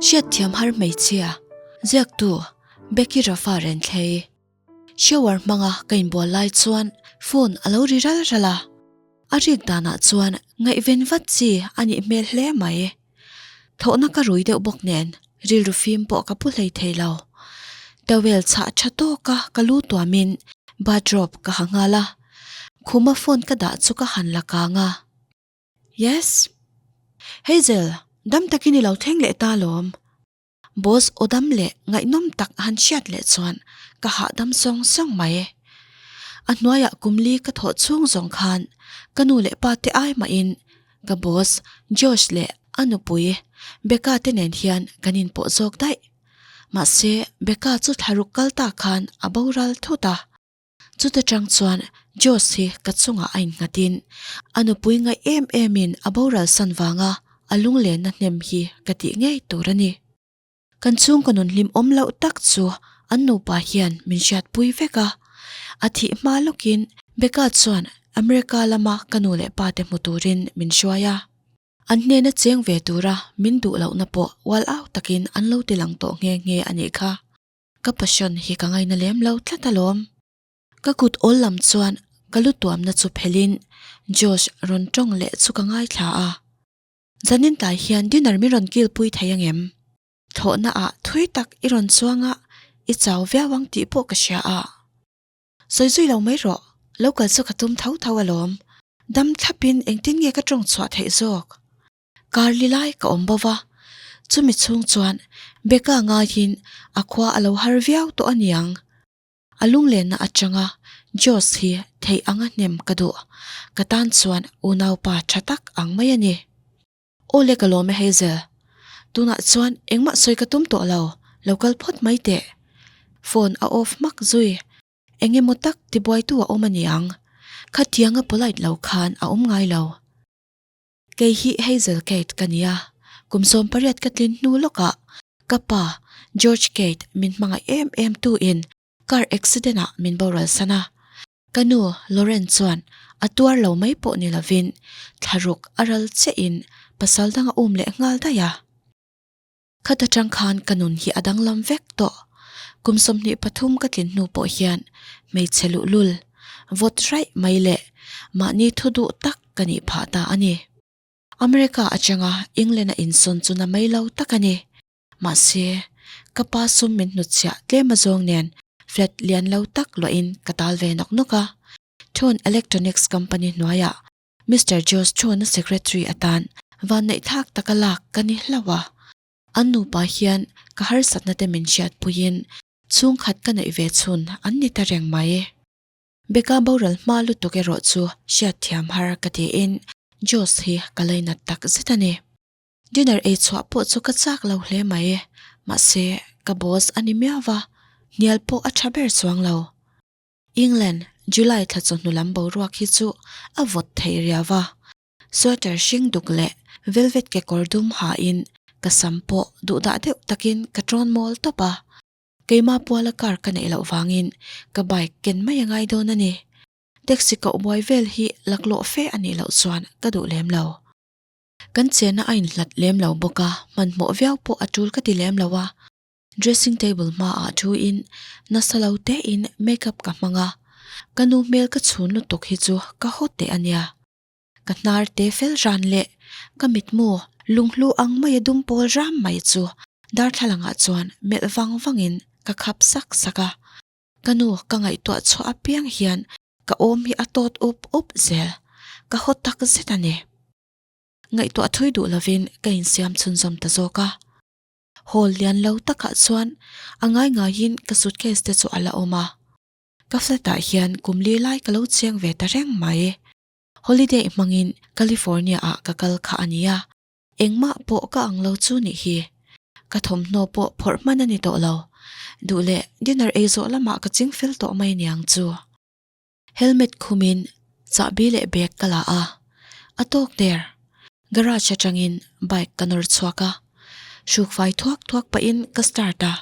Hriatthiam har hmeichhia, ziaktu Becky Rafa Renthlei. Shower hmanga ka inbual lai chuan phone a lo ri ral ral a, a rik danah chuan ngaihven vat chi a nih hmel hle mai. Thawhna ka rui deuh bawk nen rilru fim pawh ka pu hlei thei lo. Towel chhah tha tawka ka lu tuamin bathrobe ka ha nghal a, khuma phone ka dah chu ka han la kang a. Yes. Hazel, dam takin i lo thleng leh ta lawm. Boss aw dam leh ngaihnawm tak han hriat leh chuan ka hahdam sawng sawng mai. A hnuaiah kum li ka thawh chhung zawng khan ka nu leh pa te ai mahin ka boss Josh leh a nupui Becca te nen hian kan inpawh zawk daih. Mahse Becca chu thlaruk kal ta khan a boral thut a. Chuta tang chuan Josh hi ka chungah a innghatin a nupui ngaih em emin a boral san vanga a lunglenna hnem hi ka tih ngei tur a ni. Kan chhungkaw nun hlim awm loh tak chu an nupa hian min hriatpui vek a. A thih hma lawkin Becca chuan America lama ka nu leh pa te hmu turin min hruai a. An hnena cheng ve tura min duh lohna pawh ual au takin an lo ti lang tawh nghe nghe a nih kha. Ka passion hi ka ngaina lem lo tlat alawm. Ka kut awl lam chuan ka lu tuamna chu phelhin Josh rawn tawng leh chu ka ngaithla a. Zanin tlai hian dinner min rawn kil pui thei angem? Thlawhna ah thui tak i rawn chuang a, i chau viau ang tih pawh ka hria a. Sawi zui lo mai rawh, lo kal chu ka tum tho tho alawm. Dam thlapin engtin nge ka tawng chhuah theih zawk? Kar li lai ka awm bo va, chumi chhung chuan Becca ngaiin a khua a lo har viau tawh aniang. A lunglenna atanga Josh hi theih anga hnem ka duh, ka tan chuan unaupa tha tak ang mai a ni. Aw le ka lawm e Hazel, tunah chuan engmah sawi ka tum tawh lo, lo kal phawt mai teh. Phone a off hmak zui, eng emaw tak tibuaitu a awm aniang, khatianga polite lo khan a awm ngai lo. Kei hi Hazel Kate ka ni a, kum 18 ka tlin hnu lawkah ka pa George Kate min hmangaih em em tu in car accident ah min boral san a. Ka nu Lauren chuan a tuar lo mai pawh ni lovin thlaruk a ral chiah in pasal dang a um leh nghal daih a. Khat atang khan ka nun hi a danglam vek tawh. Kum 23 ka tlin hnu pawh hian hmeichhe luhlul, vawt raih mai leh mahni thu duh tak ka nih phah ta a ni. America atanga England a insawn chu na mai lo tak a ni. Mahse, ka pa sum min hnutchhiah tlem azawng nen flat lian lo tak luahin ka tal ve nawk nawk a. Thon Electronics Company hnuaiah Mister Josh chuan a secretary atan vanneihthlak taka lak ka ni hlauh a. An nupa hian ka harsatna te min hriatpuiin chhungkhat ka neih ve chhun an ni ta reng mai. Becca boral hma lutuk erawh chu hriatthiam har ka tiin Josh hi ka lainat tak zet a ni. Dinner ei chhuah pawh chu ka chak lo hle mai, mahse ka boss a ni miau va, hnial pawh a tha ber chuang lo. England, July thla chawhnu lam boruak hi chu a vawt thei riau a, sweater hring duk leh velvet kekawr dum hain ka sam pawh duhdah deuh takin ka tawn mawl tawp a. Keimah puala car ka neih loh vangin ka bike ken mai a ngai dawn a ni. Taxi koh buai vel hi laklawh fe a nih loh chuan ka duh lem lo. Kan chenna a inhlat lem lo bawk a, hmanhmawh viau pawh a tul ka ti lem lo a. Dressing table hmaah thu in nasa lo te in makeup ka hmang a, ka nu hmel ka chhun lutuk hi chu ka haw teh a nia. Ka hnar te fel ran leh ka mitmu lunghlu ang mai a dum pawl ram mai chu darthlalangah chuan melh vang vang in ka khap sak sak a. Ka nu ka ngaihtuah chhuah apiang hian ka awm hi a tawt up up zel, ka haw tak zet a ni. Ngaihtuah thui duh lovin ka insiam chhunzawm ta zawk a. Hall lian lo takah chuan a ngai ngaiin ka suitcase te chu a la awm a. Ka flat ah hian kum li lai ka lo cheng ve ta reng mai. Holiday hmangin California ah ka kal kha a nia. Engmah pawh ka ang lo chu nih hi. Ka thawmhnaw pawh phawrh hman a ni tawh lo. Duh leh dinner ei zawh lamah ka ching fel tawh mai niang chu. Helmet khumin chahbi leh bag ka la a, a tawk der. Garage atangin bike ka nawr chhuak a, hrukfai thuak thuak pahin ka start a.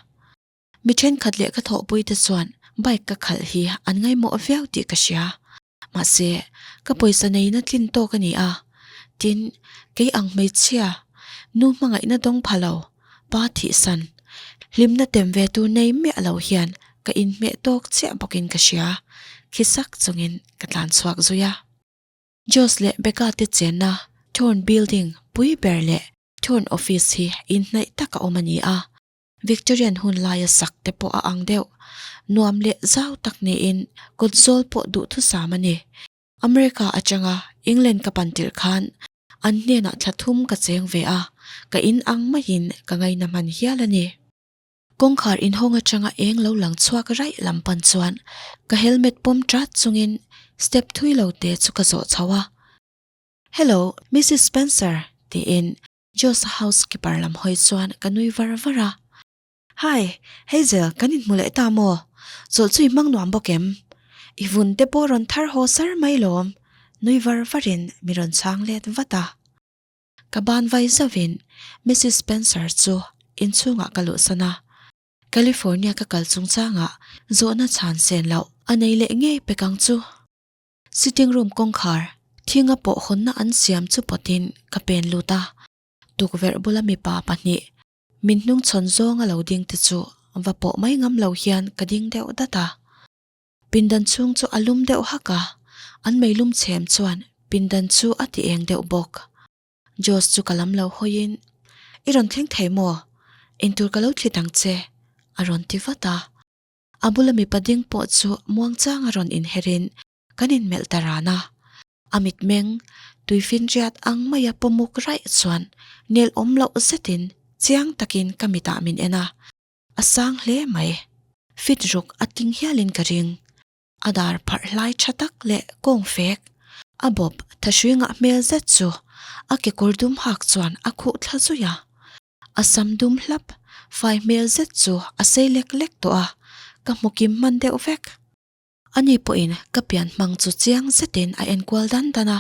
Mi thenkhat leh ka thawhpui te chuan bike ka khalh hi an ngaimawh viau tih ka hria. Mahse, ka pawisa neina tlin tawk a ni a, tin, kei ang hmeichhia, nu hmangaihna dawng pha lo. pa thihsan hlimna tem ve tur nei miah lo hian ka inhmeh tawk chiah bawkin ka hria, khi sak chungin ka tlan chhuak zui a. Josh leh Becca te chenna Thorn Building pui ber leh Thorn Office hi inhnaih taka awm a ni a, Victorian hun laia sak te pawh a ang deuh. Nuam leh zau tak niin kawt zawl pawh duhthusam a ni. America atanga England ka pan tirh khan an hnenah thla thum ka cheng ve a, ka in ang maiin ka ngaina hman hial a ni. Kawngkhar inhawng atanga eng lo lang chhuak raih lam pan chuan ka helmet pawm tat chungin step thui lo te chu ka zawh chho a. Hello, Missus Spencer, tiin Josh-a housekeeper lam hawi chuan ka nui var var a. Hi, Hazel, kan inhmu leh ta maw? Chawlh chu i hmang nuam bawk em? I vun te pawh rawn thar haw sar mai lawm, nui var varin mi rawn chhang let vat a. Ka ban vai zauhin Missus Spencer chu inchhungah ka luhsan a. California ka kal chungchangah zawhna chhan sen loh a nei leh ngei pek ang chu. Sitting room kawngkhar thinga pawh hawnna an siam chu pawtin ka pen lut a, tukverh bula mipa pahnih min hnungchhawn zawnga lo ding te chu va pawh mai ngam lo hian ka ding deuh dat a. Pindan chhung chu a lum deuh hak a, an meilum chhem chuan pindan chu a ti eng deuh bawk. Josh chu ka lam lo hawiin, I rawn thleng thei maw? Intur ka lo thlit ang che, a rawn ti vat a. A bula mipa ding pawh chu muangchanga rawn inherin kan inmelh ta ran a. A mitmeng tuifinriat ang maia pawmuk raih chuan nel awm loh zetin chiang takin ka mitah min en a, a sang hle mai. Fit ruk a tling hialin ka ring. A dar pharh hlai tha tak leh kawng fek a bawp thahruingah hmel zet chu a kekawr dum hak chuan a khuh thla zui a. A sam dum hlap fai hmel zet chu a sei lek lek tawh a, ka hmu kim hman deuh vek. Ani pawhin ka pian hmang chu chiang zetin a enkual dan dan a,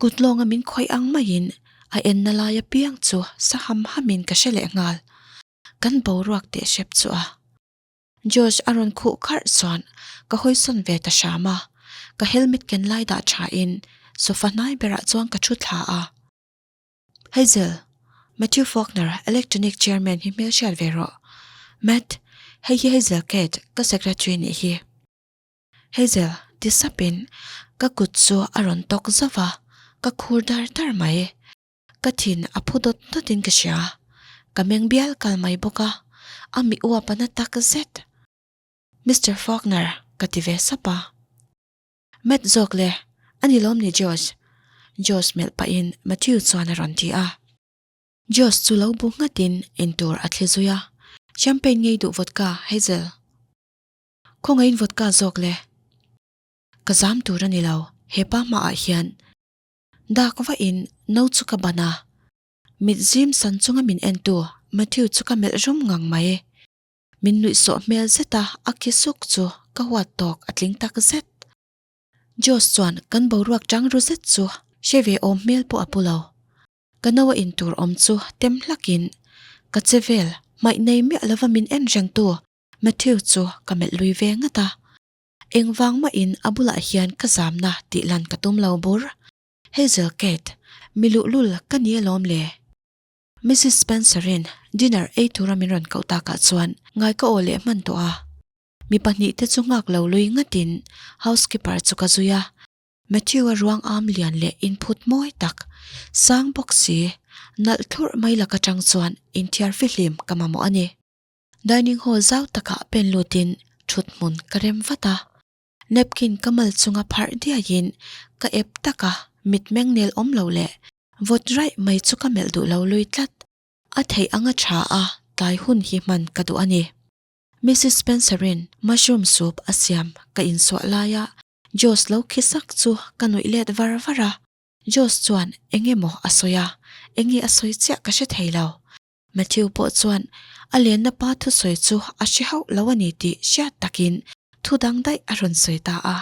kut lawnga min khawih ang maiin a enna lai apiang chu sa ham hamin ka hre leh nghal. Kan boruak teh hrep chu a. George a rawn khuh kharh chuan ka hawisawn ve ta hram a, ka helmet ken lai dah thain sofa hnai berah chuan ka thu thla a. Hazel, Matthew Faulkner, Electronic Chairman hi hmel hriat ve rawh. Matt, hei hi Hazel Kate, ka secretary nih hi. Hazel, ti sapin ka kut chu a rawn tawk zauh a, ka khur dar dar mai. Ka thin a phu dawt dawtin ka hria. Ka meng bial kal mai bawk a, a mi uap a na tak zet. Mister Faulkner, ka ti ve sap a. Matt zawk le, a ni lawm ni Josh? Josh melh pahin Matthew chuan a rawn ti a. Josh chu lo bu nghatin intur a thli zui a, Champagne ngei duh vodka, Hazel. Khawngaihin vodka zawk le. Ka zam tur a ni lo, hepa hmaah hian. Dak vahin no chu ka ban a, mit zim san chunga min entu Matthew chu ka melh rum ngang mai. Min nuihsawh hmel zet a, a khi suk chu ka huat tawk a tling tak zet. Josh chuan kan boruak chang ru zet chu hre ve awm hmel pawh a pu lo. Ka no a in tur awm chu tem hlakin ka che vel hmaih nei miah lova min en rengtu Matthew chu ka melh lui ve ngat a. Engvang mahin a bulah hian ka zamna tih lan ka tum lo bur. Hazel Kate, mi luhlul ka ni alawm le. Missus Spencer-in dinner ei tura min rawn koh takah chuan ngai ka aw leh hman tawh a. Mi pahnihte chu nghak lo lui ngatin housekeeper chu ka zui a. Matthew-a ruang am lian leh inphut mawi tak, sang bawk si, nalh thlurh mai lak atang chuan inthiar fihlim ka mamawh a ni. Dining hall zau takah pen lutin thut hmun ka rem vat a. Napkin ka mal chunga pharh diaiin ka ep taka mitmeng nel awm lo leh Vawt raih mai chu ka melh duh lo lui tlat. A theih anga tha a, tlai hun hi hman ka duh a ni. Missus Spencer-in mushroom soup a siam ka insuah laia Josh lo khi sak chu ka nuih let var var a. Josh chuan eng emaw a sawi a, eng nge a sawi chiah ka hre thei lo. Matthew pawh chuan a lenna pa thusawi chu a hre hauh lo a ni tih hriat takin thu dang daih a rawn sawi ta a.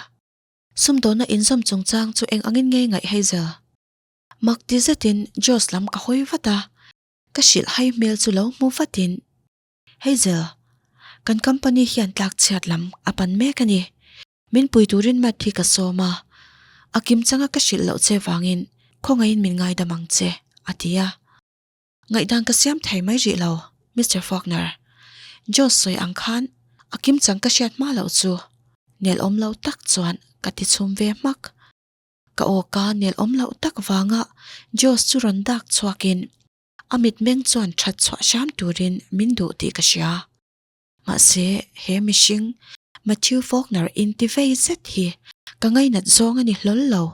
Sumdawna inzawm chungchang chu eng angin nge ngaih Hazel? Mak ti zetin Josh lam ka hawi vat a, ka hrilh hai hmel chu lo hmu vatin, Hazel, kan company hian tlak chhiat lam a pan mek a ni. Min pui turin Matt hi ka sawm a, a kim changa ka hrilh loh che vangin khawngaihin min ngaidam ang che, a ti a. Ngaihdan ka siam thei mai rih lo. Mister Faulkner. Josh sawi ang khan a kimchang ka hriat hma loh chu nel awm lo tak chuan ka ti chhum ve hmak. Ka aw ka nel awm loh tak vanga Josh chu rawn dak chhuakin a mitmeng chuan that chhuah hram turin min duh tih ka hria. Mahse he mihring Matthew Faulkner inti vei zet hi ka ngainat zawng a ni hlawl lo.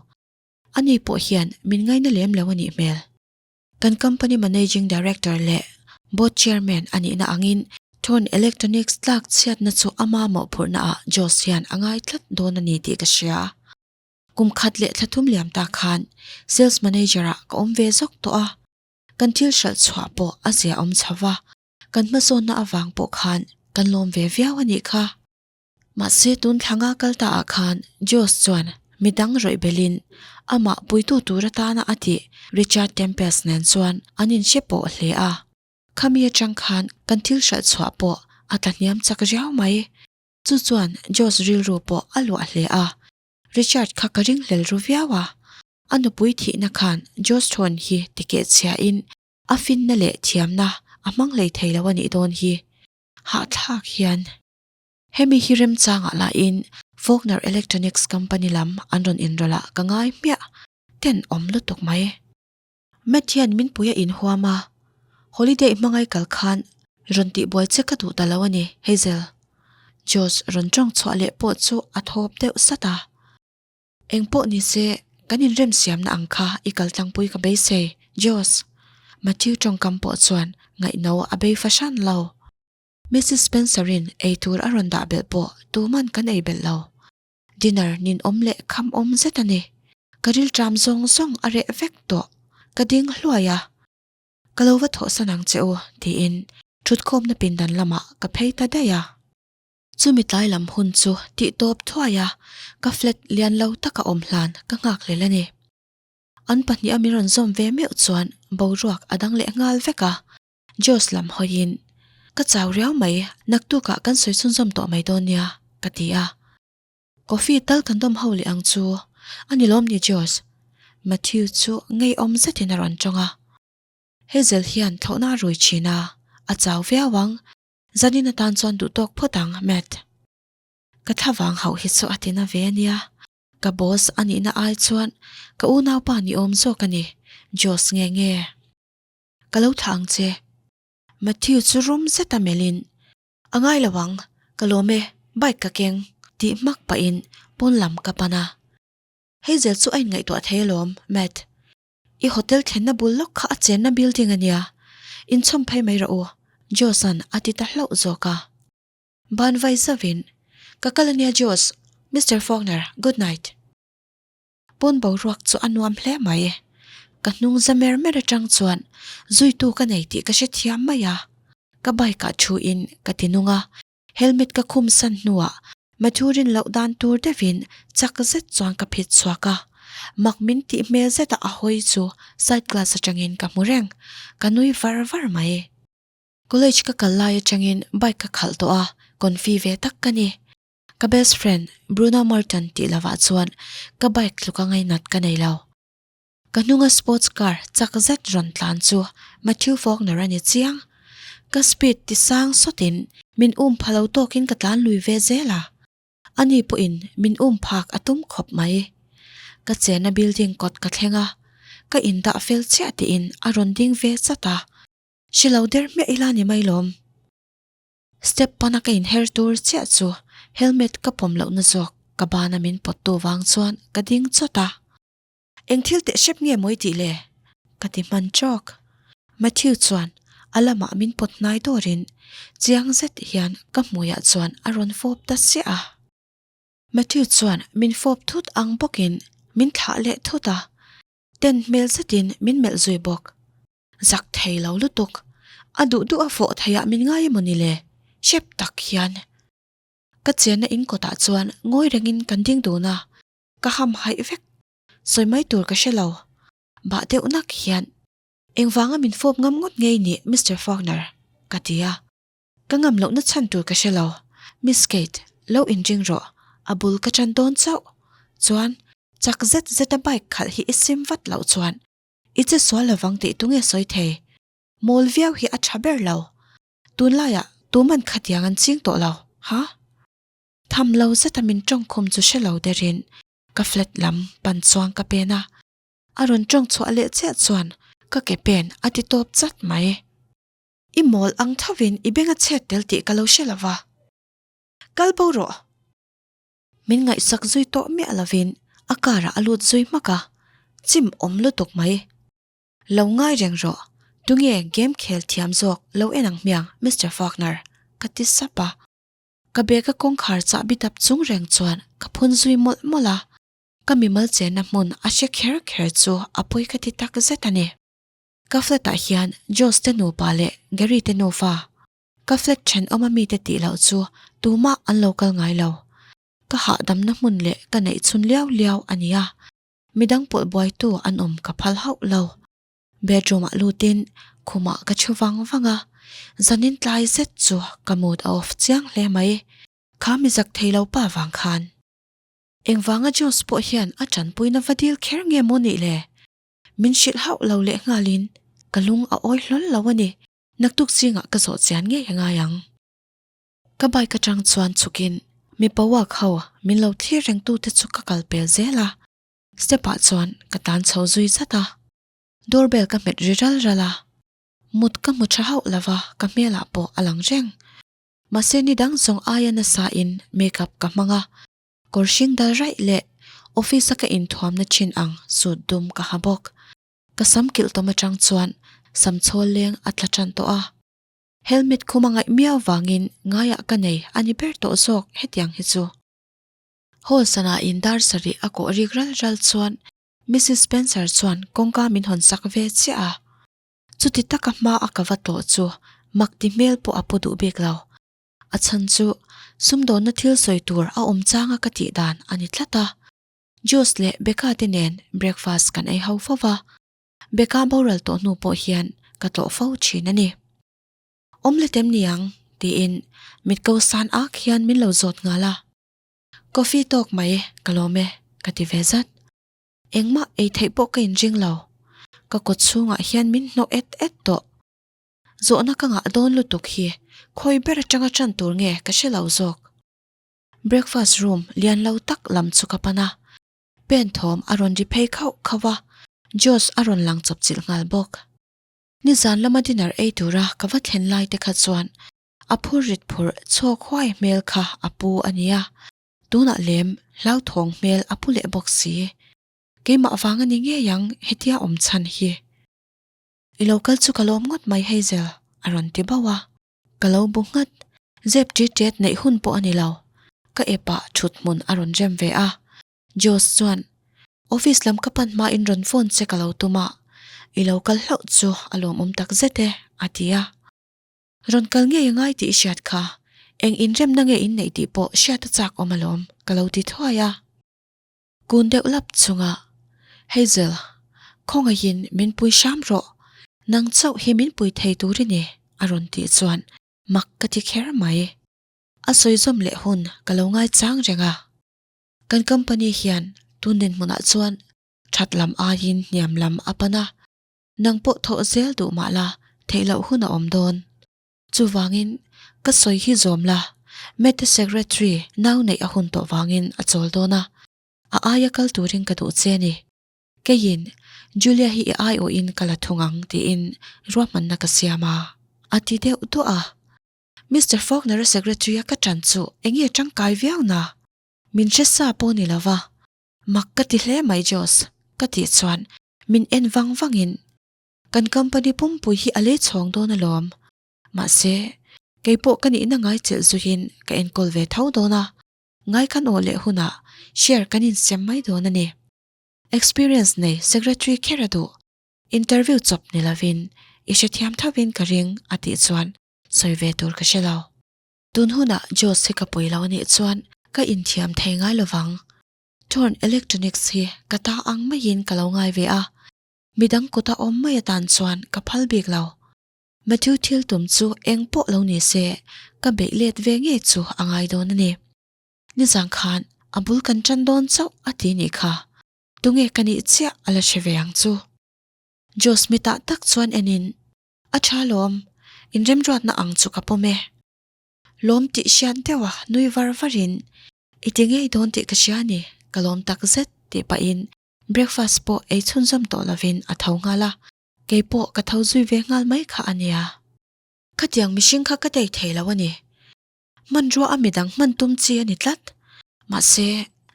Ani pawh hian min ngaina lem lo a nih hmel. Kan company managing director leh board chairman a nihna angin Thorn Electronics tlak chhiatna chu ama mawhphurhna ah Josh hian a ngai tlat dawn a ni tih ka hria. Kum khat leh thla thum liam ta khan sales manager ah ka awm ve zawk tawh a, kan thil hralh chhuah pawh a zia awm chho va, kan hmasawnna avang pawh khan kan lawm ve viau a nih kha. Mahse tun thlanga kal ta ah khan Josh chuan midang rawih belhin amah puitu tur atana a tih Richard Tempest nen chuan an inhre pawh hle a. Khami atang khan kan thil hralh chhuah pawh a tla hniam chak riau mai. Chu chuan Josh rilru pawh a luah hle a. Richard kha ka ringhlel ru viau a. A nupui thihna khan Josh Thorne hi tikeh chhiahin a finna leh thiamna a hmang hlei thei lo a nih dawn hi. Hahthlak hian. Hemi hi remchangah lahin Faulkner Electronics Company lam an rawn inrawlh ah ka ngai hmiah ten awm lutuk mai. Matt hian min pui a inhuam a, holiday hmangai kal khan rawn tihbuai che ka duh ta lo a ni, Hazel. Josh rawn tawng chhuah leh pawh chu a thawp deuh sat a. Eng pawh ni se, kan inremsiamna ang kha i kal tlangpui ka beisei, Josh. Matthew tawngkam pawh chuan ngaihno a bei fahran lo. Mrs Spencer-in ei tur a rawn dah belh pawh tuman kan ei belh lo. Dinner nin awm leh kham awm zet a ni. Ka rilṭam zawng zawng a reh vek tawh. Ka ding hluai a. Ka lo va thawhsan ang che u, tiin ṭhutkhawmna pindan lamah ka phei ta daih a. Chumi tlai lam hun chu tih tawp thuai a, ka flat lian lo taka awm hlan ka nghak hlel a ni. An pahniha min rawn zawm ve meuh chuan boruak a dang leh nghal vek a. Josh lam hawiin, Ka chau riau mai, naktukah kan sawi chhunzawm tawh mai dawn nia, ka ti a. Coffee tal kan dawm ho leh ang chu, a ni lawm ni Josh? Matthew chu ngeiawm zetin a rawn tawng a. Hazel hian thlawhna a rui thin a, a chau viau ang, zanin atan chuan duhtawk phawt ang, Matt. Ka thlavang hauh hi chu a ti na ve a nia, ka boss a nihna ai chuan ka unaupa ni awm zawk a ni, Josh nge nge. Ka lo thlah ang che. Matthew chu rum zet a melhin, A ngai lo ang, ka lawm e, bike ka keng, tih hmak pahin pawn lam ka pan a. Hazel chu a inngaihtuah thei alawm, Matt. I hotel thlenna bul lawk kha a chenna building a nia, inchhawm phei mai rawh u, Josh-a'n a ti ta hlauh zawk a. Ban vai zauhin, Ka kal a nia Josh, Mister Faulkner, good night. Pawn boruak chu a nuam hle mai. Ka hnung za mer mer atang chuan zuitu ka nei tih ka hre thiam mai a. Ka bike ah thu in ka ti nung a, helmet ka khum san hnuah Matthew rin loh dan tur deuhin chak zet chuan ka phit chhuak a. Mak min tih hmel zet a a hawi chu side glass atangin ka hmu reng. Ka nui var var mai. College ka kal lai atangin bike ka khalh tawh a, confi ve tak ka ni. Ka best friend Bruno Merton tih lovah chuan ka bike tluka ngainat ka nei lo. Ka hnunga sports car chak zet rawn tlan chu Matthew Faulkner a ni chiang. Ka speed ti sang sawtin min um pha lo tawkin ka tlan lui ve zel a. Ani pawhin min um phak a tum khawp mai. Ka chenna building kawt ka thleng a, ka indah fel chiah tiin a rawn ding ve chat a. Hre lo der hmiah ila ni mai lawm. Step pana ka inher tur chiah chu helmet ka pawm lohna zawk ka bana min pawt tu vang chuan ka ding chawt a. Eng thil teh hrep nge mawi tih le? Ka ti hman tawk. Matthew chuan a lamah min pawt hnai dawrin chiang zet hian ka hmuiah chuan a rawn fawp ta chiah a. Matthew chuan min fawp thut ang bawkin min thlah leh thut a, ten hmel zetin min melh zui bawk. Zak thei lo lutuk. A duh duh a fawh thei ah min ngai emaw ni le? Hrep tak hian. Ka chenna in kawtah chuan ngawi rengin kan ding dun a, ka ham haih vek. Sawi mai tur ka hre lo. Bah deuh nak hian, Engvanga min fawp ngam ngawt ngei ni Mister Faulkner? ka ti a. Ka ngam lohna chhan tur ka hre lo. Miss Kate, lo inring rawh. A bul ka tan dawn chauh. Chuan, chak zet zet a bike khalh hi i sim vat loh chuan I che sual lovang tih tunge sawi thei? Mawl viau hi a tha ber lo. Tunlaiah tuman khatiang an ching tawh lo, ha? Tham lo zeta min tawngkhum chu hre lo derin ka flat lam pan chuang ka pen a, a rawn tawng chhuah leh chiah chuan ka ke pen a ti tawp chat mai. I mawl ang thovin i beng a chhet tel tih ka lo hre lo va. Kal bo rawh. Min ngaihsak zui tawh miah lovin a car ah a lut zui hmak a, chim awm lutuk mai. Lo ngai reng rawh, tunge game khel thiam zawk lo en ang hmiang Mister Faulkner? ka ti sap a. Ka bag a kawngkhar chahbi dap chung reng chuan ka phun zui mawlh mawlh a, ka mimal chenna hmun a hre kher kher chu a pawi ka ti tak zet a ni. Ka flat ah hian Josh te nupa leh Gary te nufa, ka flat thenawm a mite tih loh chu tumah an lo kal ngai lo. Ka hahdamna hmun leh ka neih chhun liau liau a ni a, midang pawlh buaitu an awm ka phal hauh lo. Bedroom ah lutin khumah ka thu vang vang a, zanin tlai zet chu ka mood a off chiang hle mai. Kha mi zak thei lo pa vang khan. Engvanga Josh pawh hian a tanpuina va dil kher nge maw nih le? Min hrilh hauh lo leh nghalin ka lung a awi hlawl lo a ni. Naktuk zingah ka zawh chian ngei a ngai ang. Ka bike atang chuan chhukin mipa walk ho min lo thlir rengtute chu ka kal pel zel a, step ah chuan ka tan chho zui zat a. Doorbell ka hmet ri ral ral a, mut ka hmu tha hauh lo va ka hmelah pawh a lang reng. Mahse ni dang zawng aia nasa in makeup ka hmang a, kawr hring dal raih leh office a ka inthuamna thin ang suit dum ka ha bawk. Ka sam kilh tawm atang chuan sam chhawl leng a tla tan tawh a. Helmet khum a ngaih miau vangin ngaiah ka nei a ni ber tawh zawk hetiang hi chu. Hall sanah in dar sarih a kawh rik ral ral chuan Missus Spencer chuan kawngka min hawn sak ve chiah a. Chuti taka hma a ka va tawh chu mak ti hmel pawh a pu duh bik lo. A chhan chu sumdawnna thil sawi tur a awm changa ka tih dan a ni tlat a. Josh leh Becca te nen breakfast kan ei ho fo va, Becca boral tawh hnu pawh hian ka tlawh fo thin a ni. Awm let em niang? tiin mit ko san ak hian min lo zawt nghal a. Coffee tawk mai ka lawm e ka ti ve zat. Engmah ei theih pawh ka inring lo. Ka kawt chhungah hian min hnawh et et tawh. Zawhna ka ngah dawn lutuk hi khawi ber atanga tan tur nge ka hre lo zawk. Breakfast room lian lo tak lam chu ka pan a, pen thawm a rawn ri phei khauh khauh a, Josh a rawn lang chawp chilh nghal bawk. Nizan lama dinner ei tura ka va thlen lai te kha chuan a phur rit phur chhawk huai hmel kha a pu a nia, tunah lem hlauthawng hmel a pu leh bawk si. Keimah vang a ni ngei ang hetia awm chhan hi. I lo kal chu ka lawm ngawt mai Hazel, a rawn ti bauh a. Ka lo bu nghat, zep ṭit ṭet neih hun pawh a ni lo. Ka epah ṭhut hmun a rawn rem ve a. Josh chuan, Office lam ka pan hmain rawn phone che ka lo tum a, i lo kal hlauh chu a lawmawm tak zet e, a ti a. Rawn kal ngei a ngai tih i hriat kha, eng inremna nge in neih tih pawh hriat a chak awm alawm, ka lo ti thuai a. Kun deuh lap chunga, Hazel, khawngaihin min pui hram rawh, nang chauh hi min pui thei tur i ni, a rawn tih chuan mak ka ti kher mai. A sawi zawm leh hun ka lo ngaichang reng a. Kan company hian tun dinhmunah chuan that lam aiin hniam lam a pan a, nang pawh thawh zel duh mah la theih loh hun a awm dawn. Chuvangin ka sawi hi zawm la, Mete secretary nau neih a hun tawh vangin a chawl dawn a, a aia kal turin ka duh che a ni. Keiin Julia hi i aiawhin ka la thung ang tiin ruahmanna ka siam a, a ti deuh duah a. Mister Faulkner-a secretary-a ka ṭan chu enge ṭangkai viau na? Min hre sa pawh ni lo va, mak ka ti hle mai Josh, ka tih chuan min en vang vangin kan company pumpui hi a lei chhawng dawn alawm. Mahse, kei pawh ka nihna ngai chelh zuiin ka enkawl ve tho dawn a, ngai kan awh leh hunah share kan insem mai dawn a ni. Experience nei secretary kher a duh, interview chawp ni lovin i hrethiam thovin ka ring a tih chuan sawi ve tur ka hre lo. Tun hunah Josh hi ka pui lo anih chuan ka inthiam thei ngai lovang. Thorn Electronics hi ka ta ang maiin ka lo ngai ve a, midang kuta awm mai atan chuan ka phal bik lo. Matthew thil tum chu eng pawh lo ni se ka beih let ve ngei chu a ngai dawn a ni. Nizang khan a bul kan tan dawn chauh a ti nih kha, tunge ka nih chiah a la hre ve ang chu. Josh mitah tak chuan enin A tha lawm. Inremruatna ang chu ka pawm e. Lawm tih hriat deuha nui var varin, I ti ngei dawn tih ka hria a ni, ka lawm tak zet tih pahin breakfast pawh ei chhunzawm tawh lovin a tho nghal a, kei pawh ka tho zui ve nghal mai kha a nia. Khatiang mihring kha ka tei thei lo a ni. Hmanrua a midang hman tum chi a ni tlat. Mahse,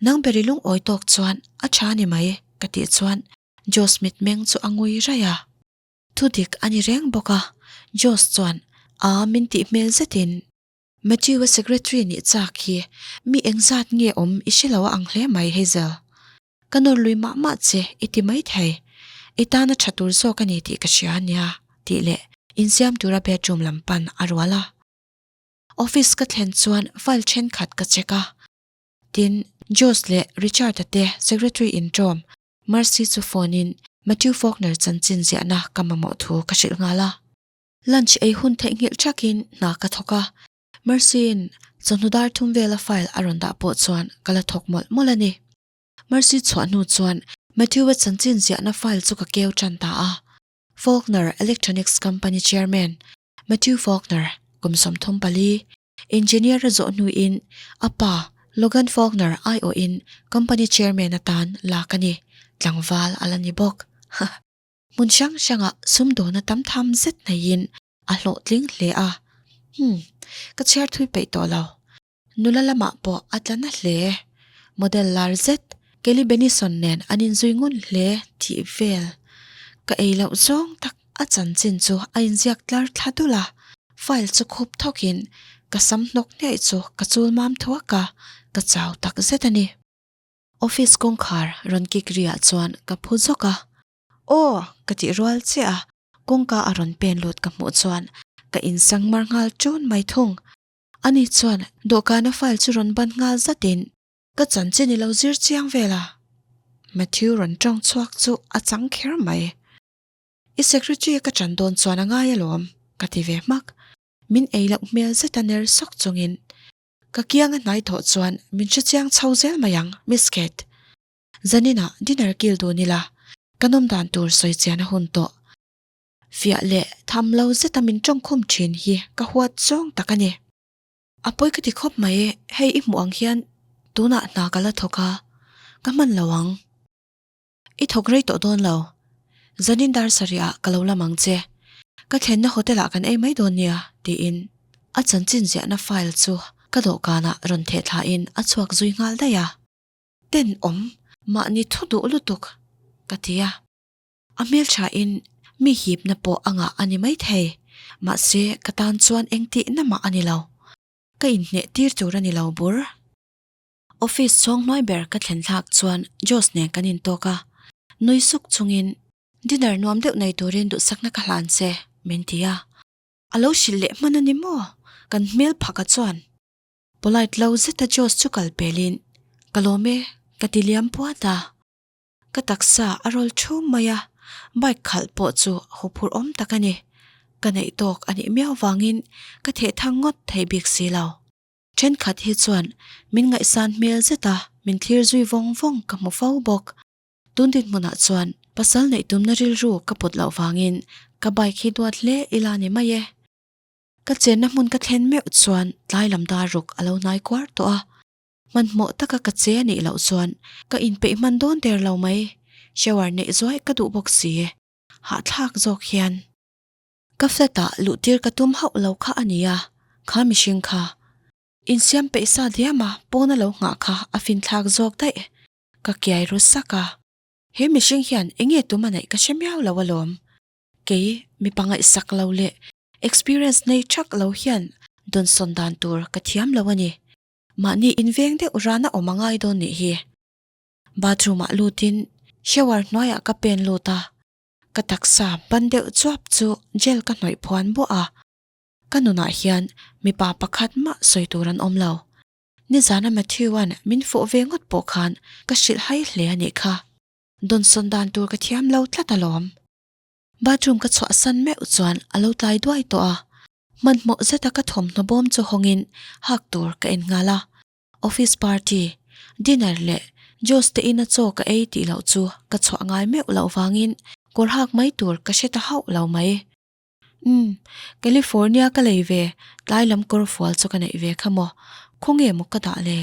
nang beri lungawi tawk chuan a tha ni mai ka tih chuan Josh mitmeng chu a ngui raih a. Thudik a ni reng bawk a, Josh chuan a min tih hmel zetin Matthew-a secretary nih chak hi mi engzat nge awm i hre lo a ang hle mai Hazel. Ka nawr lui mah mah che i ti mai thei. I tana tha tur zawk a ni tih ka hria a nia tih leh insiam tura bedroom lam pan a rual a. Office ka thlen chuan file thenkhat ka check a. Tin, Josh leh Richard-a te secretary intawm Mercy chu phone in Matthew Faulkner chanchin ziahna ka mamawh thu ka hrilh nghal a. Lunch ei hun theihnghilh thakin hna ka thawk a, Mercy-in chawhnu dar thum vela file a rawn dah pawh chuan ka la thawk mawlh mawlh a ni. Mercy chhuah hnu chuan Matthew-a chanchin ziahna file chu ka keu tan ta a. Faulkner Electronics Company Chairman Matthew Faulkner kum 34, Engineer a zawh hnuin a pa Logan Faulkner aiawhin Company Chairman atan lak a ni. Tlangval a la ni bawk. Hmun hrang hrangah sumdawna tam tham zet neiin a hlawhtling hle a. Hmm, ka chhiar thui peih tawh lo. Nula lamah pawh a tla na hle. Model lar zet Kelly Benison nen an inzui ngun hle tih vel ka ei loh zawng tak a chanchin chu a inziak tlar thla dul a, file chu khup thawkin ka sam hnawk hniaih chu ka chul mam thuak a, ka chau tak zet a ni. Office kawngkhar rawn kik riah chuan ka phu zawk a, Aw! ka tih rual chiah a, kawngka a rawn pen lut ka hmuh chuan ka insang mar nghal ṭun mai thung. Ani chuan dawhkana file chu rawn ban nghal zatin ka chanchin i lo zir chiang vel a. Matthew rawn ṭawng chhuak chu a chang kher mai. I secretary ka ṭan dawn chuan a ngai alawm, ka ti ve hmak. Min ei loh hmel zeta ner sawk chungin ka kianga hnai thawh chuan min hre chiang chho zel mai ang, Miss Kate. Zaninah dinner kil dun ila, ka nawm dan tur sawi chian a hun tawh. Fiah leh tham lo zeta min tawngkhum thin hi ka huat zawng tak a ni. A pawi ka ti khawp mai, hei i hmuh ang hian tunah hna ka la thawk a, ka hman lo ang. I thawk rei tawh dawn lo. Zanin dar sarihah ka lo lam ang che. Ka thlenna hotel ah kan ei mai dawn nia, tiin a chanchin ziahna file chu ka dawhkanah rawn theh thlain a chhuak zui nghal daih a. Tenawm, mahni thu duh lutuk, ka ti a. A hmelthain mi hipna pawh a ngah a ni maithei, mahse ka tan chuan engtihna mah a ni lo. Ka inhneh tir tur a ni lo bur. Office chhawng hnuai ber ka thlen thlak chuan Josh nen kan intawk a, nui suk chungin dinner nuam deuh nei turin duhsakna ka hlan che, min ti a. A lo hrilh leh hman a ni maw? Kan hmel phaka chuan. Polite lo zeta Josh chu kal pelin, Ka lawm e, ka ti liam puat a. Ka taksa a rawl thum mai a, bike khalh pawh chu huphurh awm tak a ni. Ka neih tawk a nih miau vangin ka theh thang ngawt thei bik si lo. Thenkhat hi chuan min ngaihsan hmel zet a, min thlir zui vawng vawng ka hmu fo bawk. Tun dinhmunah chuan pasal neih tumna rilru ka put loh vangin ka bike hi duat hle ila ni mai e. Ka chenna hmun ka thlen meuh chuan tlai lam dar ruk a lo hnai kuar tawh a. Hmanhmawh taka ka che a nih loh chuan ka inpeih hman dawn der lo mai. Shower neih zuai ka duh bawk si. Hahthlak zawk hian. Ka flat ah luh tir ka tum hauh lo kha a nia, kha mihring kha. Insiam peih sa diam a, pawn a lo nghah kha a finthlak zawk daih. Ka kiai ru sak a. He mihring hian enge tum a neih ka hre miau lo alawm. Kei mipa ngaihsak lo leh experience nei thak lo hian dawnsawn dan tur ka thiam lo a ni. Mahni inveng deuh rana awm a ngai dawn nih hi. Bathroom ah lutin shower hnuaiah ka pen lut a, ka taksa ban deuh chuap chu gel ka hnawih phuan buah a. Ka nunah hian mipa pakhat mah sawi tur an awm lo. Nizana Matthew-a'n min fawh ve ngawt pawh khan ka hrilh hai hle a nih kha. Dawnsawn dan tur ka thiam lo tlat alawm. Bathroom ka chhuahsan meuh chuan a lo tlai duai tawh a, hmanhmawh zeta ka thawmhnaw bawm chu hawngin hak tur ka en nghal a. Office party, dinner leh Josh te ina chaw ka ei tih loh chu ka chhuah ngai meuh loh vangin kawr hak mai tur ka hre ta hauh lo mai. Umm, California ka lei ve, tlai lam kawr fual chu ka neih ve kha maw, khawnge maw ka dah le?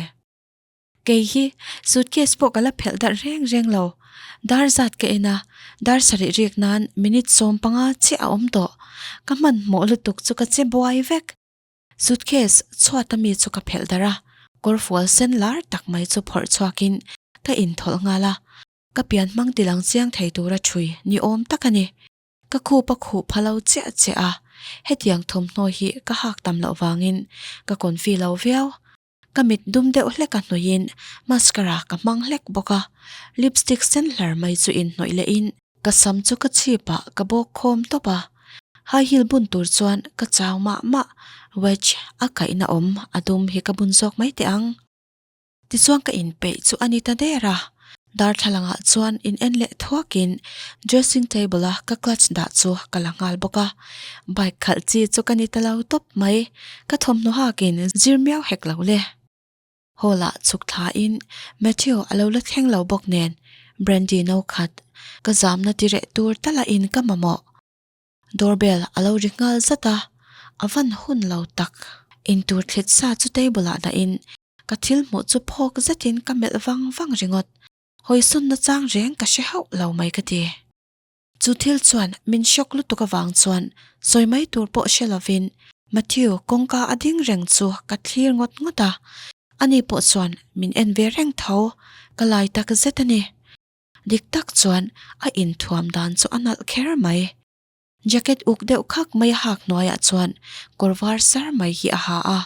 Kei hi suitcase pawh ka la phelh darh reng reng lo. Dar zat ka en a, dar sarih rik nan minute 15 chiah a awm tawh. Ka hmanhmawh lutuk chu ka che buai vek. Suitcase chhuat ami chu ka phelh darh a, kawrfual sen lar tak mai chu phawrh chhuakin ka inthawlh nghal a, ka pian hmang tilang chiang thei tura ṭhui ni awm tak a ni. Ka khup a khuh pha lo chiah chiah a, hetiang thawmhnaw hi ka hak tam loh vangin ka confi lo viau. Ka mit dum deuh hlek a hnawih in mascara ka hmang hlek bawk a, lipstick sen hlar mai chu inhnawih leh in ka sam chu ka chhip ah ka bawk khawm tawp a, high heel bun tur chuan ka chau mah mah, wedge a kaihna awm a dum hi ka bun zawk mai teh ang. Tichuan ka inpeih chu a ni ta der a, darthlalang ah chuan in en leh thuak in dressing table a ka clutch dah chu ka la nghal bawk a, bike khalh chi chu ka ni ta lo tawp mai, ka thawmhnaw hak in zir miau hek lo le. Hall ah chhuk thla in Matthew a lo la thleng lo bawk nen Brandy no khat ka zamna ti reh tur tala in ka mamawh. Doorbell a lo ri nghal zat a, a van hun lo tak. Intur thlit sa chu table ah dah in ka thil hmuh chu phawk zetin ka melh vang vang ringawt. Hawisawnna chang reng ka hre hauh lo mai ka ti. Chu thil chuan min shock lutuk avang chuan sawi mai tur pawh hre lovin Matthew kawngka a ding reng chu ka thlir ngawt ngawt a, ani pawh chuan min en ve reng tho, ka lai tak zet a ni. Dik tak chuan a inthuam dan chu a nalh kher mai. Jacket uk deuh khak mai a hak hnuaiah chuan kawr var sar mai hi a ha a.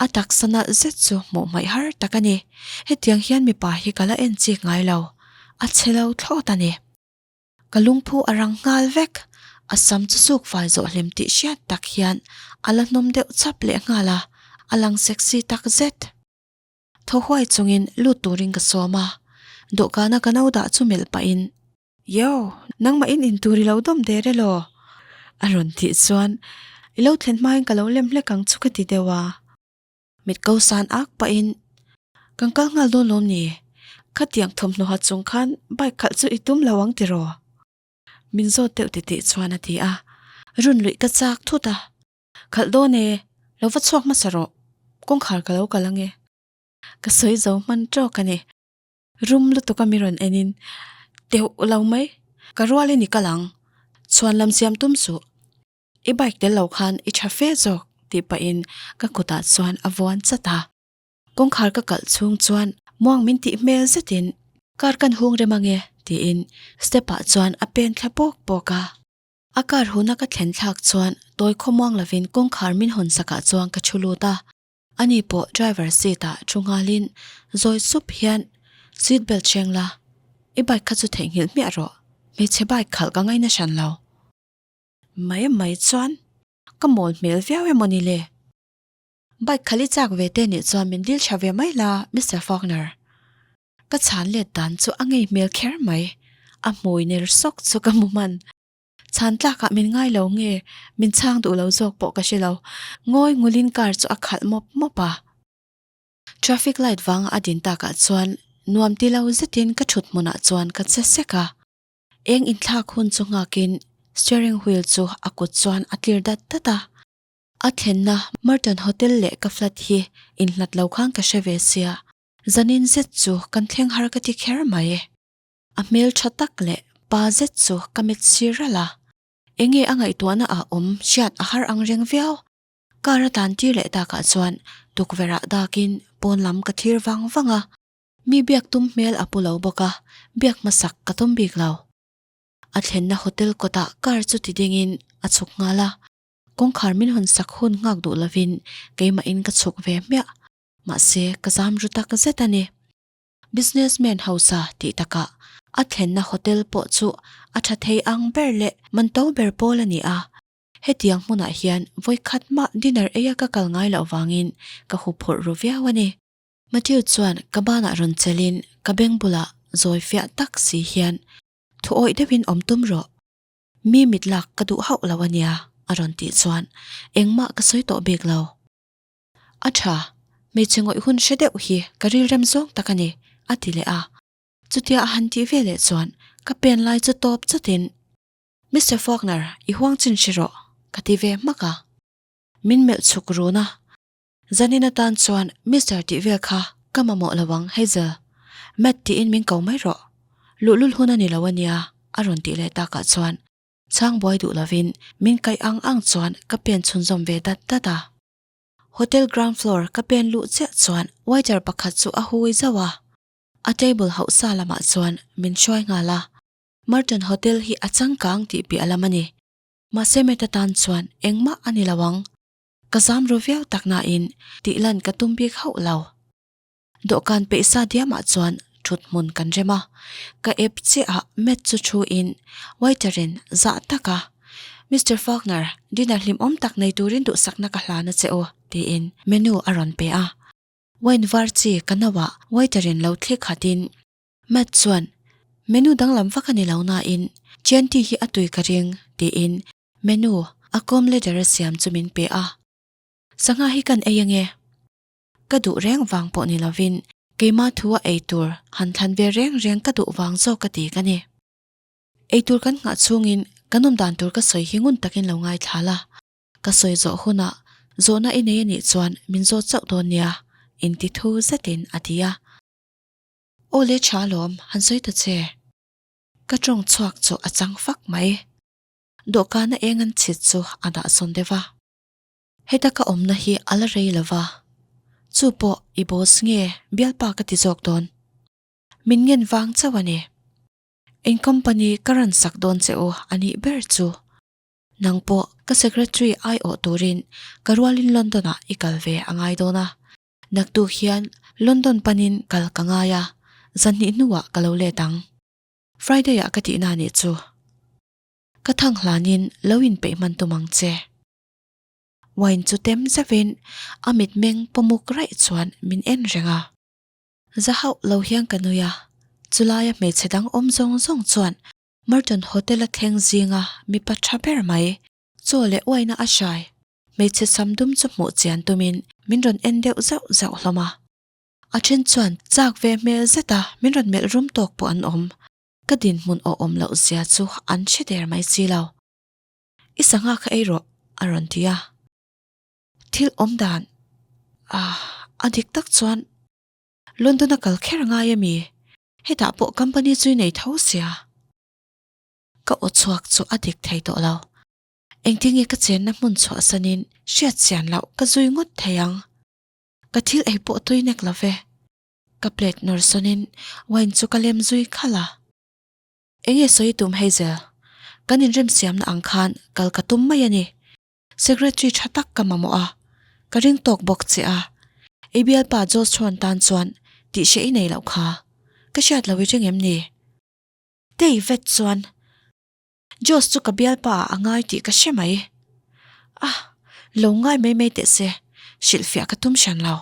A taksa nalh zet chu hmuh hmaih har tak a ni. Hetiang hian mipa hi ka la en chik ngai lo. A chhe lo thlawt a ni. Ka lungphu a rang nghal vek. A sam chu suk fai zawh hlim tih hriat tak hian a la hnawm deuh chap leh nghal a, a lang sexy tak zet. Thaw huai chungin lut turin ka sawm a, dawhkana ka no dah chu melh pahin, Yo, nangmah in in tur i lo dawm der elaw? A rawn tih chuan, I lo thlen hmain ka lo lem hlek ang chu ka ti deuh a. Mit ko san ak pahin, Kan kal nghal dawn lawm ni? Khatiang thawmhnaw ha chung khan bike khalh chu i tum lo ang tiraw? Min zawt deuh titih chuan a ti a, run luih ka chak thut a. Khalh dawn e, lo va chhuak hmasa rawh, kawngkhar ka lo kal ange. Ka sawi zo hman tawk a ni. Rum lutuk a mi rawn en in, Teuh lo mai, ka rual in i kal ang, chhuan lam siam tum suh. I bike tel lo khan i tha fe zawk tih pahin ka kutah chuan a vuan chat a. Kawngkhar ka kalh chhung chuan muang min tih hmel zetin car kan hung rem ange tiin step ah chuan a pen thla pawk pawk a. A car huna ka thlen thlak chuan tawi khawmuang lovin kawngkhar min hawn sakah chuan ka thu lut a, ani pawh driver seat ah thu nghalin zawi sup hian seat belt hreng la, i bike kha chu theihnghilh hmiah rawh, hmeichhe bike khalh ka ngaina hran lo. Mai mai chuan ka mawl hmel viau emaw ni le? Bike khalh i chak ve te nih chuan min dil tha ve mai la Mister Faulkner. Ka chhan let dan chu a ngei hmel kher mai. A hmui ner sawk chu ka hmu hman. Chhan tlakah min ngai lo nge min chhang duh lo zawk pawh ka hre lo. Ngawi ngulin car chu a khalh mawp mawp a. Traffic light vanga a din takah chuan nuam ti lo zetin ka thut hmunah chuan ka che sek a. Eng inthlak hun chu nghakin steering wheel chu a kut chuan a tlir dat dat a. A thlenna Merton Hotel leh ka flat hi inhlat lo khan ka hre ve sia. Zanin zet chu kan thleng har ka ti kher mai. A hmel tha tak leh pa zet chu ka mit sir ralh a. Enge a ngaihtuahna ah awm hriat a har ang reng viau. Car a tan tir leh takah chuan tukverh ah dakin pawn lam ka thlir vang vang a. Mi biak tum hmel a pu lo bawk a, biak hmasak ka tum bik lo. A thlenna hotel kawtah car chu ti dingin a chhuk nghal a. Kawngkhar min hawn sak hun nghak duh lovin keimahin ka chhuk ve hmiah. Mahse, ka zam ru tak zet a ni. Businessman hausa tih takah a thlenna hotel pawh chu a tha thei ang ber leh man to ber pawl a ni a. Hetiang hmunah hian vawikhat mah dinner eia ka kal ngai loh vangin ka huphurh ru viau a ni. Matthew chuan ka banah rawn chelhin ka beng bulah zawi fiah tak si hian thu awih deuhin awm tum rawh. Mi mit lak ka duh hauh lo a nia a rawn tih chuan engmah ka sawi tawh bik lo. A tha, hmeichhe ngawih hun hre deuh hi ka rilrem zawng tak a ni, a ti leh a. Chutia a han tih ve leh chuan ka pen lai chu tawp chatin, Mister Faulkner, i huang chin hre rawh. Ka ti ve hmak a. Min melh chhuk run a. Zanin atan chuan Mister tih vel kha ka mamawh lo ang Hazel. Matt tiin min ko mai rawh. Luhlul hun a ni lo a nia a rawn tih leh takah chuan chhang buai duh lovin min kaih ang ang chuan ka pen chhunzawm ve dat dat a. Hotel ground floor ka pen luh chiah chuan waiter pakhat chu a hui zauh a. A table hauhsa lamah chuan min hruai nghal a. Merton Hotel hi a changkang tih piah lam a ni. Mahse Meta tan chuan engmah a ni lo ang. Ka zam ru viau tak nain tih lan ka tum bik hauh lo. Dawhkan peihsa diamah chuan thut hmun kan rem a. Ka ep chiah ah Matt chu thu in waiter in zah tak a, Mister Faulkner, dinner hlimawm tak nei turin duhsakna ka hlan a che u, tiin menu a rawn pe a. Wine var chi ka no ah waiter in lo thli khat in Matt chuan, Menu danglam vak a ni lo nain Chianti hi a tui ka ring, tiin menu a kawm leather a siam chu min pe a. Sangha hi kan ei ange. Ka duh reng vang pawh ni lovin keima thu a ei tur han thlan ve reng reng ka duh vang zawk ka ti ka ni. Ei tur kan nghah chhungin kan awm dan tur ka sawi hi ngun takin lo ngaithla la. Ka sawi zawh hunah zawhna i nei a nih chuan min zawt chauh dawn nia, inti thu zetin a ti a. Aw le tha alawm, han sawi ta che. Ka tawng chhuak chu a chang fak mai. Dawhkana eng an chhit chu a dah sawn deuh a. Heta ka awmna hi a la rei lo va, chu pawh i boss nge bialpa ka ti zawk dawn. Min ngen vang chauh a ni. Eng company ka rawn sak dawn che u a nih ber chu. Nang pawh ka secretary aiawh turin ka rualin London ah i kal ve a ngai dawn a. Naktuk hian London panin kal ka ngai a, zanhnih hnuah ka lo let ang. Friday ah ka tihna a nih chu. Ka thang hlanin lo inpeih hman tum ang che. Wine chu tem zeuhin a mitmeng pawmuk raih chuan min en reng a. Za hauh lo hian ka nui a, chulaia hmeichhe dang awm zawng zawng chuan Merton Hotel a thleng zinga mipa tha ber mai, chaw leh uaina a hrai, hmeichhe sam dum chu hmuh chian tumin min rawn en deuh zauh zauh hlawm a. A then chuan chak ve hmel zeta min rawn melh rum tawk pawh an awm. Ka dinhmun awhawm loh zia chu an hre der mai si lo. I sangha kha ei rawh, a rawn ti a. Thil awm dan ah a dik tak chuan London a kal kher a ngai ami? Hetah pawh company chu i nei tho sia. Ka aw chhuak chu a dik thei tawh lo. Engtinge ka chenna hmun chhuahsanin hriat chian loh ka zui ngawt thei ang. Ka thil ei pawh tui nek lo ve. Ka plate nawr sawnin wine chu ka lem zui khalh a. Enge sawi tum Hazel? Kan inremsiamna ang khan kal ka tum mai a ni. Secretary tha tak ka mamawh a, ka ring tawk bawk che a. I bialpa Josh Thorne tan chuan tih hre i nei loh kha. Ka hriat lo i ring em ni? Tei vet chuan Josh chu ka bialpa ah a ngai tih ka hre mai. Ah, lo ngai mai mai teh se, hrilhfiah ka tum hran lo.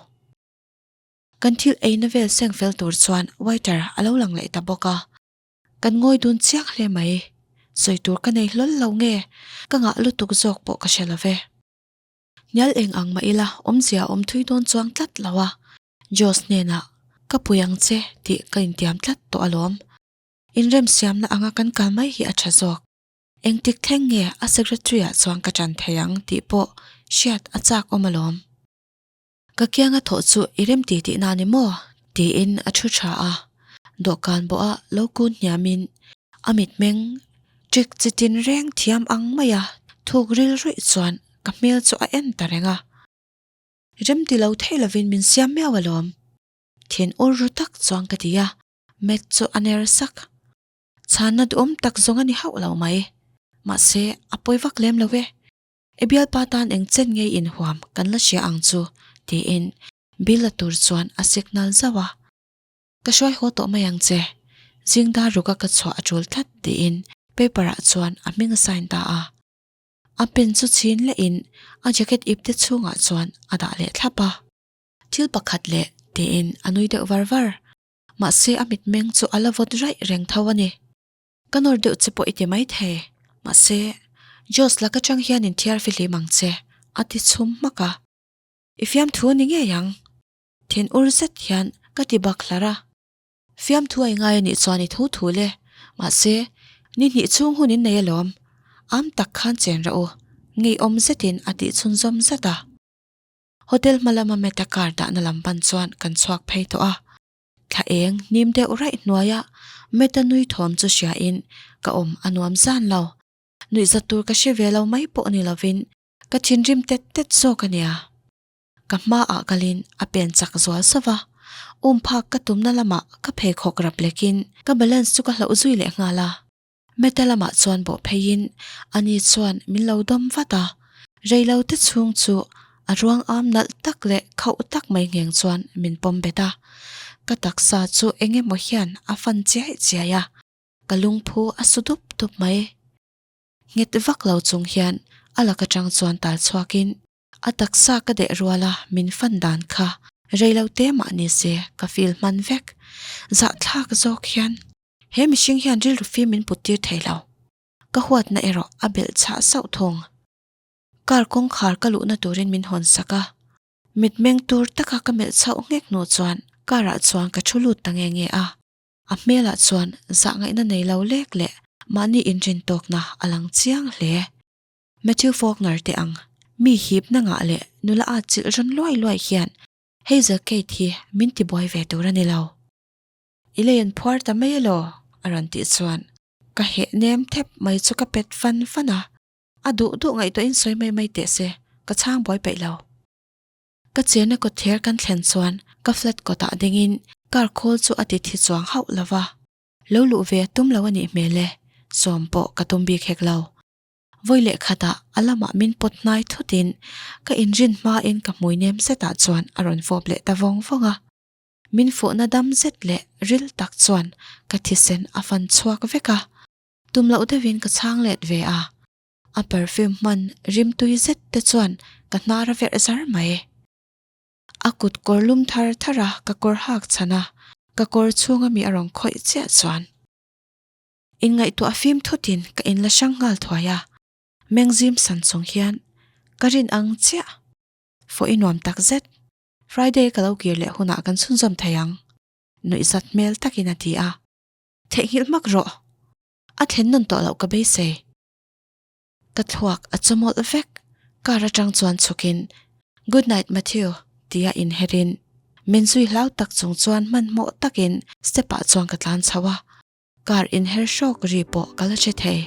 Kan thil eina vel seng fel tur chuan waiter a lo lang leh ta bawk a. Kan ngawi dun chiang hle mai. Sawi tur ka nei hlawl lo nge, ka ngah lutuk zawk pawh ka hre lo ve. Hnial eng ang mah ila awmzia a awm thui dawn chuang tlat lo a, Josh hnenah ka pui ang che tih ka intiam tlat tawh alawm. Inremsiamna anga kan kal mai hi a tha zawk. Engtik thleng nge a secretary ah chuan ka tan thei ang tih pawh hriat a chak awm alawm. Ka kianga thawh chu i rem ti tihna a ni maw? tiin a thu tha a. Dawhkan bawha lo kun hniamin a mitmeng ṭik chi tin reng thiam ang maia thuk ril ruih chuan ka hmel chu a en ta reng a. Rem ti lo thei lovin min siam miau alawm. Thin ur ru tak chuan ka ti a, Matt chu a ner sak. Chhanna duhawm tak zawng a ni hauh lo mai. Mahse, a pawi vak lem lo e. I bialpa tan eng chen ngei inhuam kan la hria ang chu, tiin bill la tur chuan a signal zauh a. Ka hruai haw tawh mai ang che, zing dar ruka ka chhuah a tul tlat, tiin paper ah chuan a hming a sign ta a. A pen chu chhin lehin a jacket ip te chhungah chuan a dah leh thlap a. Thil pakhat leh, tiin a nui deuh var var. Mahse a mitmeng chu a la vawt raih reng tho a ni. Ka nawr deuh che pawh i ti mai thei. Mahse, Josh lak atang hian inthiar fihlim ang che, a ti chhum hmak a. I fiamthu a ni ngei ang. Thin ur zet hian ka ti bak hlar a. Fiamthu a i ngai a nih chuan i tho thu le. Mahse, ni hnih chhung hun in nei alawm. Am tak khan chen rawh u. Ngeiawm zetin a tih chhunzawm zat a. Hotel hma lama Meta car dahna lam pan chuan kan chhuak phei tawh a. Thla eng hnim deuh raih hnuaia Meta nui thawm chu hriain ka awm a nuam zan lo. Nuihzat tur ka hre ve lo mai pawh ni lovin ka thinrim tet tet zawk a nia. Ka hmaah kalin a pen chak zual sauh va, um phak ka tumna lamah ka pheikhawk rap lekin ka balance chu ka hlauh zui leh nghal a. Meta lamah chuan bawh pheiin ani chuan min lo dawm vat a, reilo te chhung chu a ruang am nalh tak leh khauh tak mai ngheng chuan min pawm bet a. Ka taksa chu eng emaw hian a fan chiai chiai a, ka lungphu a su dup dup mai. Nghet vak lo chung hian a lak atang chuan tal chhuakin a taksa ka deh rual a min fan dan kha reilo te mah ni se ka feel hman vek. Zahthlak zawk hian He mihring hian rilru fim min put tir thei lo. Ka huatna erawh a belh chhah sauh thung. Car kawngkhar ka luhna turin min hawn sak a. Mitmeng tur taka ka melh chhoh nghek hnu chuan car ah chuan ka thu lut ta nge nge a. A hmelah chuan zahngaihna nei lo lek leh mahni inrin tawkna a lang chiang hle. Matthew Faulkner te ang mi hipna ngah leh nula at chilh rawn luai luai hian Hazel Kate hi min tibuai ve tur a ni lo. I lei an phuar ta mai elaw? a rawn tih chuan ka heh nem thep mai chu ka pet fan fan a, a duh duh ngaihtuahin sawi mai mai teh se, ka chhang buai peih lo. Ka chenna kawther kan thlen chuan ka flat kawtah dingin car khawl chu a ti thi chuang hauh lo va, lo luh ve a tum lo a nih hmel e, sawm pawh ka tum bik hek lo. Vawi leh khatah a lamah min pawt hnai thutin ka inrin hmain ka hmui nem zetah chuan a rawn fawp leh ta vawng vawng a. Min fuhna dam zet leh ril tak chuan ka thisen a fan chhuak vek a, tum loh deuhin ka chhang let ve a, a perfume hman rimtui zet te chuan ka hnar a verh zar mai. A kut kawr lum thar thar a ka kawr hak chhan a, ka kawr chhunga mi a rawn khawih chiah chuan inngaihtuah fim thutin ka inla hrang nghal thuai a, mengzim san chung hian ka rin ang chiah fawh i nuam tak zet. Friday ka lo kir leh hunah kan chhunzawm thei ang, nuihzat hmel takin a ti a. Theihnghilh hmak rawh, a thlen nawn tawh loh ka beisei. Ka thluak a chawmawlh vek, car atang chuan chhukin Good night Matthew tia inherin min zui hlau tak chung chuan hmanhmawh takin step ah chuan ka tlan chho a. Car inher hrawk ri pawh ka la hre thei.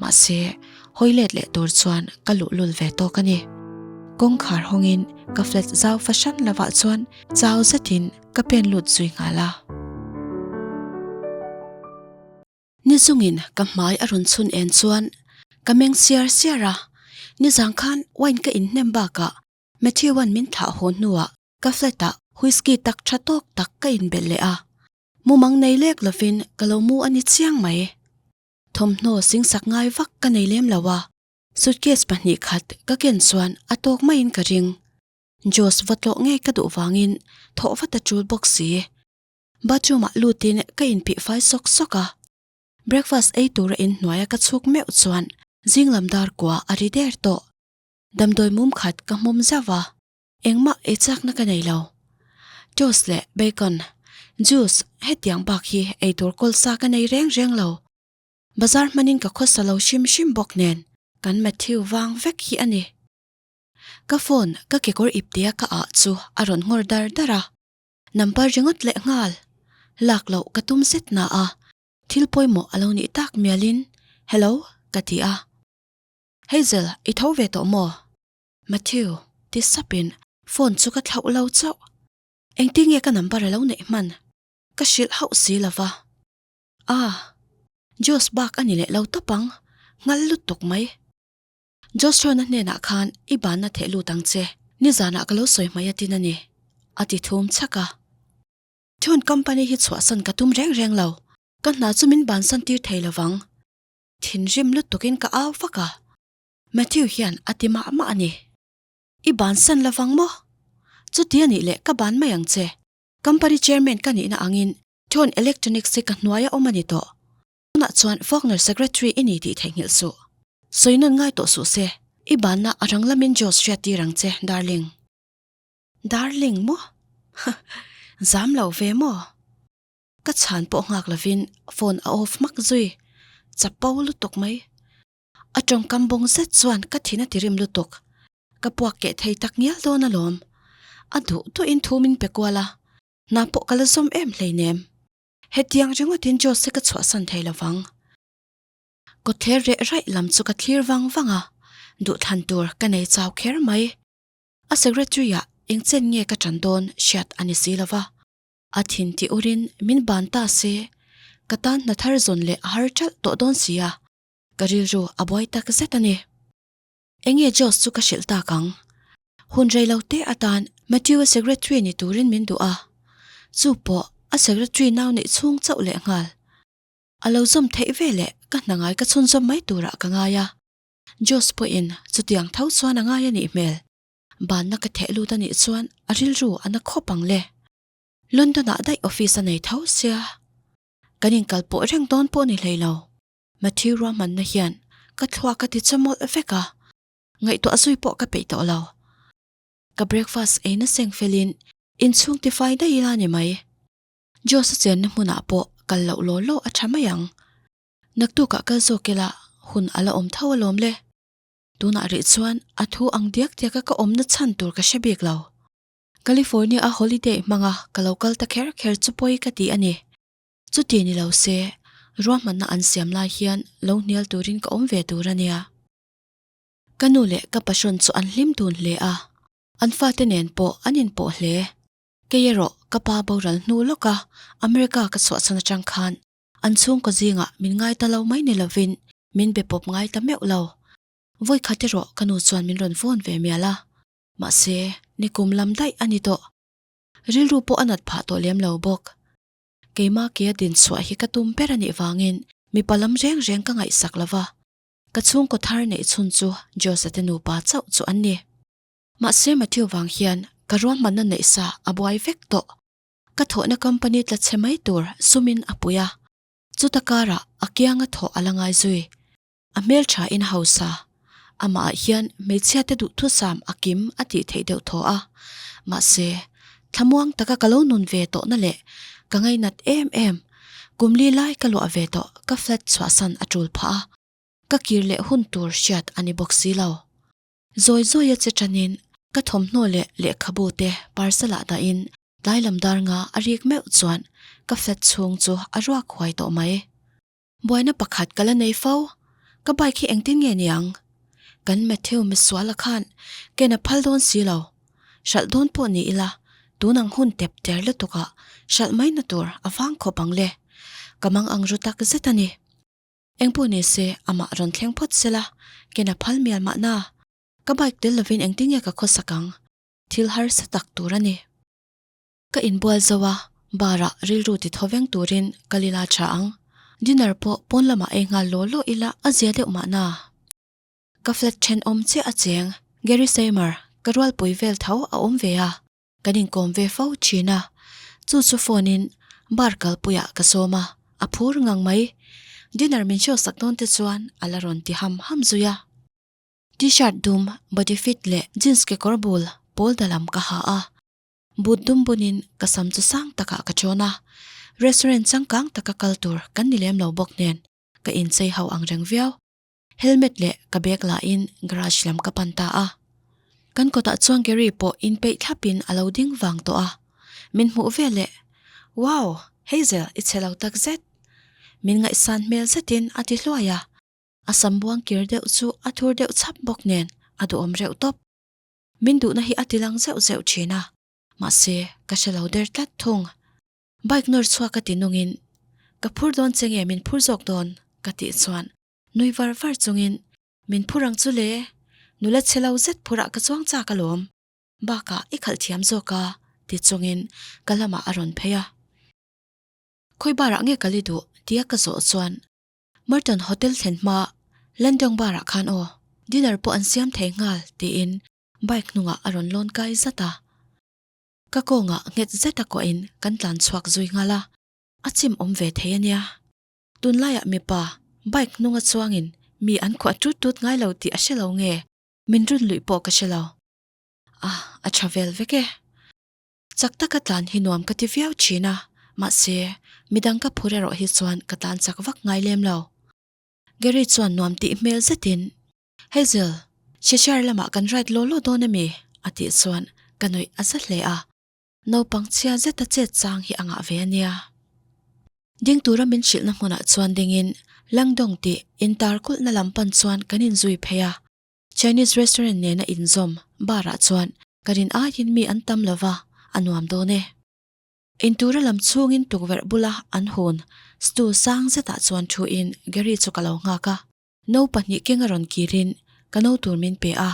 Mahse, hawi let leh tur chuan ka luhlul ve tawk a ni. Kawngkhar hawngin ka flat zau fahran lovah chuan chau zetin ka pen lut zui nghal a. Ni zungin ka hmai a rawn chhun en chuan ka meng siar siar a, nizang khan wine ka inhnem bakah Matthew-a'n min thlah haw hnuah ka flat-ah whisky tak tha tawk tak ka inbelh leh a. Mumang nei lek lovin ka lo mu a ni chiang mai. Thawmhnaw singsak ngai vak ka nei lem lo a, suitcase pahnih khat ka ken chuan a tawk maiin ka ring. Josh va tlawh ngei ka duh vangin thawh vat a tul bawk si. Bathroom ah lutin ka inphih fai sawk sawk a. Breakfast ei tura inhnuaia ka chhuk meuh chuan zinglam dar kua a ri der tawh. Damdawi mum khat ka hmawm zauh a. Engmah ei chakna ka nei lo. Toast leh bacon, juice hetiang bak hi ei tur kawlsa ka nei reng reng lo. Bazar hmanin ka khawsa lo hrim hrim bawk nen kan Matthew vang vek hi a ni. Ka phone ka kekawr iptea ka ah chu a rawn nghawr dar dar a. Number ringawt leh nghal. Lak loh ka tum zet na a, thil pawimawh a lo nih tak mialin Hello ka ti a. Hazel, i tho ve tawh maw? Matthew, ti sapin phone chu ka thlauh lo chauh. Engtin nge ka number a lo neih hman? Ka hrilh hauh si lo va. Ah! Josh bak a ni leh lo tawp ang, nghal lutuk mai. Josh Ron-a hnenah khan i banna theh lut ang che, nizanah ka lo sawi hmai atin a ni, a ti thum chhak a. Tune company hi chhuahsan ka tum reng reng lo, ka hna chu min bansan tir thei lo vang. Thinrim lutukin ka au vak a. Matthew hian a ti mah mah a ni. I bansan lovang maw? Chuti a nih leh ka ban mai ang che. Company chairman ka nihna angin Tone Electronics hi ka hnuaia awm a ni tawh. Tunah chuan Faulkner secretary i ni tih theihnghilh suh. Sawi nawn ngai tawh suh se, i banna a rang lamin Josh hriat tir ang che, darling. Darling maw? Zam lo ve maw? Ka chhan pawh nghak lovin phone a off hmak zui. Chapo lutuk mai. A tawngkam bawng zet chuan ka thin a ti rim lutuk. Ka puak keh thei tak ngial dawn alawm. A duh duhin thu min pe kual a, hna pawh ka la zawm em hleinem. Hetiang ringawtin Jose ka chhuahsan thei lovang. Kawtthler reh raih lam chu ka thlir vang vang a, duhthlan tur ka nei chau kher mai. A secretary-ah eng chen nge ka ṭan dawn hriat a ni si lova. A thin ti urin min ban ta se, ka tan hna thar zawn leh a har ṭalh tawh dawn si a, ka rilru a buai tak zet a ni. Enge Josh chu ka hrilh tak ang? Hun rei lo te atan Matthew-a secretary ni turin min duh a, chu pawh a secretary nau neih chhung chauh leh nghal. A lo zawm theih ve leh ka hna ngai ka chhunzawm mai turah ka ngai a, Josh pawhin chutiang tho chuan a ngai a nih hmel. Banna ka theh lut a nih chuan a rilru a na khawp ang le. London-ah daih office a nei tho sia, kan inkal pawh reng dawn pawh ni hlei lo. Matthew ruahmanna hian ka thluak a ti chawmawlh vek a, ngaihtuah zui pawh ka peih tawh lo. Ka breakfast eina seng felin inchhung tifai daih ila ni mai. Josh-a chenna hmunah pawh kal loh law law a tha mai ang. Naktukah kal zawk ila hun a la awm tho alawm le. Tunah rih chuan a thu ang diak diaka ka awmna chhan tur ka hre bik lo. California-a holiday hmanga ka lo kal ta kher kher chu pawi ka ti a ni. Chuti ni lo se, ruahmanna an siam lai hian lo hnial turin ka awm ve tur a nia. Ka nu leh ka pahrawn chu an hlim dun hle a, an fate nen pawh an inpawh hle. Kei erawh ka pa boral hnu lawka America ka chhuahchhan atang khan an chhungkaw zingah min ngai ta lo mai ni lovin min be pawp ngai ta meuh lo. Vawikhat erawh ka nu chuan min rawn vawn ve mial a, mahse nikum lam daih a ni tawh. Rilru pawh a nat phah tawh lem lo bawk. Keimah kea din chhuah hi ka tum ber a nih vangin mipa lam reng reng ka ngaihsak lo va, ka chhungkaw thar neih chhun chu Jose te nupa chauh chu an ni. Mahse Matthew vang hian ka ruahmanna neih sa a buai vek tawh. Ka thawhna company tla chhe mai tur sumin a pui a, chuta karah a kianga thawh a la ngai zui. A hmeltha in hausa, amah ah hian hmeichhia te duhthusam a kim a tih theih deuh thaw a. Mahse, thlamuang taka ka lo nun ve tawhna leh ka ngainat em em, kum li lai ka luah ve tawh ka flat chhuahsan a tul phah a, ka kir leh hun tur hriat a ni bawk si lo. Zawi zawi a che tanin ka thawmhnaw leh lehkhabu te parcel ah dahin tlai lam dar nga a rik meuh chuan ka flat chhung chu a ruak huai tawh mai. Buaina pakhat ka la nei fo, ka bike hi engtin nge niang? Kan Matthew misuala khan ken a phal dawn si lo, hralh dawn pawh ni ila tun ang hun tep ter lutuk ah hralh mai na tur a vang khawp ang le, ka mang ang ru tak zet a ni. Engpawh ni se amah rawn thleng phawt sela, ken a phal mial mahna. Ka bike tel lovin engtin nge ka khawsak ang? Thil harsa tak tur a ni. Ka inbual zo a, bar ah rilru ti thaw veng turin ka lila tha ang. Dinner pawh pawn lamah ei nghal law law ila a zia deuh mahna. Ka flat thenawm chiah a cheng, Gary Seymour, ka rualpui vel tho a awm ve a. Kan inkawm ve fo thin a, chu chu phone in bar kalpuiah ka sawm a, a phur ngang mai. Dinner min show sak dawn te chuan a la rawn ti ham ham zui a. T-shirt dum, body fit leh jeans kekawr bul pawl da lam ka ha a, boot dum bunin ka sam chu sang takah ka chawn a, restaurant changkang taka kal tur kan ni lem lo bawk nen ka inchei ho ang reng viau. Helmet leh ka bag lah in garage lam ka pan ta a. Kan kawtah chuan Gary pawh inpeih thlap in a lo ding vang tawh a. Min hmuh ve leh, Wow! Hazel, i chhe lo tak zet! Min ngaihsan hmel zetin a ti hluai a. A sam buang kir deuh chu a thur deuh chhap bawk nen a duhawm reuh tawp. Min duhna hi a ti lang zeuh zeuh thin a, mahse ka hre lo der tlat thung. Bike nawr chhuak a ti nungin, Ka phur dawn che nge min phur zawk dawn? ka tih chuan Nui var var chungin, Min phur ang chu le, nula chhe lo zet phurah ka chuang chak alawm, bakah i khalh thiam zawk a, ti chungin ka lamah a rawn phei a. Khawi barah nge kal i duh? tia ka zawh chuan, Merton Hotel thlen hma Landong barah khan aw, dinner pawh an siam thei nghal, tiin bike hnungah a rawn lawn kai zat a. Ka kawngah nghet zeta kuahin kan tlan chhuak zui nghal a, a chim awm ve thei a nia. Tunlaiah mipa bike hnunga chuangin mi an khuah tut tut ngai lo tih a hre lo nge min run luih pawh ka hre lo. A, a tha vel vek e. Chak taka tlan hi nuam ka ti viau thin a, mahse midang ka phur erawh hi chuan ka tlan chak vak ngai lem lo. Gary chuan nuam tih hmel zetin, Hazel, Cheshire lamah kan ride law law dawn ami? a tih chuan ka nuih a za hle a. Naupang chhia zeta chet chang hi a ngah ve a nia. Ding tura min hrilhna hmunah chuan dingin Langdong tih intar kulhna lam pan chuan kan inzui phei a. Chinese restaurant nena inzawm bar ah chuan ka rin aiin mi an tam lova, a nuam dawn e. Intura lam chhungin tukverh bula an hun stool sang zetah chuan thuin Gary chu ka lo nghak a. No pahnih keng a rawn kirin ka no tur min pe a,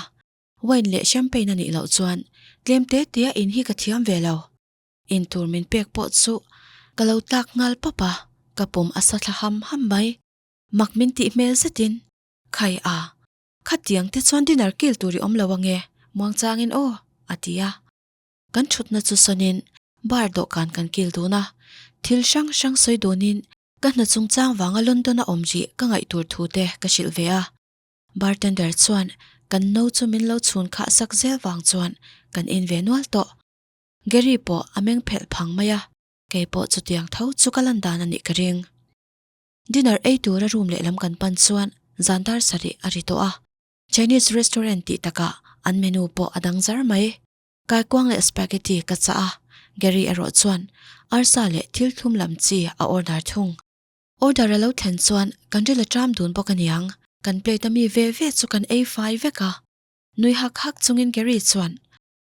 wine leh champagne a nih loh chuan tlem te te a in hi ka thiam ve lo. Intur min pek pawh chu ka lo tlak nghal pawp a, ka pum a sa thla ham ham mai. Mak min tih hmel zetin, Khai a, khatiang te chuan dinner kil tur i awm lo ange, muangchangin aw, a ti a. Kan thutna chu sawnin bar dawhkan kan kil dun a, thil hrang hrang sawi dunin ka hna chungchang vanga London a awm rih ka ngaih tur thu te ka hrilh ve a. Bartender chuan kan no chu min lo chhun khah sak zel vang chuan kan in ve nual tawh. Gary pawh a meng phelh phang mai a, kei pawh chutiang tho chu ka lan dan a nih ka ring. Dinner ei tura room lehlam kan pan chuan zan dar sarih a ri tawh a, Chinese restaurant tih takah an menu pawh a dang zar mai. Kaikuang leh spaghetti ka chah a, Gary erawh chuan arsa leh thil thlum lam chi a order thung. Order a lo thlen chuan kan ril a ṭam dun bawk aniang, kan plate a mi ve ve chu kan ei fai vek a. Nui hak hak chungin Gary chuan,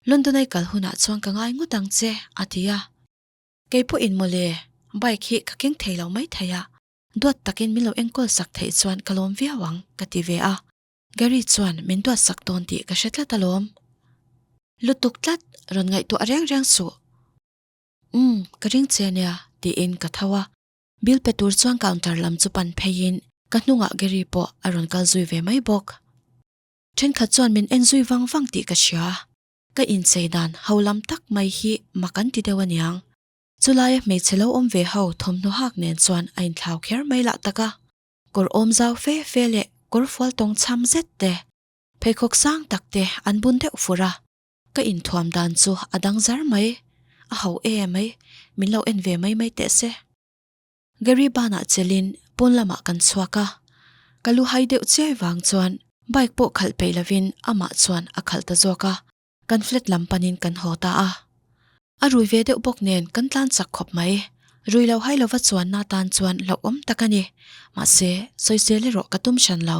London ai kal hunah chuan ka ngai ngawt ang che, a ti a. Kei pawhin mawle, bike hi ka keng thei lo mai thei a, duat takin min lo enkawl sak theih chuan ka lawm viau ang, ka ti ve a. Gary chuan min duat sak dawn tih ka hre tlat alawm. Lutuk tlat, rawn ngaihtuah reng reng suh. Umm, ka ring che ania, tiin ka tho a. Bill pe tur chuan counter lam chu pan pheiin ka hnungah Gary pawh a rawn kal zui ve mai bawk. Thenkhat chuan min en zui vang vang tih ka hria. Ka inchei dan ho lam tak mai hi mak an ti deuh aniang. Chulaia hmeichhe lo awm ve ho thawmhnaw hak nen chuan a inthlau kher mai lah tak a. Kawr awm zau fe fe leh kawr fual tawng chham zet te, pheikhawk sang tak te an bun deuh fur a. Ka inthuam dan chu a dang zar mai, a ho e mai, min lo en ve mai mai teh se. Gary banah chelin pawn lamah kan chhuak a, ka lu hai deuh chiai vang chuan bike pawh khalh peih lovin amah chuan a khalh ta zawk a, kan flat lam panin kan haw ta a. A rui ve deuh bawk nen kan tlan chak khawp mai, rui lo hai lova chuanna tan chuan hlauhawm tak a ni, mahse sawisel erawh ka tum hran lo.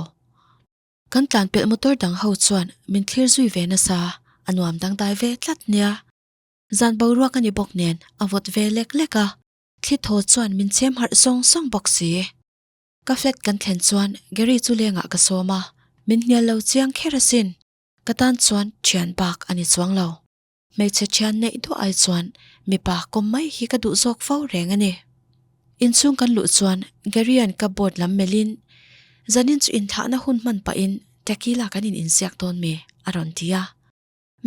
Kan tlan pelh motor dang ho chuan min thlir zui ve nasa, a nuam dangdai ve tlat nia. Zan boruak a ni bawk nen a vawt ve lek lek a, thli thaw chuan min chhem harh sawng sawng bawk si. Ka flat kan thlen chuan Gary chu lengah ka sawm a, min hnial lo chiang kher asin. Ka tan chuan thian bak a ni chuang lo. Hmeichhe thian neih duah ai chuan mipa kawm mai hi ka duh zawk fo reng a ni. Inchhung kan luh chuan Gary-a'n cupboard lam melhin, Zanin chu inthlahna hun hman pahin tequila kan in inziak dawn mi? a rawn ti a.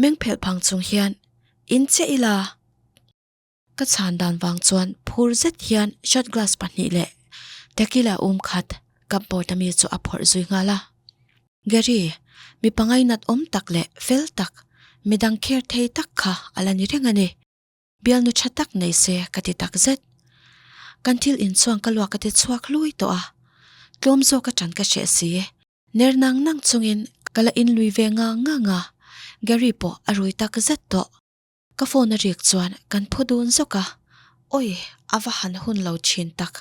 Meng phelh phang chung hian, In chiah ila! Ka chhan dan vang chuan phur zet hian shot glass pahnih leh tequila um khat cupboard ami chu a phawrh zui nghal a. Gary, mi pangai nat awm tak leh fel tak, midang kher thei tak kha a la ni reng a ni. Bialnu tha tak nei se ka ti tak zet. Kan thil inchuang ka luak a ti chhuak hlui tawh a, tlawm zawk a tan ka hreh si. Ner nang nang chungin ka la inlui ve ngang ngang a, Gary pawh a rui tak zet tawh. Ka phone a rik chuan kan phu dun zawk a, awi a va han hun lo thin tak.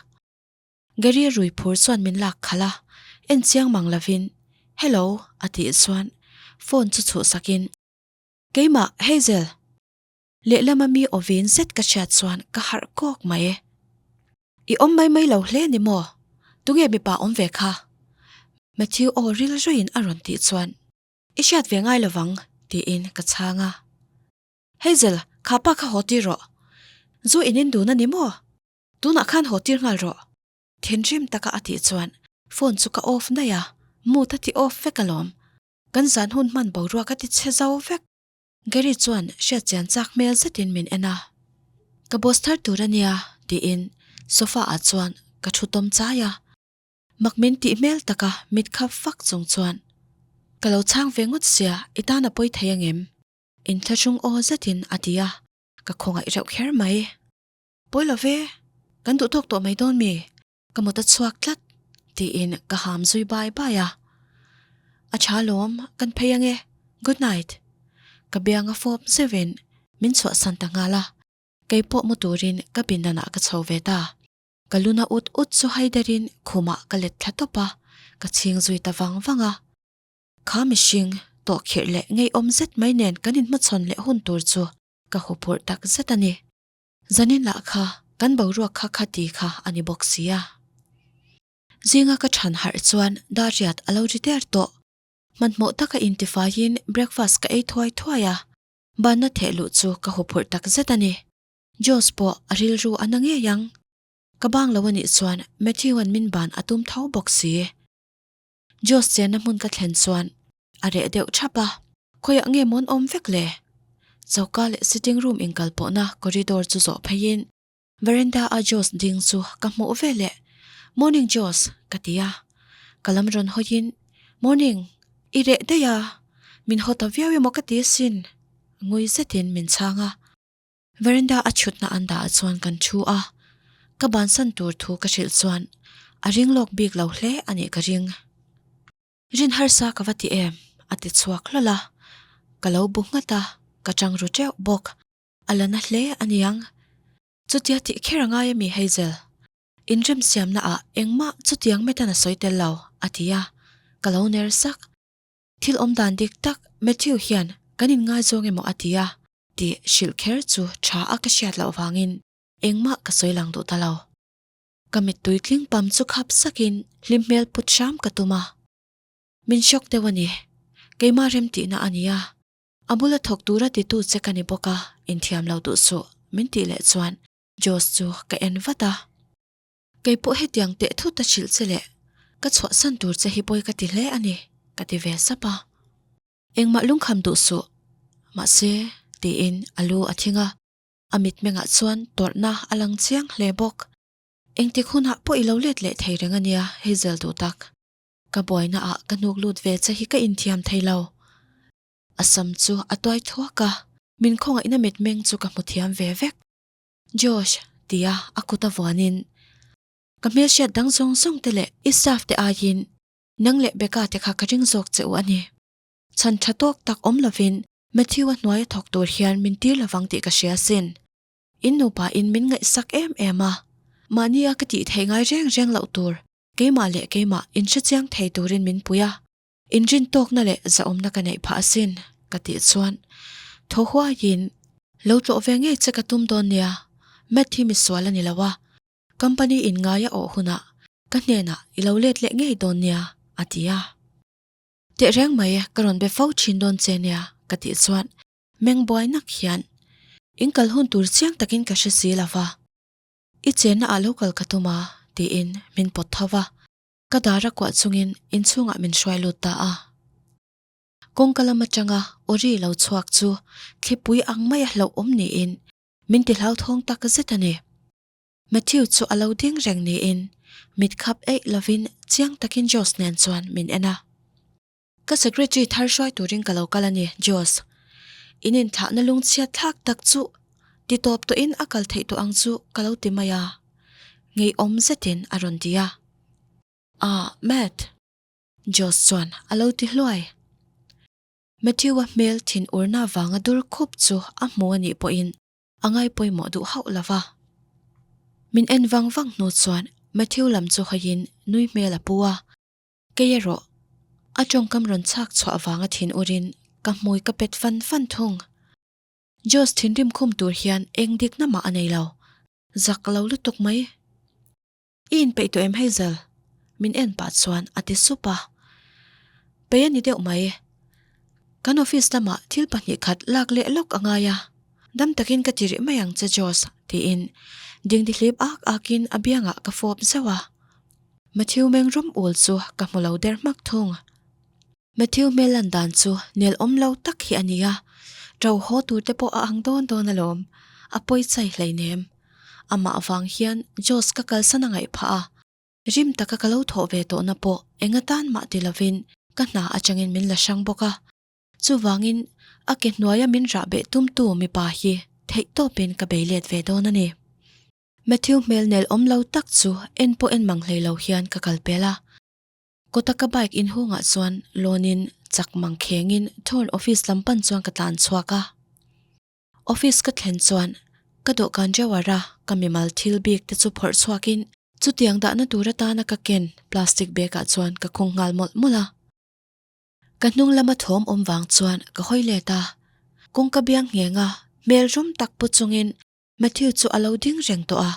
Gary rui phur chuan min lak khalh a, en chiang mang lovin Hello a tih chuan phone chu chhuh sakin Keimah Hazel! Lehlama mi aw vin zet ka hriat chuan ka harh kawk mai. I awm mai mai lo hle ni maw? Tunge mipa awm ve kha? Matthew aw ril ruiin a rawn tih chuan I hriat ve ngai lovang, tiin ka chhang a. Hazel, kha pa kha haw tir rawh. Zu in in dun a ni maw? Tunah khan haw tir nghal rawh. Thinrim taka a tih chuan phone chu ka off daih a, mood a ti off vek alawm. Kan zan hun hman boruak a ti chhe zo vek. Gary chuan hriat chian chak hmel zetin min en a. Ka boss thar tur a nia, tiin sofa ah chuan ka thu tawm chai a. Mak min tih hmel taka mit khap fak chung chuan, Ka lo chhang ve ngawt sia, i tan a pawi thei angem? Inthlahrung aw zetin a ti a, ka khawngaih reuh kher mai. Pawi lo ve, kan duh tawk tawh mai dawn mi? Ka mut a chhuak tlat, Tiin ka ham zui bai bai a. A tha lawm, kan phei ange. Good night. Ka biang a fawp zeuhin min chhuahsan ta nghal a. Kei pawh mu turin ka pindanah ka chho ve ta. Ka luna ut ut chu haiderin khumah ka let thla tawp a, ka chhing zui ta vang vang a. Kha mihring tawhkhirh leh ngeiawm zet mai nen kan inhmachhawn leh hun tur chu ka huphurh tak zet a ni. Zanin lah kha kan boruak kha khati kha a ni bawk si a. Zinga ka than harh chuan Dariat a lo ri der tawh. Hmanhmawh taka intifaiin breakfast ka ei thuai thuai a, banna theh luh chu ka huphurh tak zet a ni. Josh pawh a rilru a na ngei ang. Ka bang lo a nih chuan Matthew-a'n min ban a tum tho bawk si. Josh chenna hmun ka thlen chuan a reh deuh thap a, khawiah nge mawn awm vek le? Choka leh sitting room inkal pawhna corridor chu zawh pheiin veranda a Josh ding chu ka hmuh ve leh, Morning Josh ka ti a, ka lam rawn hawiin Morning, i reh daih a, min haw ta viau emaw ka ti asin ngui zetin min chhang a. Veranda a chhutna an dah ah chuan kan thu a, ka bansan tur thu ka hrilh chuan a ring lawk bik lo hle a nih ka ring. Rin harsa ka va ti em? a ti chhuak hlawl a, ka lo bu nghat a, ka tang ru teuh bawk. A la na hle a niang. Chutia tih kher a ngai a mi Hazel? Inremsiamna ah engmah chutiang metan a sawi tel lo, a ti a, ka lo ner sak. Thil awm dan dik tak Matthew hian kan inngaizawng emaw a ti a tih hrilh kher chu tha a ka hriat loh vangin engmah ka sawi lang duh ta lo. Ka mittui tling pam chu khap sakin hlim hmel put hram ka tum a. Min shock deuh a ni. Keimah remtihna a nia. A bula thawk tura titu che ka ni bawk a, inthiam lo duh suh min tih leh chuan Josh chu ka en vat a. Kei pawh hetiang teh thut a hrilh che leh ka chhuahsan tur che hi pawi ka ti hle a ni, ka ti ve sap a. Engmah lungkham duh suh, mahse, tiin a lu a thing a, a mitmengah chuan tawrhna a lang chiang hle bawk. Engtik hunah pawh i lo let leh thei reng a nia, Hazel duh tak. Ka buaina ah ka hnuk lut ve che hi ka inthiam thei lo. A sam chu a tuai thuak a, min khawngaihna mitmeng chu ka hmu thiam ve vek. Josh, tia a kut a vuanin, Ka hmelhriat dang zawng zawng te leh i staff te aiin nang leh Becca te kha ka ring zawk che u a ni. Chhan tha tawk tak awm lovin Matthew-a hnuaia thawk tur hian min tir lovang tih ka hria sin. In nupa in min ngaihsak em em a, mahnia ka tih theih ngai reng reng loh tur keimah leh keimah inhrechiang thei turin min pui a. Inrintawkna leh zahawmna ka neih phah asin, ka tih chuan thaw huaiin, Lo tlawh ve ngei che ka tum dawn nia, Matt hi misual a ni lo a, company in ngai a awh hunah ka hnenah i lo let leh ngei dawn nia, a ti a. Tehreng mai ka rawn be fo thin dawn che nia, ka tih chuan meng buai nak hian, In kal hun tur chiang takin ka hre si lo va, i chenna ah lo kal ka tum a, tiin min pawt tho va. Ka dar a kuah chungin inchhungah min hruai lut ta a. Kawngka lam atanga Ori lo chhuak chu thlipui ang maia hlauhawm niin min ti hlauthawng tak zet a ni. Matthew chu a lo ding reng niin mit khap eih lovin chiang takin Josh nen chuan min en a. Ka secretary thar hruai turin ka lo kal a ni, Josh. In inthlahna lungchhiat thlak tak chu ti tawp tawhin a kal theih tawh ang chu ka lo ti mai a, ngeiawm zetin a rawn ti a. Ah, Matt. Josh chuan a lo ti hluai. Matthew-a hmel thin urna vanga dur khup chu a hmu a nih pawhin a ngai pawimawh duh hauh lo va. Min en vang vang hnu chuan Matthew lam chu hawiin nui hmel a pu a. Kei erawh, a tawngkam rawn chhak chhuah avanga thin urin ka hmui ka pet fan fan thung. Josh thinrim khum tur hian eng dikna mah a nei lo, zak lo lutuk mai. I inpeih tawh em Hazel? Min en pah chuan a ti sup a. Peih a ni deuh mai. Kan office lamah thil pahnih khat lak leh lawk a ngai a, dam takin ka ti rih mai ang che Josh tiin dingdihlip ak akin a biangah ka fawp zauh a. Matthew meng rawm ul chu ka hmu lo der hmak thung. Matthew hmel lan dan chu nel awm lo tak hi a ni a, ṭo haw tur te pawh a ang dawn dawn alawm, a pawi chai hleinem. Amah avang hian Josh ka kalsan a ngaih phah a, rim taka ka lo thawh ve tawhna pawh eng atan mah ti lovin ka hna atangin min la hrang bawk a. Chuvangin a ke hnuaia min rah beh tumtu mipa hi theihtawpin ka bei let ve dawn a ni. Matthew hmel nel awm lo tak chu en pawh en mang hlei lo hian ka kal pel a. Kawta ka bike inhungah chuan lawnin chak mang khengin Thorn office lam pan chuan ka tlan chhuak a. Office ka thlen chuan ka dawhkan drawer a ka mimal thil bik te chu phawrh chhuakin chutiang dahna tur atana ka ken plastic bag ah chuan ka khung nghal mawlh mawlh a. Ka hnung lama thawm awm vang chuan ka hawi let a, kawngka biang ngheng a hmel rum tak pu chungin Matthew chu a lo ding reng tawh a,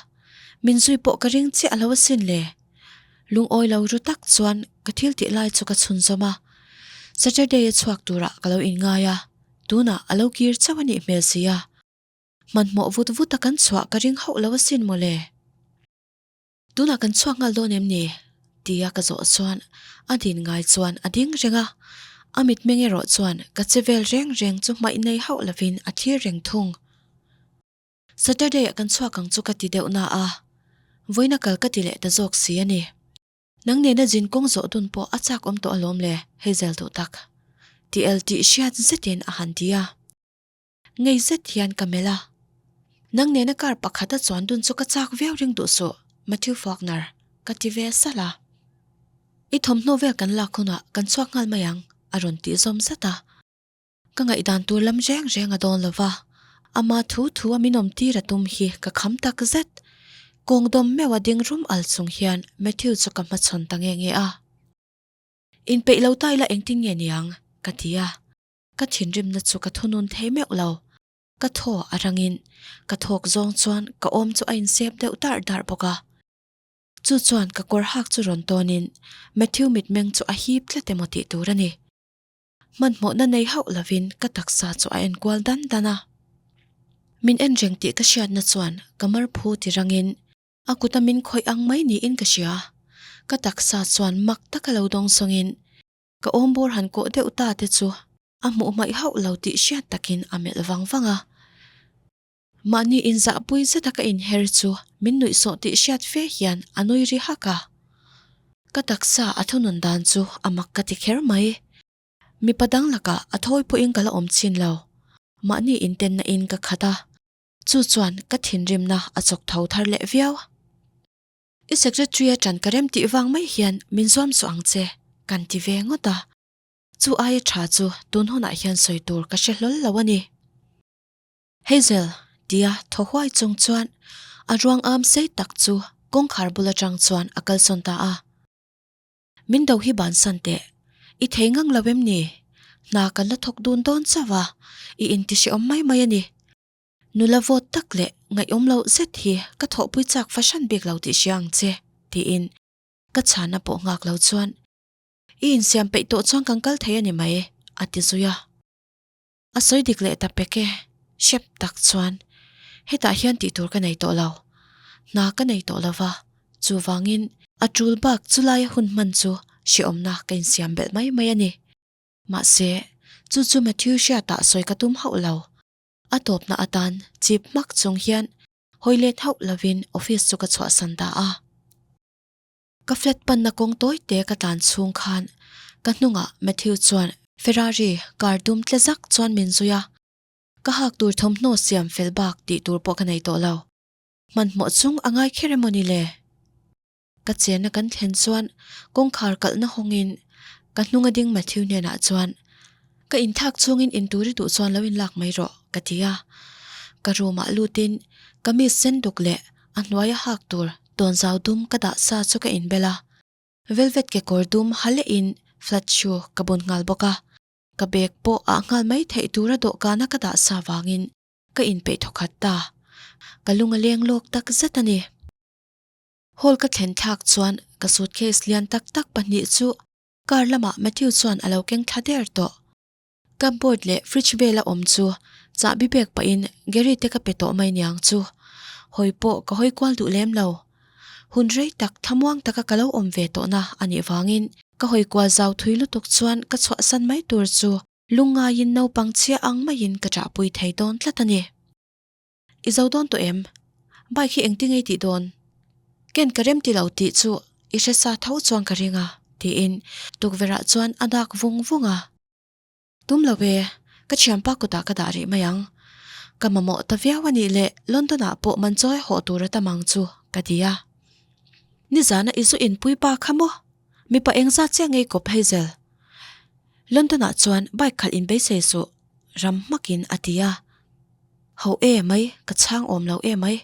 min zui pawh ka ring chiah lo asin le. Lungawi lo ru tak chuan ka thil tih lai chu ka chhunzawm a, Saturday a chhuak turah ka lo inngai a, tunah a lo kir chauh a nih hmel si a, hmanhmawh vut vut a kan chhuah ka ring hauh lo asin mawle. Tunah kan chhuak nghal dawn em ni? tia ka zawh chuan a din ngai chuan a ding reng a, a mitmeng erawh chuan ka che vel reng reng chu hmaih nei hauh lovin a thlir reng thung. Saturday ah kan chhuak ang chu ka ti deuh na a, vawiina kal ka ti leh ta zawk si a ni. Nang nena zin kawng zawh dun pawh a chak awm tawh alawm le, Hazel duh tak. Ti el tih hriat zetin a han ti a. Ngei zet hian ka melh a. Nang nena car pakhat a chuan dun chu ka chak viau ring duh suh, Matthew Faulkner, ka ti ve salh a. I thawmhnaw vel kan lak hunah kan chhuak nghal mai ang, a rawn tih zawm zat a. Ka ngaihdan tur lam reng reng a dawn lo va, ama thu thu a min awm tir a tum hi ka kham tak zet. Kawng dawm meuh a ding rum al chung hian Matthew chu ka hmachhawn ta nge nge a. Inpeih lo ta ila engtin nge niang? ka ti a. Ka thinrimna chu ka thunun thei meuh lo. Ka thaw a rangin ka thawk zawng chuan ka awm chu a insep deuh dar dar bawk a. Chu chuan ka kawr hak chu rawn tawnin Matthew mitmeng chu a hip tlat emaw tih tur a ni. Hmanhmawhna nei hauh lovin ka taksa chu a enkual dan dan a. Min en reng tih ka hriatna chuan ka mar phu ti rangin a kuta min khawih ang mai niin ka hria. Ka taksa chuan mak taka lo dawng sawngin Ka awmbawr han kawh deuh ta te chu a hmuh hmaih hauh lo tih hriat takin a melh vang vang a. Mahni inzahpui zeta ka inher chu min nuihsawh tih hriat fe hian a nui ri hak a. Ka taksa a thunun dan chu a mak ka ti kher mai. Mipa dang lakah a thawi pawhin ka la awm chin lo. Mahni intenna in ka khat a, chu chuan ka thinrimna a chawk tho thar leh viau. I secretary a ṭan ka rem tih vang mai hian min zuam suh ang che, kan ti ve ngawt a. Chu aia ṭha chu tun hunah hian sawi tur ka hre hlawl lo a ni. Hazel, tia thaw huai chung chuan a ruang am sei tak chu kawngkhar bul aṭang chuan a kalsawn ta a. Min do hi bansan teh, i thei ngang lo em ni? Hna kan la thawk dun dawn chauh a, i intihrehawm mai mai a ni. Nula vawt tak leh ngaihawm loh zet hi ka thawhpui chak fahran bik lo tih hria ang che, tiin ka chhana pawh nghak lo chuan, I insiam peih tawh chuan kan kal thei a ni mai, a ti zui a. A sawi dik leh ta pek e, hrep tak chuan hetah hian tih tur ka nei tawh lo, hna ka nei tawh lo va, chuvangin a tul bak chulaia hun hman chu hrehawmna ka insiam belh mai mai a ni. Mahse, chu chu Matthew hriatah sawi ka tum hauh lo. A tawpna atan chip hmak chung hian hawi let hauh lovin office chu ka chhuahsan ta a. Ka flat panna kawng tawi te ka tlan chhung khan ka hnungah Matthew chuan Ferrari car dum tle zak chuan min zui a, ka hak tur thawmhnaw siam fel bak tih tur pawh ka nei tawh lo. Hmanhmawh chung a ngai kher emaw ni le? Ka chenna kan thlen chuan kawngkhar kalhna hawngin ka hnunga ding Matthew hnenah chuan, Ka inthlak chhungin intur i duh chuan lo inlak mai rawh, ka ti a. Ka room ah lutin kamis sen duk leh a hnuaia hak tur tawnzau dum ka dah sa chu ka inbel a. Velvet kekawr dum ha lehin flat shoe ka bun nghal bawk a. Ka bag pawh ah nghal mai theih tura dawhkana ka dah sa vangin ka inpeih thawkhat ta. Ka lung a leng lawk tak zet a ni. Hall ka thlen thlak chuan ka suitcase lian tak tak pahnih chu car lamah Matthew chuan a lo keng thla der tawh. Cupboard leh fridge vela awm chu chahbi bek pahin Gary te ka pe tawh mai niang chu. Hawi pawh ka hawi kual duh lem lo. Hun rei tak thlamuang taka ka lo awm ve tawhna a nih vangin ka hawi kual zau thui lutuk chuan ka chhuahsan mai tur chu lungngaiin naupang chhia ang maiin ka ṭahpui thei dawn tlat a ni. I zo dawn tawh em? Bike hi engti ngei tih dawn? Ken ka rem ti lo tih chu i hre sa tho chuan ka ring a, tiin tukverhah chuan a dak vung vung a. Tum lo e, ka thianpa kutah ka dah rih mai ang. Ka mamawh ta viau a nih leh London ah pawh man chawi hawh tur a tam ang chu, ka ti a. Nizana i zu inpui pa kha maw? Mipa engzat chiah ngei kawp Hazel? London ah chuan bike khalh in beisei suh ram hmakin a ti a. Ho e mai, ka chhang awm lo e mai.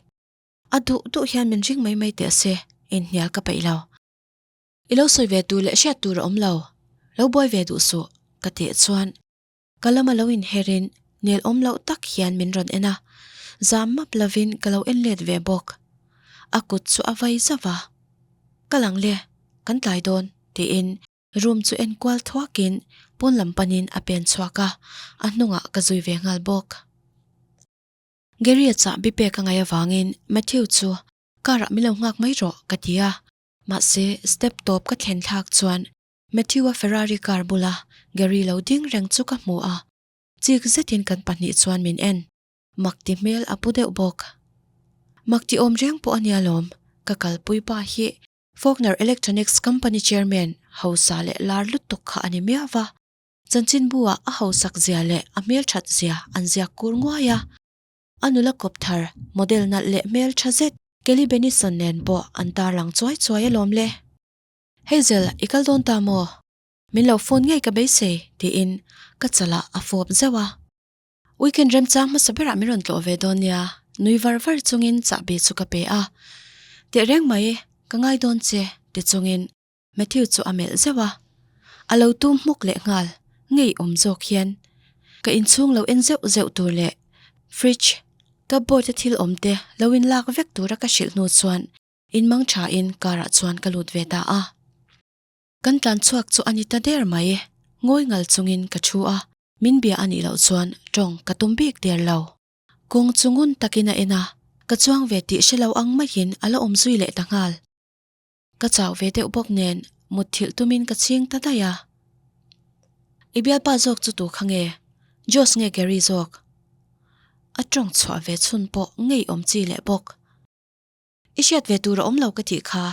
A duh duh hian min ring mai mai teh se, inhnial ka peih lo. I lo sawi ve tur leh hriat tur a awm lo, lo buai ve duh suh ka tih chuan ka lama lo inher in nel awm loh tak hian min rawn en a, zam map lovin ka lo en let ve bawk. A kut chu a vai zauh a, Ka lang le, kan tlai dawn tiin room chu en kual thuakin pawn lam panin a pen chhuak a, a hnungah ka zui ve nghal bawk. Gary-a chahbi pek a ngaih avangin Matthew chu car ah min lo nghak mai rawh ka ti a, mahse step tawp ka thlen thlak chuan Matthew-a Ferrari car bula Gary lo ding reng chu ka hmu a, chik zetin kan pahnih chuan min en. Mak ti hmel a pu deuh bawk. Mak ti awm reng pawh a nia lawm, ka kalpui pa hi Faulkner Electronics Company Chairman hausa leh lar lutuk kha a ni miau va, chanchinbu ah a hausak zia leh a hmelthat zia an ziak kur nguai a. A nula kawp thar, model nalh leh hmeltha zet Kelly Benison nen pawh an tarlang chuai chuai alawm le. Hazel, i kal dawn ta maw? Min lo phone ngei ka beisei, tiin ka chalah a fawp zeuh a. Weekend remchang hmasa berah min rawn tlawh ve dawn nia, nui var var chungin chahbi chu ka pe a. Tehreng mai, ka ngai dawn che, ti chungin Matthew chu a melh zeuh a. A lo tum hmuk leh nghal, ngei awm zawk hian ka inchhung lo en zeuh zeuh tur leh fridge, cupboard a thil awm te lo in lak vek tura ka hrilh hnu chuan In mang tha in car ah chuan ka lut ve ta a. Kan tlan chhuak chu a ni ta der mai. Ngawi ngal chungin ka thu a, min bia a nih loh chuan tawng ka tum bik der lo. Kawng chu ngun takin a en a, ka chuang ve tih hre lo ang maiin a la awm zui leh ta nghal. Ka chau ve deuh bawk nen mutthilh tumin ka chhing ta daih a. I bialpa zawk chu tu kha nge? Josh nge Gary zawk? A tawng chhuah ve chhun pawh ngeiawm chi leh bawk. I hriat ve tur a awm lo ka tih kha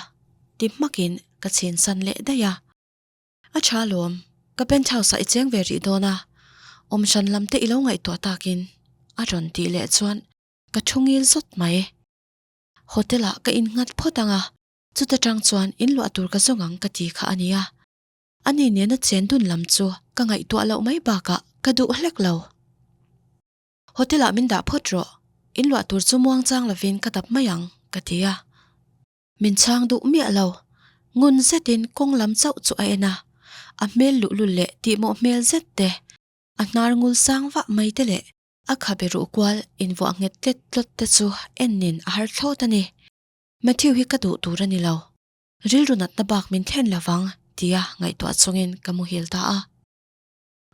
ti hmakin ka chhin san leh daih a. A tha alawm, ka penthouse ah i cheng ve rih dawn a, awm hran lam te i lo ngaihtuah takin a rawn tih leh chuan ka thu ngil zawt mai. Hotel ah ka innghat phawt ang a, chuta tang chuan in luah tur ka zawng ang ka ti kha a nia. Ani nena chen dun lam chu ka ngaihtuah loh mai bakah ka duh hlek lo. Hotel ah min dah phawt rawh, in luah tur chu muang chang lovin ka dap mai ang, ka ti a. Min chhang duh miah lo, ngun zetin kawng lam chauh chu a en a, a hmel luhlul leh tihmawh hmel zet te, a hnar ngul sang vah mai te leh a khabe ruh kual invuah nghet tlet tlawt te chu ennin a har thlawt a ni. Matthew hi ka duh tur a ni lo, rilru natna bak min thlen lovang tia ngaihtuah chungin ka muhil ta a.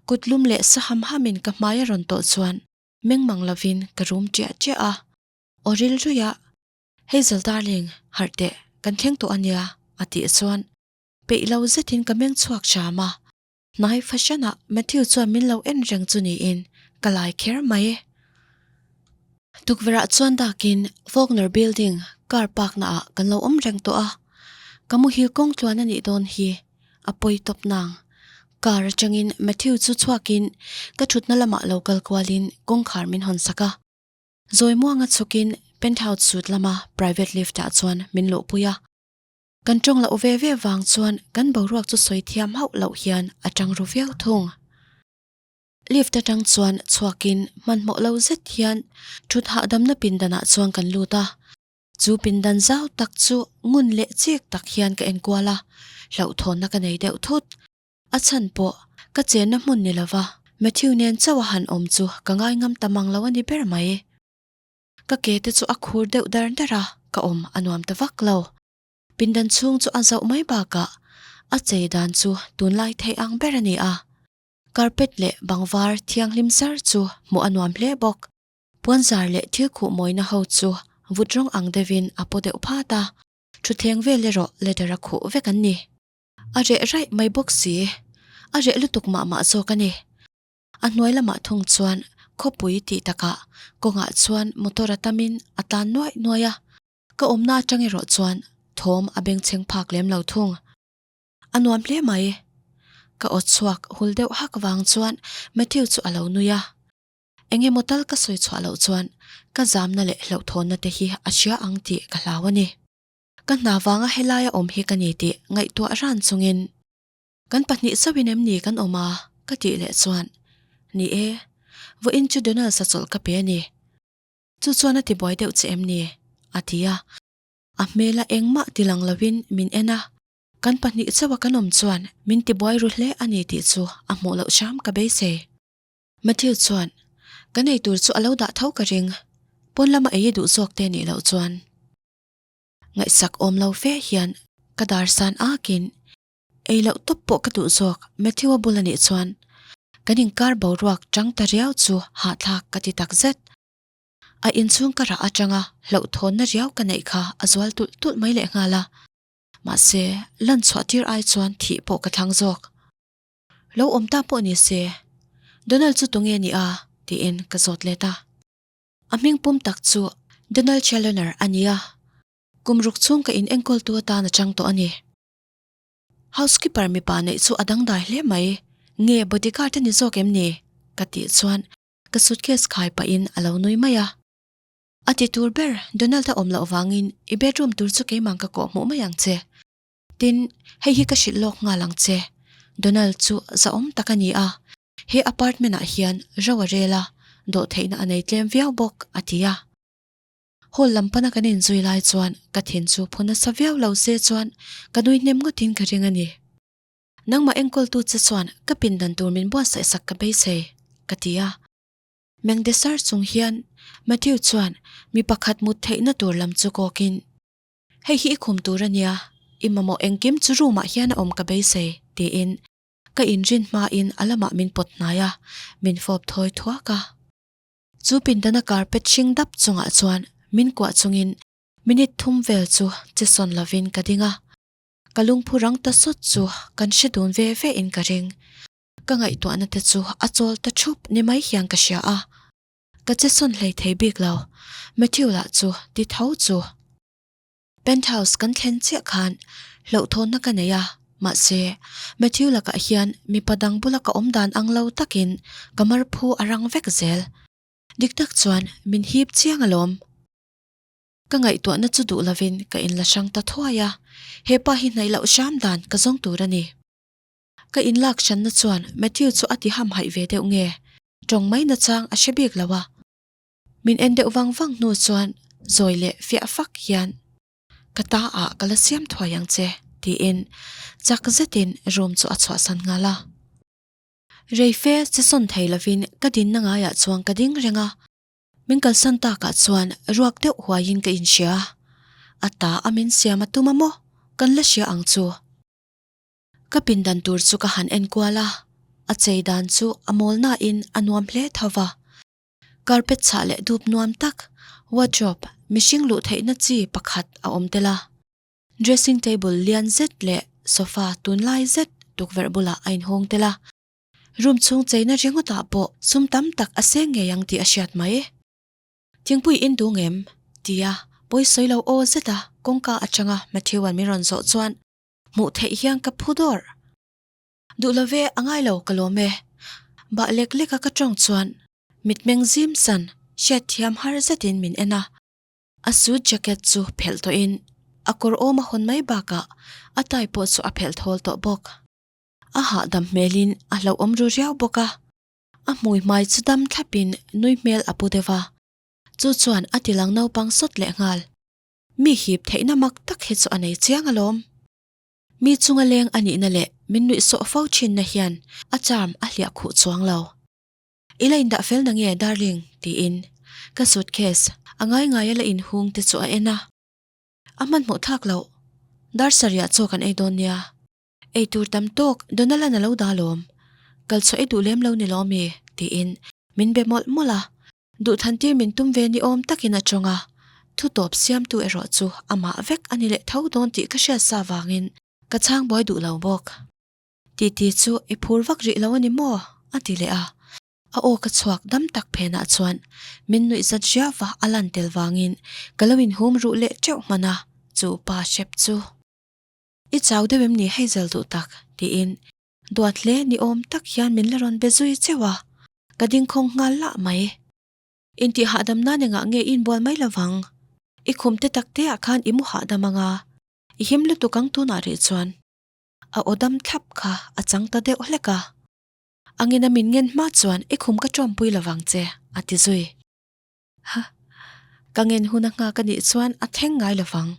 Kut lum leh sa ham hamin ka hmai a rawn tawh chuan meng mang lovin ka rum ṭiah ṭiah a. Aw ril ruih a, Hazel darling, harh teh, kan thleng tawh a nia, a tih chuan peih lo zetin ka meng chhuak hram a. Hnai fahranah Matthew chuan min lo en reng chu niin ka lai kher mai. Tukverhah chuan dakin Faulkner Building car park naah kan lo awm reng tawh a, ka muhil kawng tluan a nih dawn hi. A pawi tawp nang. Car atangin Matthew chu chhuakin ka thutna lamah lo kal kualin kawngkhar min hawn sak a. Zawi muanga chhukin penthouse suite lama private lift ah chuan min luhpui a. Kan tawng loh ve ve vang chuan kan boruak chu sawi thiam hauh loh hian a tang ru viau thung. Lift atang chuan chhuakin hmanhmawh lo zet hian thut hahdamna pindanah chuan kan lut a. Chu pindan zau tak chu ngun leh chik tak hian ka enkual a, hlauhthawnna ka nei deuh thut. A chhan pawh ka chenna hmun ni lova Matthew nen chauh a han awm chu ka ngai ngam ta mang lo a ni ber mai. Ka ke te chu a khur deuh dar dar a, ka awm a nuam ta vak lo. Pindan chhung chu a zauh mai bakah a chei dan chu tunlai theih ang ber a ni a, carpet leh bang var thianghlim zar chu hmuh a nuam hle bawk. Puanzar leh thil khuh mawina ho chu vut rawng ang deuhin a paw deuh phat a, thutthleng vel erawh leather a khuh vek an ni. A reh raih mai bawk si, a reh lutuk mah mah zawk a ni. A hnuai lamah thung chuan khawpui tih takah kawngah chuan motor a tamin a tlan nuaih nuaih a, ka awmna atang erawh chuan thawm a bengchheng phak lem lo thung. A nuam hle mai. Ka aw chhuak hul deuh hak vang chuan Matthew chu a lo nui a. Eng emaw tal ka sawi chhuah loh chuan ka zamna leh hlauhthawnna te hi a hria ang tih ka hlau a ni. Ka hna vanga helaia awm hi ka ni tih ngaihtuah ran chungin kan pahnih chauhin em ni kan awm a? ka tih leh chuan, Ni e, vawiin chu Donald sa chawlh ka pe a ni. Chu chuan a ti buai deuh che em ni? a ti a. A hmela engmah ti lang lovin min en a, kan pahnih chauha kan awm chuan min ti buai ru hle a ni tih chu a hmuh loh hram ka beisei. Matthew chuan, Ka nei tur chu a lo dah tho ka ring, pawn lama ei i duh zawk te nih loh chuan. Ngaihsak awm lo fe hian ka dar san akin, Ei loh tawp pawh ka duh zawk Matthew-a bul a nih chuan kan inkar boruak chang ta riau chu hahthlak ka ti tak zet. A inchhung ka rah atanga hlauhthawnna riau ka neih kha a zual tulh tulh mai lehnghal a, mahse lan chhuah tir ai chuan thih pawh ka thlang zawk. Lo awm ta pawh ni se, Donald chu tunge ni a? tiin ka zawt let a. A hming pum tak chu Donald Challoner a ni a, kum ruk chhung ka in enkawltu atan a chang tawh a ni. Housekeeper mipa neih chu a dangdai hle mai, nge bodyguard a ni zawk em ni? ka tih chuan ka suitcase khai pahin a lo nui mai a. A ti tur ber, Donald a awm loh vangin i bedroom tur chu keimah ka kawh hmuh mai ang che. Tin, hei hi ka hrilh lawk nghal ang che. Donald chu zahawm tak a ni a, he apartment ah hian ro a rel a, dawhtheihna a nei tlem viau bawk, a ti a. Hall lam pana kan inzui lai chuan ka thin chu phu nasa viau lo se chuan ka nui hnem ngawtin ka ring a ni. Nangmah enkawltu che chuan ka pindan tur min buatsaih sak ka beisei, ka ti a. Mengdesar chung hian Matthew chuan mi pakhat mut theihna tur lam chu kawkin, Hei hi i khum tur a nia, i mamawh engkim chu room ah hian a awm ka beisei, tiin ka inrin hmain a lamah min pawt hnai a, min fawp thawi thuak a. Chu pindana carpet hring dap chungah chuan min kuah chungin minute thum vel chu che sawn lovin ka ding a. Ka lungphu rang ta sawt chu kan hre dun ve ve in ka ring. Ka ngaihtuahna te chu a chawl ta thup ni mai hian ka hria a. Ka che sawn hlei thei bik lo. Matthew lah chu ti tho chu. Penthouse kan thlen chiah khan hlauhthawnna ka nei a, mahse Matthew lakah hian mipa dang bula ka awm dan ang lo takin ka marphu a rang vek zel. Dik tak chuan min hip chiang alawm. Ka ngaihtuahna chu duh lovin ka inla hrang ta thuai a, he pa hi hnaih loh hram dan ka zawng tur a ni. Ka inlak hranna chuan Matthew chu a ti hamhaih ve deuh nge, tawng mai nachang a hre bik lo a. Min en deuh vang vang hnu chuan zawi leh fiah fak hian, Ka ta ah ka la siam thuai ang che, tiin chak zetin room chu a chhuahsan nghal a. Reife che sawn thei lovin ka dinna ngaiah chuan ka ding reng a. Min kalsan takah chuan ruak deuh huaiin ka inhria. A ta a min siam a tum a maw? Kan la hria ang chu. Ka pindan tur chu ka han enkual a, a chei dan chu a mawl nain a nuam hle tho va. Carpet chhah leh dup nuam tak, wardrobe, mihring luh theihna chi pakhat a awm tel a. Dressing table lian zet leh sofa tunlai zet tukverh bulah a inhawng tel a. Room chhung cheina ringawtah pawh sum tam tak a seng ngei ang tih a hriat mai. Thingpui in dung em? Tia pawi sawi lo aw zeta kawngka atanga Matthew-a'n min rawn zawh chuan hmuh theih hian ka phu dawr. Duh lo ve, a ngai lo ka lawm e. Bah lek leka ka tawng chuan mitmeng zim san hriatthiam har zetin min en a. A suit jacket chu phelh tawhin a kawr awm a hawn mai bakah a tie pawh chu a phelh thawl tawh bawk. A hahdam hmelin a hlauhawm ru riau bawk a, a hmui hmai chu dam thlapin nui hmel a pu deuh a, chu chuan a ti lang naupang sawt leh nghal. Mi hip theihna mak tak hi chu a nei chiang alawm. Mi chunga leng a nihna leh min nuih sawh fo thinna hian a charm a hliah khuh chuang lo. I la indah fel na nge darling? tiin ka suitcase a ngai ngaia la inhung te chu a en a. A hmanhmawh thlak loh. Dar sarih ah chaw kan ei dawn nia. Ei tur tam tawk Donald-a'n a lo dah alawm, kal chhuah i duh lem lo ni lawm i? tiin min be mawlh mawlh a, duhthlan tir min tum ve ni awm takin a tawng a, thu tawp siamtu erawh chu amah vek a ni leh tho dawn tih ka hriat sa vangin ka chhang buai duh lo bawk. Titi chu i phur vak rih lo a ni maw? a ti leh a, a aw ka chhuak dam tak phenah chuan min nuih zat riau va a lan tel vangin ka lo inhum ruh leh teuh hman a, chu pa hrep chu. I chau deuh em ni Hazel duh tak? tiin duat hle ni awm tak hian min la rawn be zui cheuh a, ka ding khawng nghal lah mai. Intih hahdam nan engah nge i inbual mai lovang? I khum te tak te ah khan i mu hahdam anga. I him lutuk ang tunah rih chuan. A aw dam thlap kha a chang ta deuh hlek a. Angin a min ngen hma chuan i khum ka ṭawmpui lovang che, a ti zui. Ha! Ka ngen hun a nghak a nih chuan a thleng ngai lovang.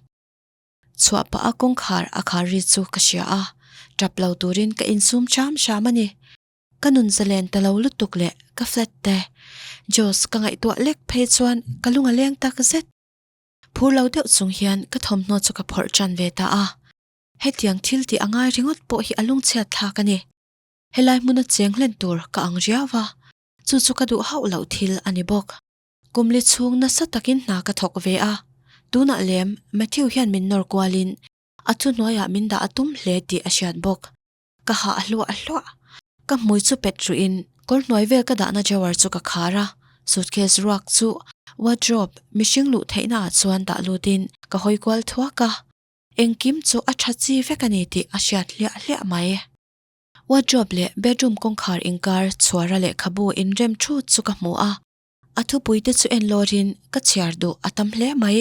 Chhuah pah a kawngkhar a khar ri chu ka hria a, ṭap lo turin ka insum hram hram a ni. Ka nun zalen ta lo lutuk leh ka flat te. Josh ka ngaihtuah lek phei chuan ka lung a leng tak zet. Phur lo deuh chung hian ka thawmhnaw chu ka phawrh ṭan ve ta a. Hetiang thil tih a ngai ringawt pawh hi a lungchhiat thlak a ni. Helai hmuna cheng hlen tur ka ang riau a, chu chu ka duh hauh loh thil a ni bawk. Kum li chhung nasa takin hna ka thawk ve a, tunah lem Matthew hian min nawr kualin a thuhnuaiah min dah a tum hle tih a hriat bawk. Ka hah hluah hluah. Ka hmui chu pet ruhin kawr hnuai vel ka dahna drawer chu ka khar a, suitcase ruak chu wardrobe mihring luh theihna ah chuan dah lutin ka hawi kual thuak a, engkim chu a tha chi vek a ni tih a hriat hliah hliah mai. Wardrobe leh bedroom kawngkhar inkar chhuara lehkhabu inrem thut chu ka hmu a, a thupuite chu en lawrin ka chhiar duh a tam hle mai.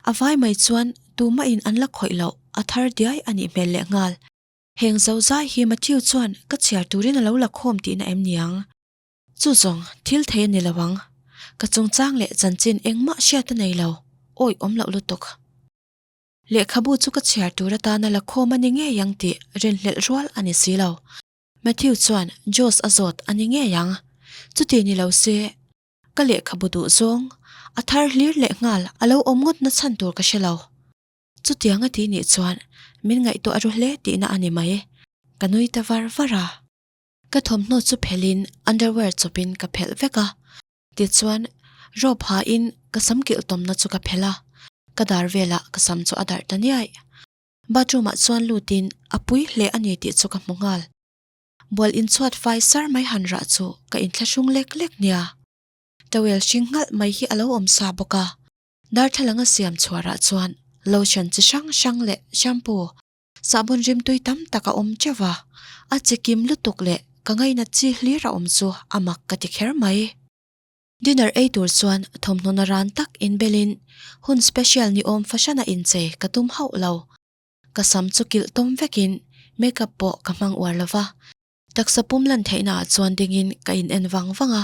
A vai mai chuan tumahin an la khawih loh a thar diai a nih hmel lehnghal. Heng zo zai hi Matthew chuan ka chhiar turin a lo la khawm tihna em niang? Chu zawng thil thei a ni lo ang. Ka chungchang leh chanchin engmah hriat a nei lo, awi awm loh lutuk. Lehkhabu chu ka chhiar tur atana la khawm a ni ngei ang tih rinhlelh rual a ni si lo. Matthew chuan Josh a zawt a ni ngei ang. Chuti ni lo se, ka lehkhabu duh zawng a thar hlir leh nghal a lo awm ngawt na chhan tur ka hre lo. Chutiang a tih nih chuan min ngaihtuah ru hle tihna a ni mai. Ka nui ta var var a. Ka thawmhnaw chu phelhin underwear chawpin ka phelh vek a. Tichuan, robe hain ka sam kilh tawmna chu ka phelh a, ka dar velah ka sam chu a darh ta niaih. Bathroom ah chuan lutin a pui hle a ni tih chu ka hmu nghal. Bual inchhuat fai sar mai han rah chu ka inthlahrung lek lek nia. Towel hring nghalh mai hi a lo awm sa bawk a, darthlalang a siam chhuarah chuan lotion chi hrang hrang leh shampoo Sahbawn rimtui tam tak a awm teuh va, a chi kim lutuk leh ka ngainat chi hlir a awm chu a mak ka ti kher mai. Dinner ei tur chuan thawmhnaw na ran tak inbelin hun special ni awm fahran a inchei ka tum hauh lo. Ka sam chu kilh tawm vekin makeup pawh ka hmang uar lo va, taksa pum lan theihna ah chuan dingin ka in en vang vang a,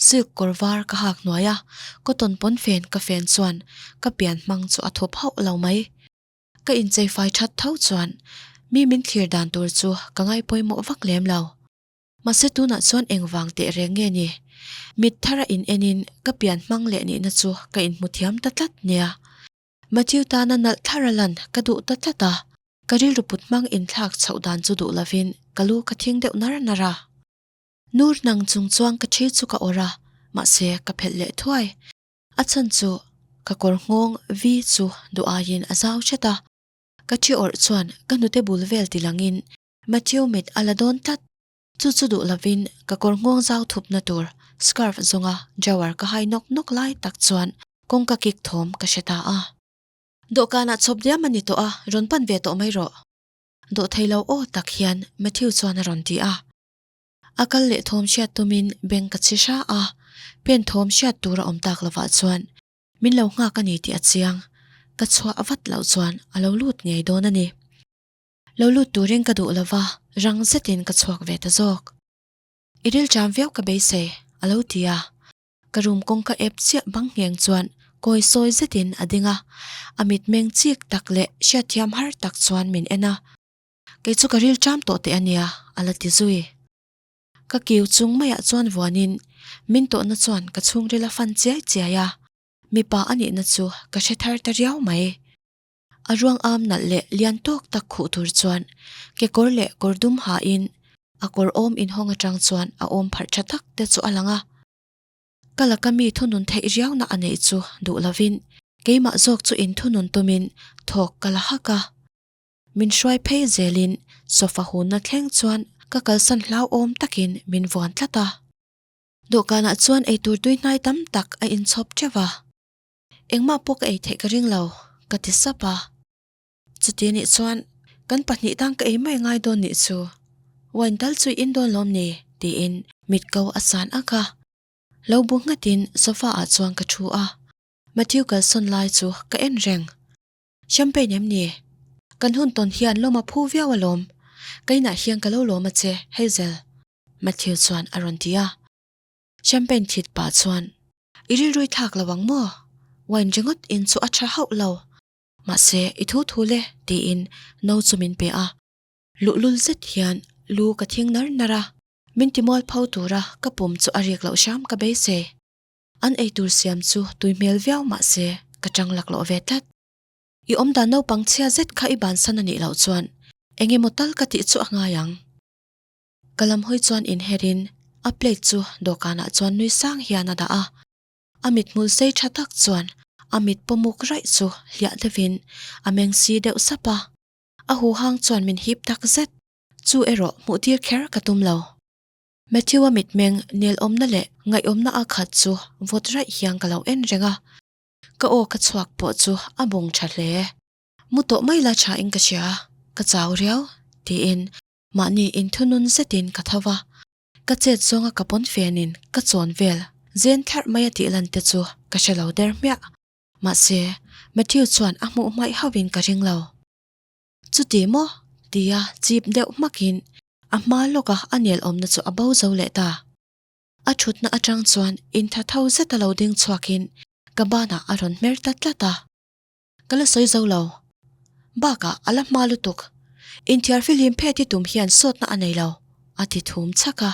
silk kawr var ka hak hnuai a, cotton pawn fen ka fen chuan ka pian hmang chu a thup hauh lo mai. Ka inchei fai that tho chuan mi min thlir dan tur chu ka ngai pawimawh vak lem lo. Mahse tunah chuan engvang teh reng nge ni? Mit thara in enin ka pian hmang leh nihna chu ka inhmu thiam ta tlat nia. Matthew tana nalh thara lan ka duh ta tlat a, ka rilru put hmang inthlak chhoh dan chu duh lovin ka lu ka thing deuh nar nar a. Nur nang chung chuan ka thi chu ka awrh a, mahse ka phelh leh thuai. A chhan chu ka kawr nghawng vi chu duh aiin a zau hret a, ka thi awrh chuan ka hnute bul vel ti langin Matthew mit a la dawn tlat. Chu chu duh lovin ka kawr nghawng zau thupna tur scarf zawnga drawer ka hai nawk nawk lai tak chuan kawngka kik thawm ka hre ta a. Dawhkanah chhawp diam a ni tawh a, rawn pan ve tawh mai rawh. Dawh thei lo aw tak hian Matthew chuan a rawn ti a. A kal leh thawm hriat tumin beng ka chhi hra a, pen thawm hriat tur a awm tak lovah chuan min lo nghak a ni tih a chiang, ka chhuah vat loh chuan a lo lut ngei dawn a ni. Lo lut turin ka duh lova, rang zetin ka chhuak ve ta zawk. I rilṭam viau ka beisei, a lo ti a. Ka room kawngka ep chiah bang ngheng chuan kawi sawi zetin a ding a, a mitmeng chik tak leh hriatthiam har tak chuan min en a. Kei chu ka ril ṭam tawh teh a nia, a la ti zui. Ka kiu chung maiah chuan vuanin min tawhna chuan ka chhungril a fan chiai chiai a, mipa a nihna chu ka hre thar ta riau mai. A ruang am nalh leh lian tawk tak khuh tur chuan kekawr leh kawr dum hain a kawr awm inhawng atang chuan a awm pharh tha tak te chu a lang a. Ka laka mi thunun theih riauna a neih chu duh lovin keimah zawk chu inthunun tumin thawk ka la hak a. Min hruai phei zelin sofa hunna thleng chuan ka kalsan hlauhawm takin min vuan tlat a. Dawhkanah chuan eitur tui hnai tam tak a inchhawp teuh a. Engmah pawh ka ei theih ka ring lo, ka ti sap a. Chuti nih chuan kan pahnih tan ka ei mai ngai dawn nih chu. Wine tal chu i in dawn lawm ni? tiin mit ko a san ak a. Lo bu nghatin sofa ah chuan ka thu a. Matthew kalsawn lai chu ka en reng. Champagne em ni? Kan hun tawn hian lawm a phu viau alawm. Ka inah hian ka lo lawm a che, Hazel. Matthew chuan a rawn ti a. Champagne thit pah chuan, I rilrui thlak lo ang maw? Wine ringawt in chu a tha hauh lo. Mahse, i thu thu le, tiin no chu min pe a. Luhlul zet hian lu ka thing nar nar a. Min ti mual pho tura ka pum chu a rik loh hram ka beisei. An eitur siam chu tui hmel viau mahse ka tang laklawh ve tlat. I awmdan naupang chhia zet kha i bansan a nih loh chuan eng emaw tal ka tih chu a ngai ang. Ka lam hawi chuan inherin a plate chu dawhkanah chuan nui sang hian a dah a. A mithmul sei tha tak chuan a mit pawmuk raih chu hliah deuhin a meng si deuh sap a. A huhang chuan min hip tak zet. Chu erawh hmuh tir kher ka tum lo. Matthew-a mitmeng nelawmna leh ngaihawmna a khat chu vawt raih hian ka lo en reng a, ka aw ka chhuak pawh chu a bung tha hle. Mu tawh mai la tha in ka hria, ka chau riau, tiin mahni inthunun zetin ka tho va. Ka chet zawnga ka pawn fenin ka chawn vel zen thlarh mai a tih lan te chu ka hre lo der hmiah. Mahse, Matthew chuan a hmuh hmaih hauhin ka ring lo. Chuti maw? tia chip deuh hmakin a hma lawka a nel awmna chu a bo zo leh ta. A thutna atang chuan intha tho zeta lo ding chhuakin ka banah a rawn hmer ta tlat a. Ka la sawi zo lo. Bakah a la hma lutuk. Inthiar fihlim phet hi tum hian sawtna a nei lo, a ti thum chhak a.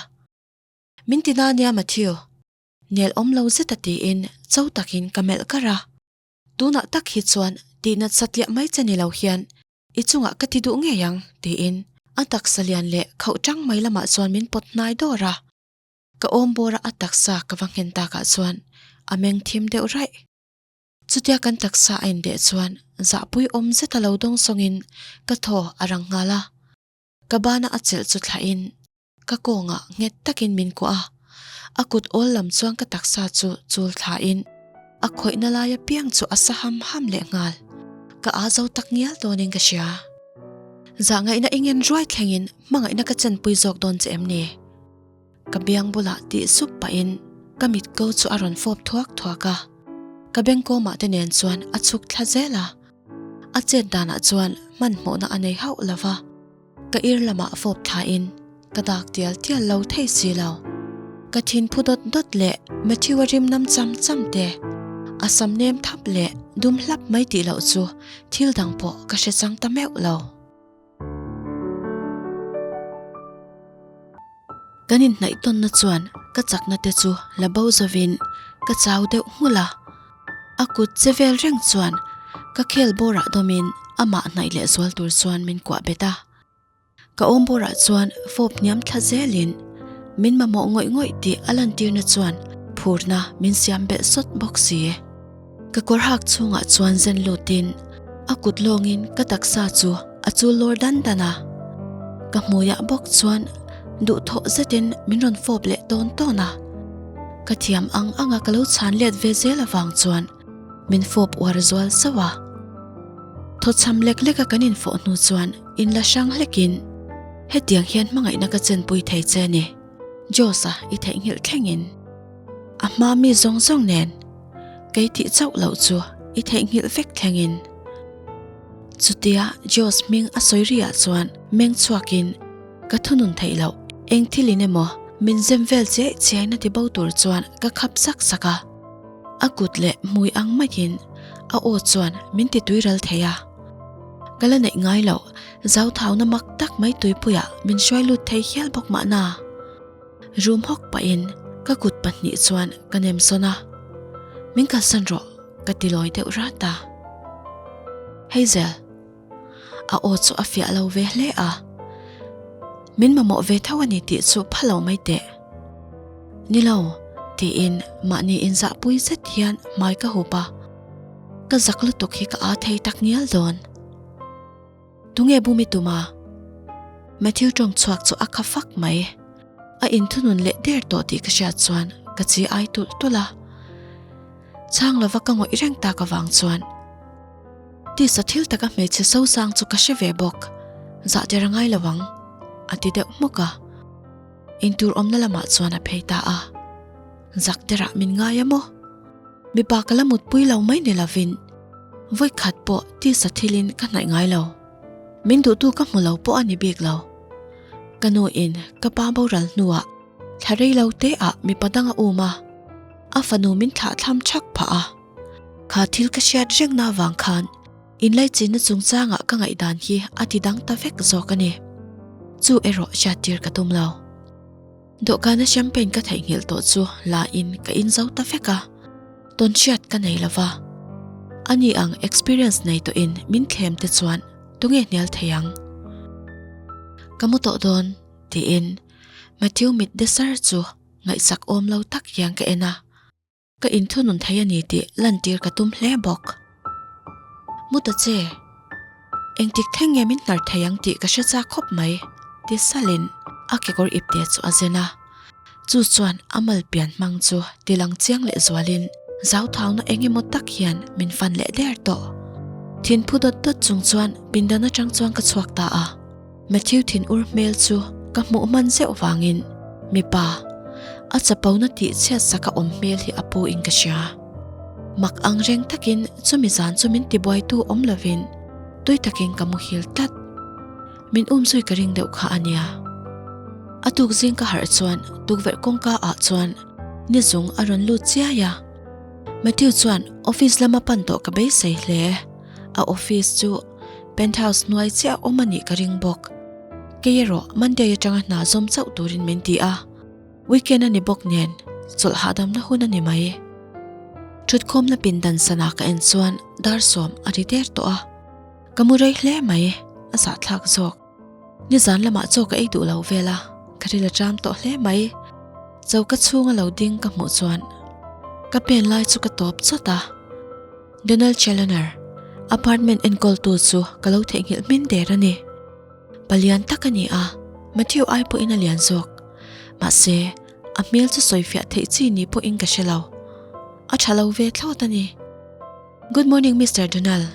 Min ti na nia Matthew. Nel awm lo zeta tiin cho takin ka melh kar a. Tunah tak hi chuan tihnat satliah mai che ni lo hian i chungah ka ti duh ngei ang, tiin a taksa lian leh khauh tang mai lamah chuan min pawt hnai dawr a. Ka awm bawra a taksa ka va nghen takah chuan a meng thim deuh raih. Chutia kan taksa a indeh chuan zahpui awm zeta lo dawng sawngin ka thaw a rang nghal a. Ka bana a chelh chu thlahin Ka kawngah nghet takin min kuah a, a kut awl lam chuan ka taksa chu chul thlain a khawihna lai apiang chu a sa ham ham leh nghal. Ka aa zo tak ngial dawnin ka hria. Zahngaihna i ngen ruai thlengin hmangaihna ka chenpui zawk dawn che em ni? Ka biang bulah tih sup pahin ka mit ko chu a rawn fawp thuak thuak a, ka bengkawmah te nen chuan a chhuk thla zel a, a chet danah chuan hmanhmawhna a nei hauh lo va. Ka ir lamah fawp thlain ka dak tial tial lo thei si lo. Ka thin phu dawt dawt leh Matthew-a rim nam cham cham te, a sam nem thap leh dum hlap mai tih loh chu thil dang pawh ka hre chang ta meuh lo. Kan inhnaih tawnna chuan ka chakna te chu la bo zovin ka chau deuh nghulh a. A kut che vel reng chuan ka khel bawrah dawmin amah hnaih leh zual tur chuan min kuah bet a. Ka awm bawrah chuan fawp hniam thla zelin min mamawh ngawih ngawih tih a lantirna chuan phurna min siam belh sawt bawk si. Ka kawr hak chhungah chuan zen lutin a kut lawngin ka taksa chu a chul lawr dan dan a. Ka hmuiah bawk chuan duhthawh zetin min rawn fawp leh tawn tawn a. Ka thiam ang anga ka lo chhan let ve zel avang chuan min fawp uar zual zauh a. Thawchham lek leka kan infawh hnu chuan inla hrang hlekin hetiang hian hmangaihna ka chenpui thei che ni. Josh-a i theihnghilh thlengin a hma mi zawng zawng nen kei tih chauh loh chu i theihnghilh vek thlengin. Chutia Josh hming a sawi ri ah chuan meng chhuakin ka thunun theih loh eng thil in emaw min zem vel chiai chiai na ti bo tur chuan ka khap sak sak a. A kut leh hmui ang maiin a aw chuan min ti tui ral thei a. Ka la neih ngai loh zauthauna mak tak mai tuipuiah min hruai lut thei hial bawk mahna. Rum hawk pahin ka kut pahnih chuan ka nem sawn a, Min kalsan rawh ka ti lawi deuh rat a. Hazel. A aw chu a fiah lo ve hle a. Min mamawh ve tho a ni tih chu pha lo mai teh. Ni lo, tiin mahni inzahpui zet hian hmai ka hup a. Ka zak lutuk hi ka aa thei tak ngial dawn. Tunge bumi tuma? Matthew tawng chhuak chu a kha fak mai. A inthunun leh der tawh tih ka hriat chuan ka chi ai tulh tulh a. Chhang lova ka ngawih reng tak avang chuan tisa thil taka hmeichhe sosang chu ka hre ve bawk. Zah der a ngai lo ang, a ti deuh hmawk a. Intur awmna lamah chuan a phei ta a. Zak derah min ngai a maw? Mipa ka la mutpui lo mai ni lovin vawikhat pawh tisa thilin ka hnaih ngai lo. Min duhtu ka hmu lo pawh a ni bik lo. Ka nu in ka pa boral hnuah thla rei lo te ah mipa dang a um a, a fanu min thlah thlam thak phah a. Kha thil ka hriat rengna avang khan inlaichinna chungchangah ka ngaihdan hi a ti dang ta vek zawk a ni. Chu erawh hriattir ka tum lo. Dawhkana champagne ka theihnghilh tawh chu la in ka in zo ta vek a, tawn hriat ka nei lo va. Ani ang experience nei tawh in min thlem te chuan tunge hnial thei ang? Ka mu tawh dawn tiin Matthew mit de sar chu ngaihsak awm lo tak hian ka en a. Ka inthunun thei a ni tih lantir ka tum hle bawk. Mu ta che, engtik thleng nge min hnar thei ang tih ka hre chak khawp mai, ti salin a kekawr ipte chu a zen a. Chu chuan a mal pian hmang chu ti lang chiang leh zualin zauthauna eng emaw tak hian min fan leh der tawh. Thinphu dawt dawt chung chuan pindan atang chuan ka chhuak ta a. Matthew thinur hmel chu ka hmuh hman zeuh vangin mipa a chapona tih chhiat sak a awm hmel hi a pu in ka hria. Mak ang reng takin chumi zan chu min tibuaitu awm lovin tui takin ka muhil tlat. Min um zui ka ring deuh kha a nia. A tuk zing ka harh chuan tukverh kawngka ah chuan nizung a rawn lut chiai a. Matthew chuan office lama pan tawh ka beisei hle. A office chu Penthouse hnuai chiah awm a nih ka ring bawk. Kei erawh Monday atanga hna zawm chauh turin min ti a, weekend a ni bawk nen chawlh hahdamna hun a ni mai. Thutkhawmna pindan sana ka en chuan dar sawm a ri der tawh a, ka mu rei hle mai, a zahthlak zawk. Nizan lamah chaw ka ei duh lo vel a, ka ril a ṭam tawh hle mai. Choka chhunga lo ding ka hmuh chuan ka pen lai chu ka tawp chawt a. Donald Challoner, apartment enkawltu chu ka lo theihnghilh hmin der a ni. Palian tak a ni a, Matthew ai pawhin a lian zawk. Mahse, a hmel chu sawifiah theih chi ni pawhin ka hre lo. A tha lo ve thlawt a ni. Good morning Mister Donald,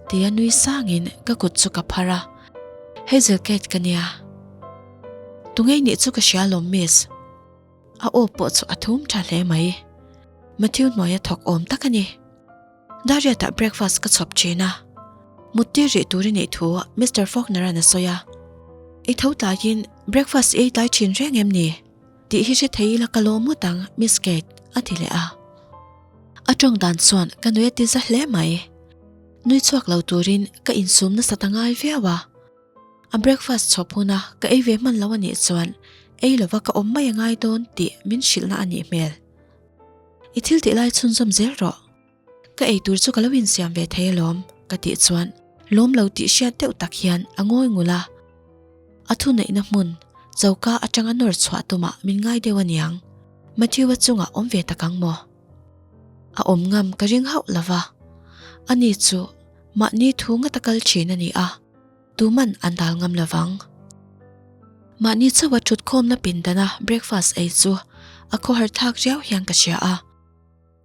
tia nui sangin ka kut chu ka phar a. Hazel Kate ka nia. Tungei nih chu ka hria lawm miss. A aw pawh chu a thum tha hle mai. Matthew hnuaia thawk awm tak a ni. Dariatah breakfast ka chhawp thin a. Mut tir rih tur i nih thu Mister Faulkner-a'n a sawi a. I tho tlaiin breakfast i ei tlai thin reng em ni? Tih hi hre thei ila ka lawm ngawt ang Miss Kate, a ti leh a. A tawng dan chuan ka nui a ti za hle mai. Nui chhuak lo turin ka insum nasa ta ngai viau a. A breakfast chhawp huna ka ei ve hman lo a nih chuan ei lova ka awm mai a ngai dawn tih min hrilhna a nih hmel. I thil tih lai chhunzawm zel rawh. Ka ei tur chu ka lo insiam ve thei alawm ka tih chuan lawm lo tih hriat deuh tak hian a ngawi ngul a. A thuneihna hmun choka atanga nawr chhuah tumah min ngai deuh aniang. Matthew-a chungah awm ve tak ang maw? A awm ngam ka ring hauh lova. Ani chu mahni thu ngata kal thin a ni a. Tuman an dal ngam lovang. Mahni chauha thutkhawmna pindana breakfast ei chu a khawhar thlak riau hian ka hria a.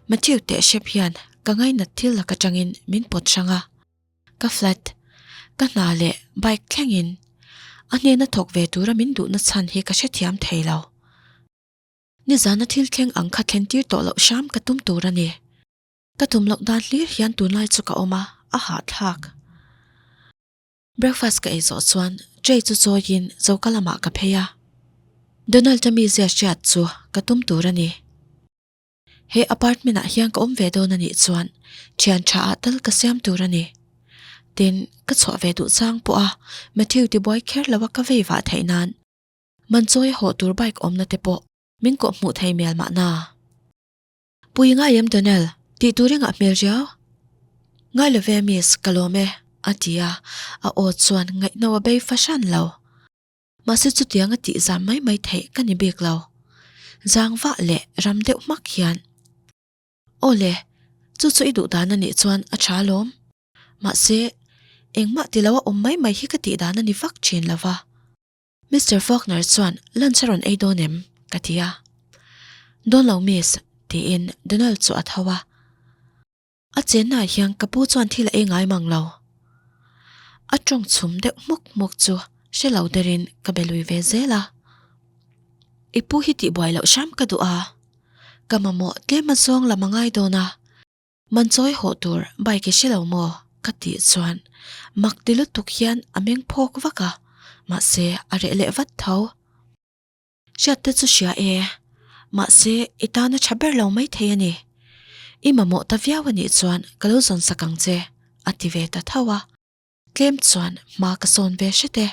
Matthew teh hrep hian ka ngainat thil lak atangin min pawt hrang a. Ka flat, ka hna leh bike thlengin a hnena thawk ve tura min duhna chhan hi ka hrethiam thei lo. Nizana thil thleng ang kha thlen tir tawh loh hram ka tum tur a ni. Ka tum loh dan hlir hian tunlai chu ka awm a, a hahthlak. Breakfast ka ei zawh chuan tray chu chawiin choka lamah ka phei a. Donald-a mizia hriat chu ka tum tur a ni. He apartment ah hian ka awm ve dawn a nih chuan thian tha ah tal ka siam tur a ni. Tin, ka chhuah ve duh chang pawh a Matthew tibuai kher lo a ka vei vah theih nan Manchawi a hawh tur bike awmna te pawh min kawh hmuh thei mial mahna. Pui ngai em Donald, tih tur engah hmel riau? Ngai lo ve miss, ka lawm e, a ti a, a aw chuan ngaihno a bei fahran lo. Mahse chutiang a tih zam mai mai theih ka ni bik lo. Zang vah leh ram deuh hmak hian. Aw le, chu chu i duh dan a nih chuan a tha alawm. Mahse, engmah ti lo a awm mai mai hi ka tih dan a ni vak thin lo va. Mister Faulkner chuan lunch a rawn ei dawn em? ka ti a. Dawn lo miss, tiin Donald chu a tho a. A chennaah hian ka pu chuan thil a ei ngai mang lo. A tawng chhum deuh hmuk hmuk chu hre lo derin ka be lui ve zel a. I pu hi tihbuai loh hram ka duh a, ka mamawh tlem a zawng lam a ngai dawn a, man chawi hawh tur bike i hre lo maw? Ka tih chuan mak ti lutuk hian a meng phawk vak a, mahse a reh leh vat tho. Hriat te chu hria e, mahse i tana tha ber lo mai thei a ni. I mamawh ta viau a nih chuan ka lo zawn sak ang che, a ti ve ta tho a. Tlem chuan hma ka sawn ve hret e.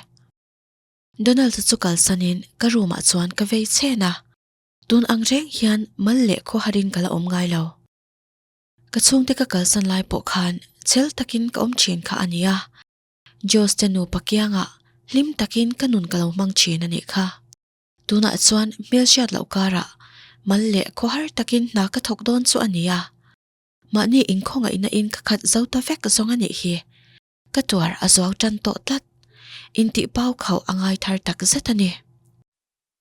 Donald chu kalsanin ka room ah chuan ka vei chhen a, tun ang reng hian mal leh khawharin ka la awm ngai lo. Ka chhungte ka kalsan lai pawh khan chhel takin ka awm thin kha a nia. Josh te nupa kiangah hlim takin ka nun ka lo hmang thin a nih kha. Tunah chuan hmelhriat loh karah mal leh khawhar takin hna ka thawk dawn chu a nia. Mahni inkhawngaihna in ka khat zo ta vek zawng a nih hi. Ka tuar a zuau tan tawh tlat. Intih pau khauh a ngai thar tak zet a ni.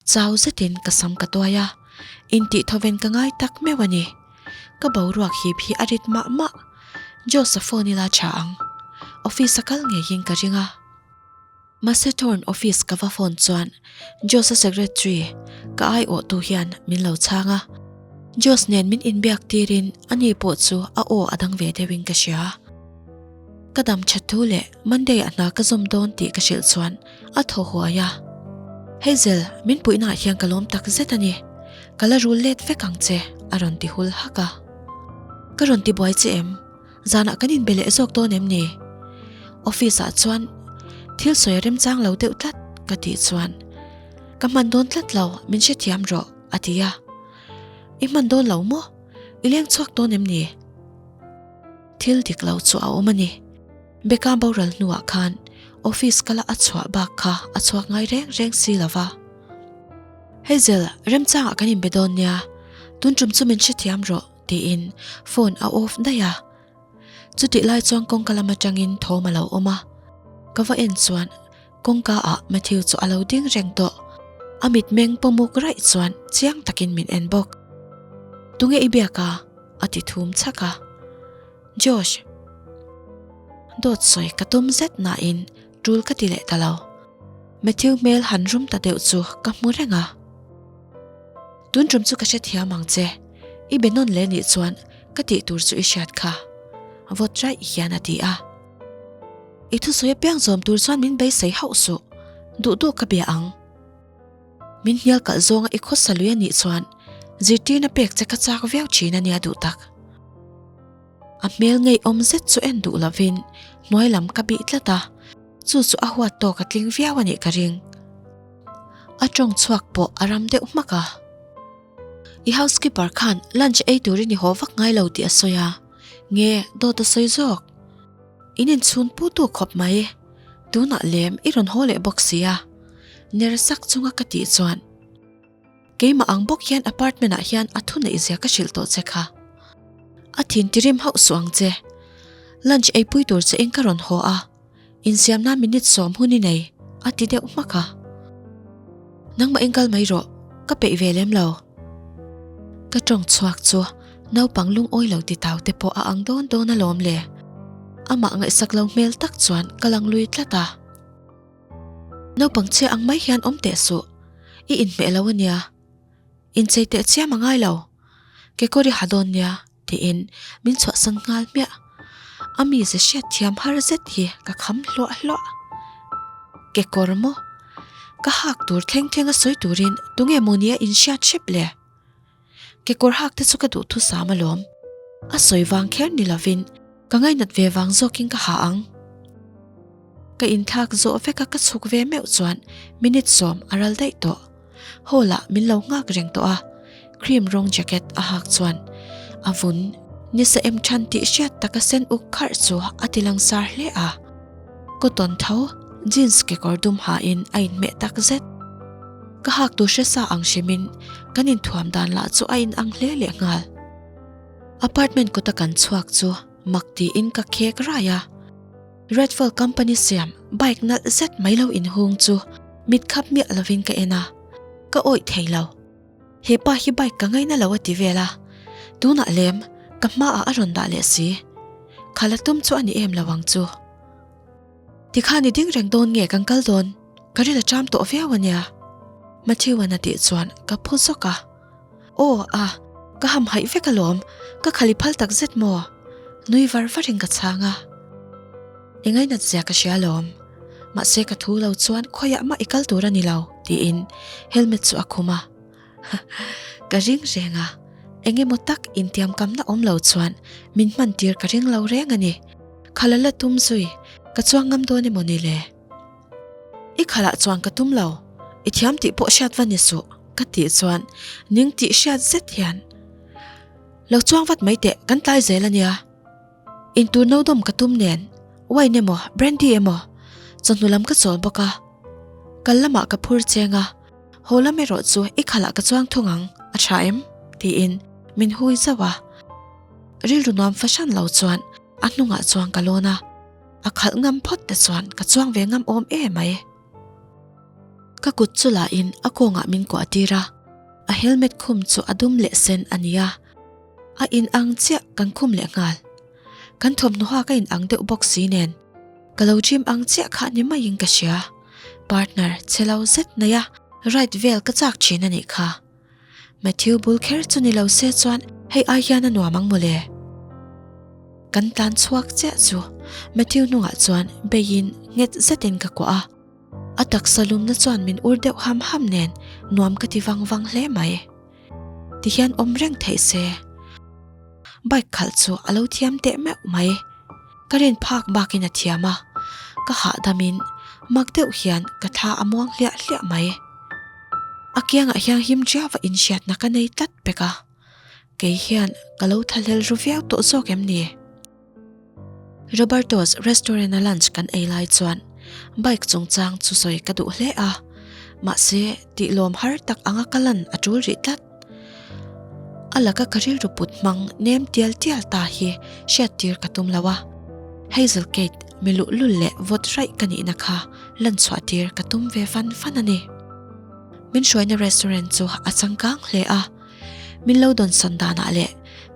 Chau zetin ka sam ka tuai a, intih thawven ka ngai tak meuh a ni. Ka boruak hip hi a rit mah mah. Josh-a phone ila tha ang. Office a kal ngeiin ka ring a. Mahse Thorn office ka va phone chuan Josh-a secretary ka aiawhtu hian min lo chhang a. Josh nen min inbiak tirin ani pawh chu a aw a dang ve deuhin ka hria. Ka dam that thu leh Monday ah hna ka zawm dawn tih ka hrilh chuan a thaw huai a. Hazel, min puihnaah hian ka lawm tak zet a ni. Ka la rul let vek ang che, a rawn ti hul hak a. Ka rawn ti buai che em? Zanah kan inbe leh zawk dawn em ni? Office ah chuan thil sawi a remchang lo deuh tlat ka tih chuan Ka hman dawn tlat lo, min hrethiam rawh, a ti a. I hman dawn lo maw? I leng chhuak dawn em ni? Thil dik lo chu a awm a ni. Becca boral hnuah khan office kala a chhuah bak kha a chhuak ngai reng reng si lo va. Hazel, remchangah kan inbe dawn nia, tun tum chu min hrethiam rawh, tiin phone a off daih a. Chutih lai chuan kawngka lam atangin thawm a lo awm a, ka va en chuan kawngka ah Matthew chu a lo ding reng tawh. A mitmeng pawmuk raih chuan chiang takin min en bawk. Tunge i biak a? a ti thum chhak a. Josh. Dawt sawi ka tum zet nain tul ka ti leh ta lo. Matthew hmel han rum ta deuh chu ka hmu reng a. Tun tum chu ka hrethiam ang che, i be nawn leh nih chuan ka tih tur chu i hriat kha. Vawt raih hian a ti a. I thusawi apiang zawm tur chuan min beisei hauh suh, duh duh ka bia ang. Min hnial kalh zawnga i khawsa lui a nih chuan zirtirna pek che ka chak viau thin a nia duh tak. A hmel ngeiawm zet chu en duh lovin hnuai lam ka bih tlat a, chu chu a huat tawk a tling viau a nih ka ring. A tawng chhuak pawh a ram deuh hmak a. I housekeeper khan lunch ei turin i haw vak ngai lo tih a sawi a, nge dawt a sawi zawk? In inchhun pu tu khawp mai, tunah lem i rawn haw leh bawk si a, ner sak chunga ka tih chuan keimah ang bawk hian apartment ah hian a thuneih zia ka hrilh tawh che kha. A thin tirim hauh suh ang che. Lunch eipui tur che in ka rawn haw a. Insiamna minute sawm hun i nei, a ti deuh hmak a. Nangmah in kal mai rawh, ka peih ve lem lo. Ka tawng chhuak chu naupang lungawi lo ti tau te pawh a ang dawn dawn alawm le. Amah ngaihsak lo hmel tak chuan ka lang lui tlat a. Naupang chhia ang mai hian awm teh suh, i inhmeh lo ania. Inchei teh chiam a ngai lo. Kekawr i ha dawn nia tiin min chhuahsan nghal hmiah. A mize hriat thiam har zet hi ka kham hluah hluah. Kekawr maw? Ka hak tur thleng thleng a sawi turin tunge maw nia inhriat hrep le? Kekawr hak te chu ka duh thusam alawm. A sawi vang kher ni lovin ka ngainat ve vang zawkin ka ha ang. Ka inthlak zawh veka ka chhuk ve meuh chuan minute sawm a ral daih tawh. Hall ah min lo nghak reng tawh a, cream rawng jacket a hak chuan a vun nisa em than tih hriat taka sen uk kharh chu a ti langsar hle a. Cotton tho jeans kekawr dum hain a inhmeh tak zet. Ka hak tur hre sa ang hrimin kan inthuam dan lah chu a inang hle leh nghal. Apartment kawta kan chhuak chu mak tiin ka khek rai a. Redfall company siam bike nalh zet mai lo inhung chu mit khap miah lovin ka en a, ka awih thei lo. He pa hi bike ka ngaina lo a ti vel a, tunah lem ka hmaah a rawn dah leh si. Khala tum chu a ni em lo ang chu. Tikhan i ding reng dawn nge kan kal dawn? Ka ril a ṭam tawh viau a nia. Matthew-a'n a tih chuan ka phu zawk a. Aw a, ka hamhaih vek alawm, ka khali phal tak zet maw? Nui var varin ka chhang a. I ngainat zia ka hria alawm. Mahse ka thu lo chuan khawiah mah i kal tur a ni lo, tiin helmet chu a khum a. Ka ring reng a, eng emaw tak intiamkamna awm lo chuan min hman tir ka ring lo reng a ni. Khala la tum zui, ka chuang ngam dawn emaw ni le? I khalah chuan ka tum lo, i thiam tih pawh hriat va ni suh, ka tih chuan ning tih hriat zet hian, Lo chuang vat mai teh, kan tlai zel a nia. Intur no dawm ka tum nen, wine emaw brandy emaw chawhnu lam ka chawl bawk a, kal lamah ka phur cheng a, haw lam erawh chu i khalah ka chuang thung ang, a tha em? tiin min hui zauh a. Rilru nuam fahran lo chuan a hnungah chuan ka lawn a, a khalh ngam phawt te chuan ka chuang ve ngam awm em mai. Ka kut chu la in a kawngah min kuah tir a, a helmet khum chu a dum leh sen a ni a. A in ang chiah kan khum leh nghal. Kan thawmhnaw hak a in ang deuh bawk si nen. Ka lo dream ang chiah kha ni maiin ka hria. Partner che lo zet nei a ride vel ka chak thin a nih kha. Matthew bul kher chu ni lo se chuan hei ai hian a nuam ang mawle. Kan tlan chhuak chiah chu Matthew hnungah chuan beiin nghet zetin ka kuah a. A taksa lumna chuan min ur deuh ham ham nen nuam ka ti vang vang hle mai. Ti hian awm reng theih se. Bike khalh chu a lo thiam teh meuh mai. Ka rin phak bakin a thiam a, ka hahdamin mak deuh hian ka thla a muang hliah hliah mai. A kiangah hian him riau a inhriatna ka nei tlat pek a, kei hian ka lo thlahlel ru viau tawh zawk em ni? Roberto's restaurant a lunch kan ei lai chuan bike chungchang chu sawi ka duh hle a, mahse tih lawm har tak anga ka lan a tul rih tlat. A laka ka rilru put hmang nem tial tial ta hi hriat tir ka tum lo a, Hazel Kate mi luhlul leh vawt raih ka nihna kha lan chhuah tir ka tum ve fan fan a ni. Min hruaina restaurant chu a changkang hle a. Min lo dawnsawn danah leh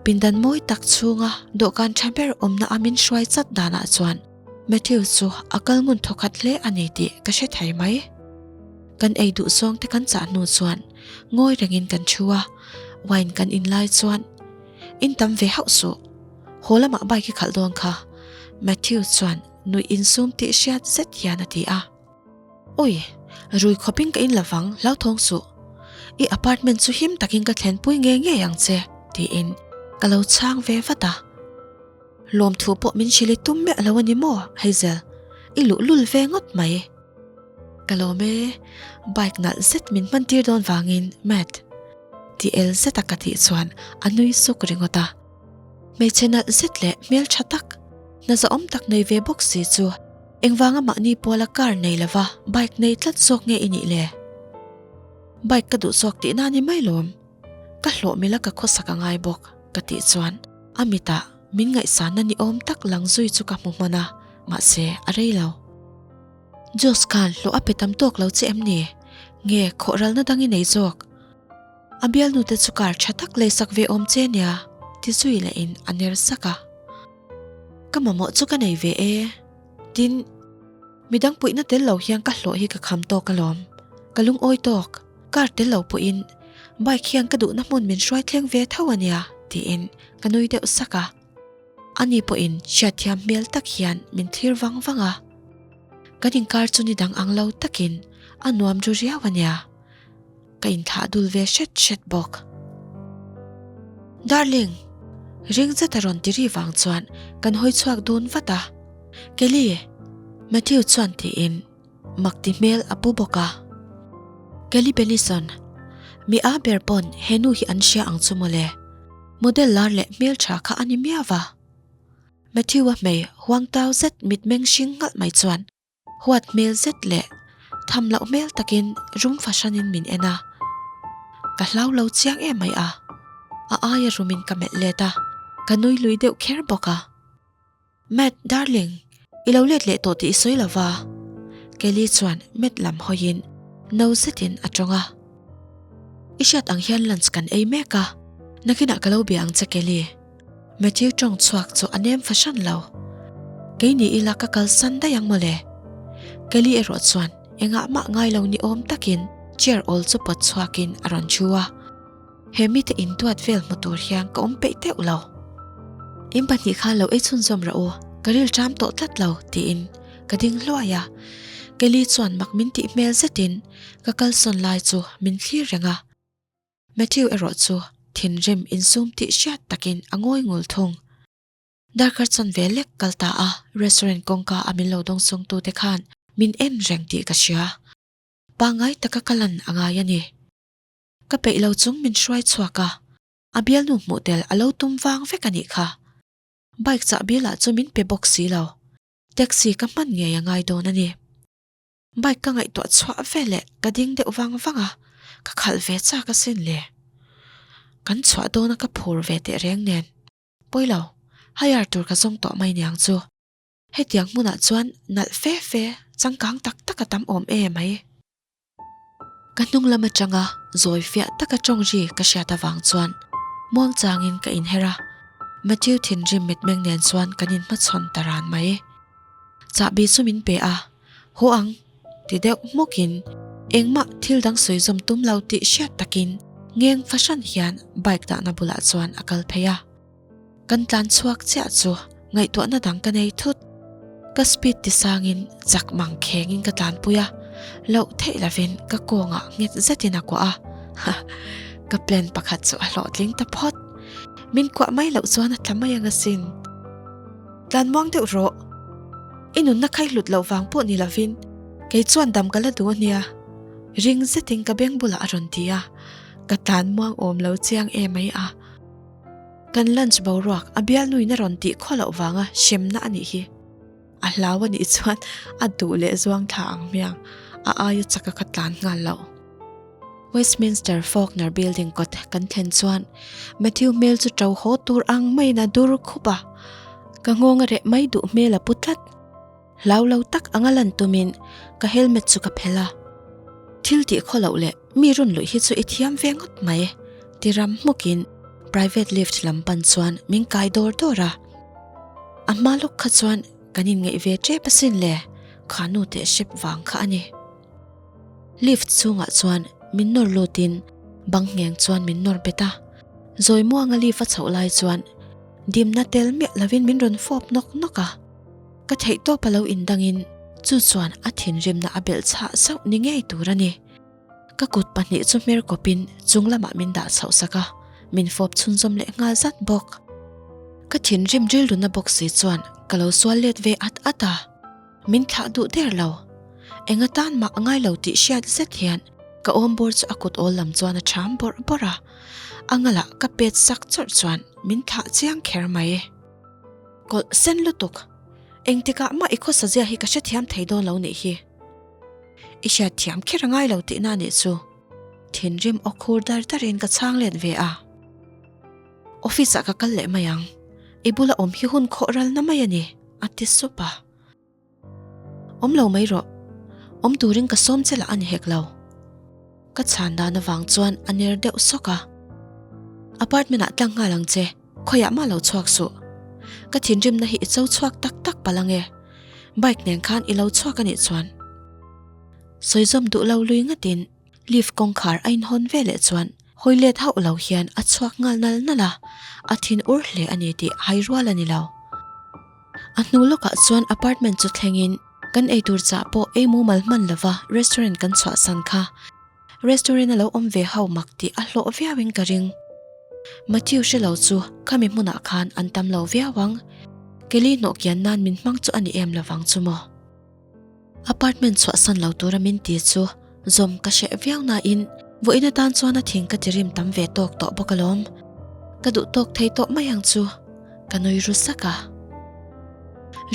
pindan mawi tak chhunga dawhkan tha ber awmna a min hruai chat danah chuan Matthew chu a kal ngun thawkhat hle a ni tih ka hre thei mai. Kan ei duh zawng te kan chah hnu chuan ngawi rengin kan thu a, wine kan in lai chuan In tam ve hauh suh, haw lamah bike i khalh dawn kha Matthew chuan nuih insum tih hriat zet hian a ti a. Ui, rui khawpin ka in lovang, hlauthawng suh. I apartment chu him takin ka thlenpui ngei ngei ang che, tiin ka lo chhang ve vat a. Lawmthu pawh min hrilh i tum miah lo a ni maw, Hazel? I luhlul ve ngawt mai. Ka lawm e, bike nalh zet min hman tir dawn vangin, Matt. Ti el zeta ka tih chuan a nui suk ringawt a. Hmeichhe nalh zet leh hmeltha tak, hna zahawm tak nei ve bawk si chu Engvanga mahni puala car nei lova bike nei tlat zawk nge i nih le? Bike ka duh zawk tihna ni mai lawm. Ka hlawh mila ka khawsak a ngai bawk ka tih chuan a mitah min ngaihsanna ni awm tak lang zui chu ka hmu hman a, mahse a rei lo. Josh khan hlawh a pe tam tawk lo che em ni? Nge khawhralna dang i nei zawk? A bialnu te chu car tha tak leisak ve awm che nia ti zui lehin a ner sak a. Ka mamawh chu ka nei ve e. Tin, midang puihna tel lo hian ka hlawh hi ka kham tawk alawm. Ka lungawi tawk, car tel lo pawhin bike hian ka duhna hmun min hruai thleng ve tho a nia, tiin ka nui deuh sak a. Ani pawhin hriatthiam hmel tak hian min thlir vang vang a. Kan inkar chu ni dang ang lo takin a nuam ru riau a nia. Ka inthlah dul ve hret hret bawk. Darling! Ring zet a rawn ti ri vang chuan kan hawi chhuak dun vat a. Kelly! Matthew chuan tiin mak ti hmel a pu bawk a. Kelly Benison, mi a ber pawn he nu hi an hria ang chu mawle. Model lar leh hmeltha kha a ni miau va. Matthew-a hmei huang tau zet mitmeng hring nghalh mai chuan Huat hmel zet leh tham loh hmel takin rum fahranin min en a, ka hlau lo chiang em mai a, a aia rumin ka melh let a, ka nui lui deuh kher bawk a. Matt, darling, i lo let leh tawh tih i sawi lo va? Kelly chuan Matt lam hawiin no zetin a tawng a. I hriat ang hian lunch kan ei mek a, nakinah ka lo bia ang che Kelly. Matthew tawng chhuak chu a nem fahran lo. Kei ni ila ka kalsan daih ang mawle. Kelly erawh chuan engah mah ngai lo ni awm takin chair awl chu pawt chhuakin a rawn thu a. He mite intuat vel hmu tur hian ka awm peih teuh lo. In pahnih khan lo ei chhunzawm rawh u. Ka rilṭam tawh tlat lo, tiin ka ding hluai a. Kelly chuan mak min tih hmel zetin ka kalsawn lai chu min thlir reng a. Matthew erawh chu thinrim insum tih hriat takin a ngawi ngul thung. Darkar chuan ve lek kal ta a, restaurant kawngka a min lo dawng sung tute khan min en reng tih ka hria. Pangngai taka ka lan a ngai a ni. Ka peih lo chung min hruai chhuak a, a bialnu hmuh tel a lo tum vang vek a nih kha. Bike chahbi lah chu min pe bawk si lo. Taxi ka hman ngei a ngai dawn a ni. Bike ka ngaihtuah chhuah veleh ka ding deuh vang vang a, ka khalh ve chak asin le. Kan chhuah dawna ka phur ve teh reng nen. Pawi lo, hire tur ka zawng tawh mai niang chu. Hetiang hmunah chuan nalh fe fe, changkang tak tak a tam awm e mai. Ka hnung lam atanga zawi fiah taka tawng ri ka hriat avang chuan muang changin ka inher a, Matthew thinrim mitmeng nen chuan kan inhmachhawn ta ran mai. Chahbi chu min pe a, Haw ang! ti deuh hmawkin engmah thil dang sawi zawm tum lo tih hriat takin ngeng fahran hian bike dahna bulah chuan a kal phei a. Kan tlan chhuak chiah chu ngaihtuahna dang ka nei thut. Ka speed ti sangin chak mang khengin ka tlanpui a, loh theih lovin ka kawngah nghet zetin a kuah a. Ka plan pakhat chu a hlawhtling ta phawt. Min kuah mai loh chuan a tla mai ang asin. Tlan muang deuh rawh. I nunna khai hlut loh vang pawh ni lovin kei chuan dam ka la duh ania. Ring zetin ka beng bulah a rawn ti a, ka tlan muang awm lo chiang em mai a. Kan lunch boruak a bialnuin a rawn tih khaw loh vanga hremna a nih hi. A hlau a nih chuan a duh leh zuang thla ang hmiang, a aia chak a ka tlan nghal loh. Westminster Faulkner Building kawt kan thlen chuan Matthew hmel chu ṭo haw tur ang maiin a dur khup a, ka nghawng a reh mai duh hmel a pu tlat. Hlau lo tak anga lan tumin ka helmet chu ka phelh a, Thil tih khaw loh leh mi rawn luih hi chu i thiam ve ngawt mai, ti ram hmukin private lift lam pan chuan min kai dawr dawr a. A hma lawk kha chuan kan inngeih ve tep asin le, kha nu teh hrep vang kha a ni. Lift chhungah chuan min nawr lutin bang ngheng chuan min nawr bet a, zawi muanga lift a chhoh lai chuan dimna tel miah lovin min rawn fawp nawk nawk a. Ka theihtawp a lo indangin chu chuan a thinrimna a belh chhah sauh ni ngei tur a ni. Ka kut pahnih chu hmer kawpin chung lamah min dah chhoh sak a, min fawp chhunzawm leh nghal zat bawk. Ka thinrim rilruna bawk si chuan ka lo sual let ve at at a, min thlah duh der lo. Eng atan mah a ngai lo tih hriat zet hian ka awm bawr chu a kut awl lam chuan a ṭham bawrh bawrh a, a ngalah ka pet sak chawrh chuan min thlah chiang kher mai. Kawlh sen lutuk. Engtikah mah i khawsa zia hi ka hrethiam thei dawn lo nih hi. I hriatthiam kher a ngai lo tihna nih chu. Thinrim aw khur dar darin ka chhang let ve a. Office ah ka kal leh mai ang. I bula awm hi hun khawh ralna mai a ni, a ti sup a. Awm lo mai rawh. Awm turin ka sawm che lah a ni hek lo. Ka chhan dan avang chuan a ner deuh sawk a. Apartment ah tlang nghal ang che, khawiah mah lo chhuak suh. Ka thinrimna hi i cho chhuak tak tak palh ange. Bike nen khan i lo chhuak a nih chuan. Sawizawm duh lo lui ngatin Lift kawngkhar a inhawn ve leh chuan hawi let hauh lo hian a chhuak nghal nal nal a, a thin ur hle a ni tih hai rual a ni lo. A hnu lawkah chuan apartment chu thlengin kan eitur chah pawh ei mumal hman lova restaurant kan chhuahsan kha. Restaurant a lo awm ve ho mak tih a hlawh viauin ka ring. Matthew hre lo chu khami hmunah khan an tam lo viau ang. Kelly hnawh kian nan min hmang chu a ni em lovang chu maw? Apartment chhuahsan lo tura min ti chu zawm ka hreh viau nain vawiin atan chuan a thing ka ti rim tam ve tawk tawh bawk alawm. Ka duh tawk thei tawh mai ang chu ka nui ru sak a.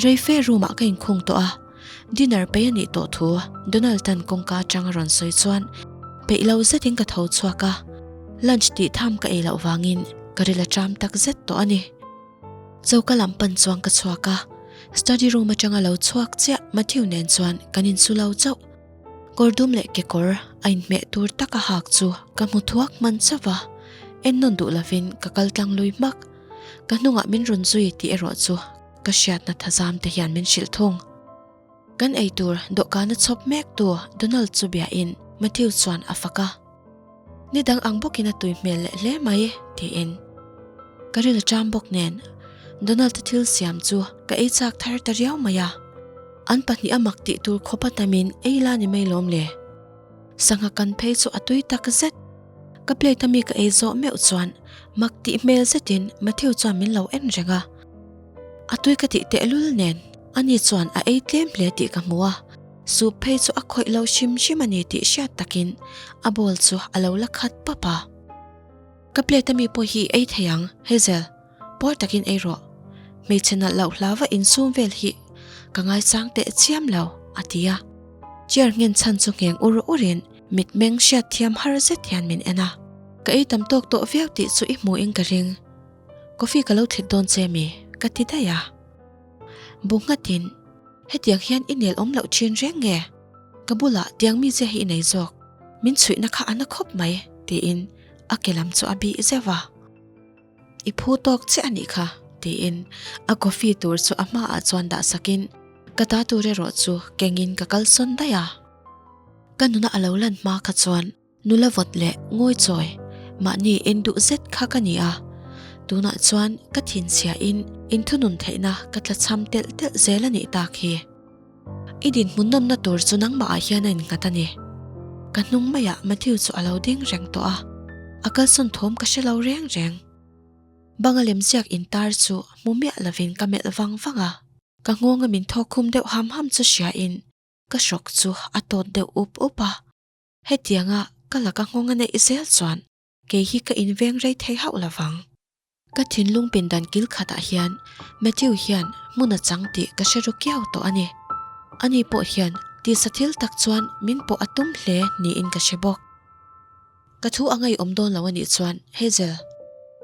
Reife room ah ka inkhung tawh a, dinner peih a nih tawh thu Donald tan kawngka atang a rawn sawi chuan peih lo zetin ka tho chhuak a, lunch tih tham ka ei loh vangin ka ril a ṭam tak zet tawh a ni. Choka lam pan chuan ka chhuak a, study room atanga lo chhuak chiah Matthew nen chuan kan insu lo chauh. Kawr dum leh kekawr a inhmeh tur taka hak chu ka hmu thuak hman chauh va, en nawn duh lovin ka kal tlang lui hmak. Ka hnungah min rawn zui tih erawh chu ka hriatna thazam te hian min hrilh thung. Kan eitur dawhkana chhawp mek tu Donald chu biain Matthew chuan a fak a. Ni dang ang bawkin a tui hmel leh hle mai, tiin. Ka ril a ṭam bawk nen. Donald-a thil siam chu ka ei chak thar ta riau mai a. An pahniha mak tih tur khawp a tamin ei la ni mai lawm le. Sangha kan phei chu a tui tak zet. Ka plate a mi ka ei zawh meuh chuan mak tih hmel zetin Matthew chuan min lo en reng a. A tui ka tih tehlul nen ani chuan a ei tlem hle tih ka hmu a. Soup phei chu a khawih lo hrim hrim a ni tih hriat takin a bowl chu a lo la khat pap a. Ka plate a mi pawh hi ei thei ang, Hazel. Puar takin ei rawh. Hmeichhe nalh loh hlauva insum vel hi ka ngaichang teh chiam lo, a ti a. Chair nghen chhan chu ngheng ur urin mitmeng hriat thiam har zet hian min en a. Ka ei tam tawk tawh viau tih chu i hmuhin ka ring. Coffee ka lo thlit dawn che mi? ka ti daih a. Bu nghatin, Hetiang hian i nel awm loh thin reng nge? Ka bulah tiang mi che hi i nei zawk. Min chhuihna kha a na khawp mai, tiin a ke lam chu a bih zeuh a. I phu tawk chiah a nih kha, tiin a coffee tur chu a hmaah chuan dah sakin ka ta tur erawh chu kengin ka kalsawn daih a. Ka nuna a lo lan hma kha chuan nula vawt leh ngawi chawi mahni en duh zet kha ka ni a, tunah chuan ka thinchhiahin inthunun theihna ka tlachham telh telh zel a nih tak hi. I dinhmun nawmna tur chu nangmah ah hian a innghat a ni. Ka hnung maiah Matthew chu a lo ding reng tawh a, a kalsawn thawm ka hre lo reng reng. Banga lemziak intar chu hmu miah lovin ka melh vang vang a, ka nghawnga min thawk khum deuh ham ham chu hriain ka hrawk chu a tawt deuh up up a. Hetianga ka laka nghawng a neih zel chuan kei hi ka inveng rei thei hauh lovang. Ka thinlung pindan kil khatah hian Matthew hian hmun a chang tih ka hre ru kiau tawh a ni. Ani pawh hian tisa thil tak chuan min pawh a tum hle niin ka hre bawk. Ka thu a ngaihawm dawn lo a nih chuan, Hazel,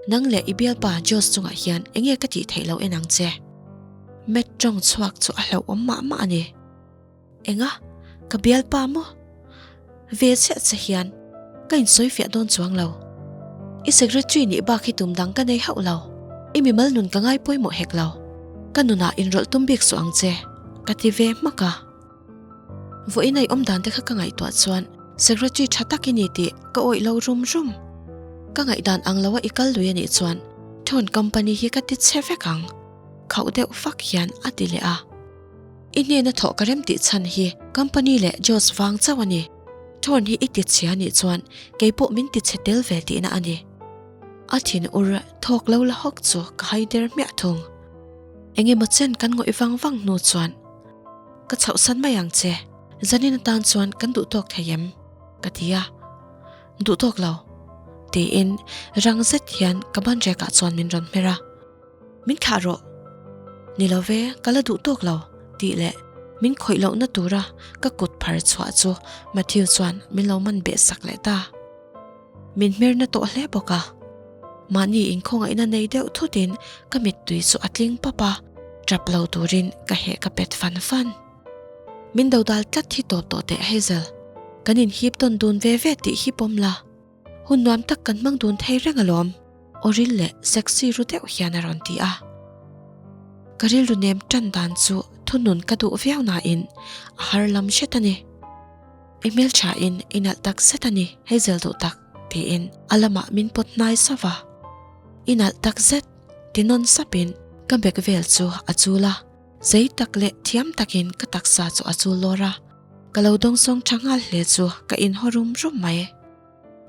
nang leh i bialpa Josh chungah hian eng nge ka tih theih loh en ang che? Matt tawng chhuak chu a hlauhawm mah mah a ni. Enga? Ka bialpa maw? Ve chiah che hian ka insawi fiah dawn chuang lo. I secretary nih bak hi tum dang ka nei hauh lo. I mimal nun ka ngai pawimawh hek lo. Ka nunah inrawlh tum bik suh ang che, ka ti ve hmak a. Vawiin a i awm dan te kha ka ngaihtuah chuan secretary tha tak i ni tih ka awih lo rum rum. Ka ngaihdan ang loa i kal lui a nih chuan Thorn company hi ka ti chhe vek ang, khauh deuh fak hian a ti leh a. I hnena thawh ka rem tih chhan hi company leh Josh vang chauh a ni. Thorn hi i ti chhia nih chuan kei pawh min ti chhe tel ve tihna a ni. A thin ur thawk lo la hawk chu ka hai der hmiah thung. Eng emaw chen kan ngawih vang vang hnu chuan ka chhohsan mai ang che. Zanin atan chuan kan duh tawk thei em? ka ti a. Duh tawk lo. Tiin rang zet hian ka banrekah chuan min rawn hmer a. Min thlah rawh. Ni lo ve, ka la duh tawk lo, tih leh min khawih lohna tura ka kut phar chhuah chu Matthew chuan min lo man beh sak leh ta. Min hmerna tawh hle bawk a. Mahni inkhawngaihna nei deuh thutin ka mittui chu a tling pap a, tap lo turin ka heh ka pet fan fan. Min dodal tlat hi tawp tawh teh Hazel, kan inhip tawn dun ve ve tih hi pawm la. Hun nuam tak kan hmang dun thei reng alawm, aw ril leh sexy ru deuh hian a rawn ti a. Ka rilru nem tan dan chu thunun ka duh viau nain a har lam hret a ni. I hmelthain i nalh tak zet a ni, Hazel duh tak, tiin a lamah min pawt hnai sauh a. I nalh tak zet, ti nawn sapin ka bag vel chu a chul a. Zei tak leh thiam takin ka taksa chu a chul lawr a. Ka lo dawngsawng tha nghal hle chu ka inhaw rum rum mai.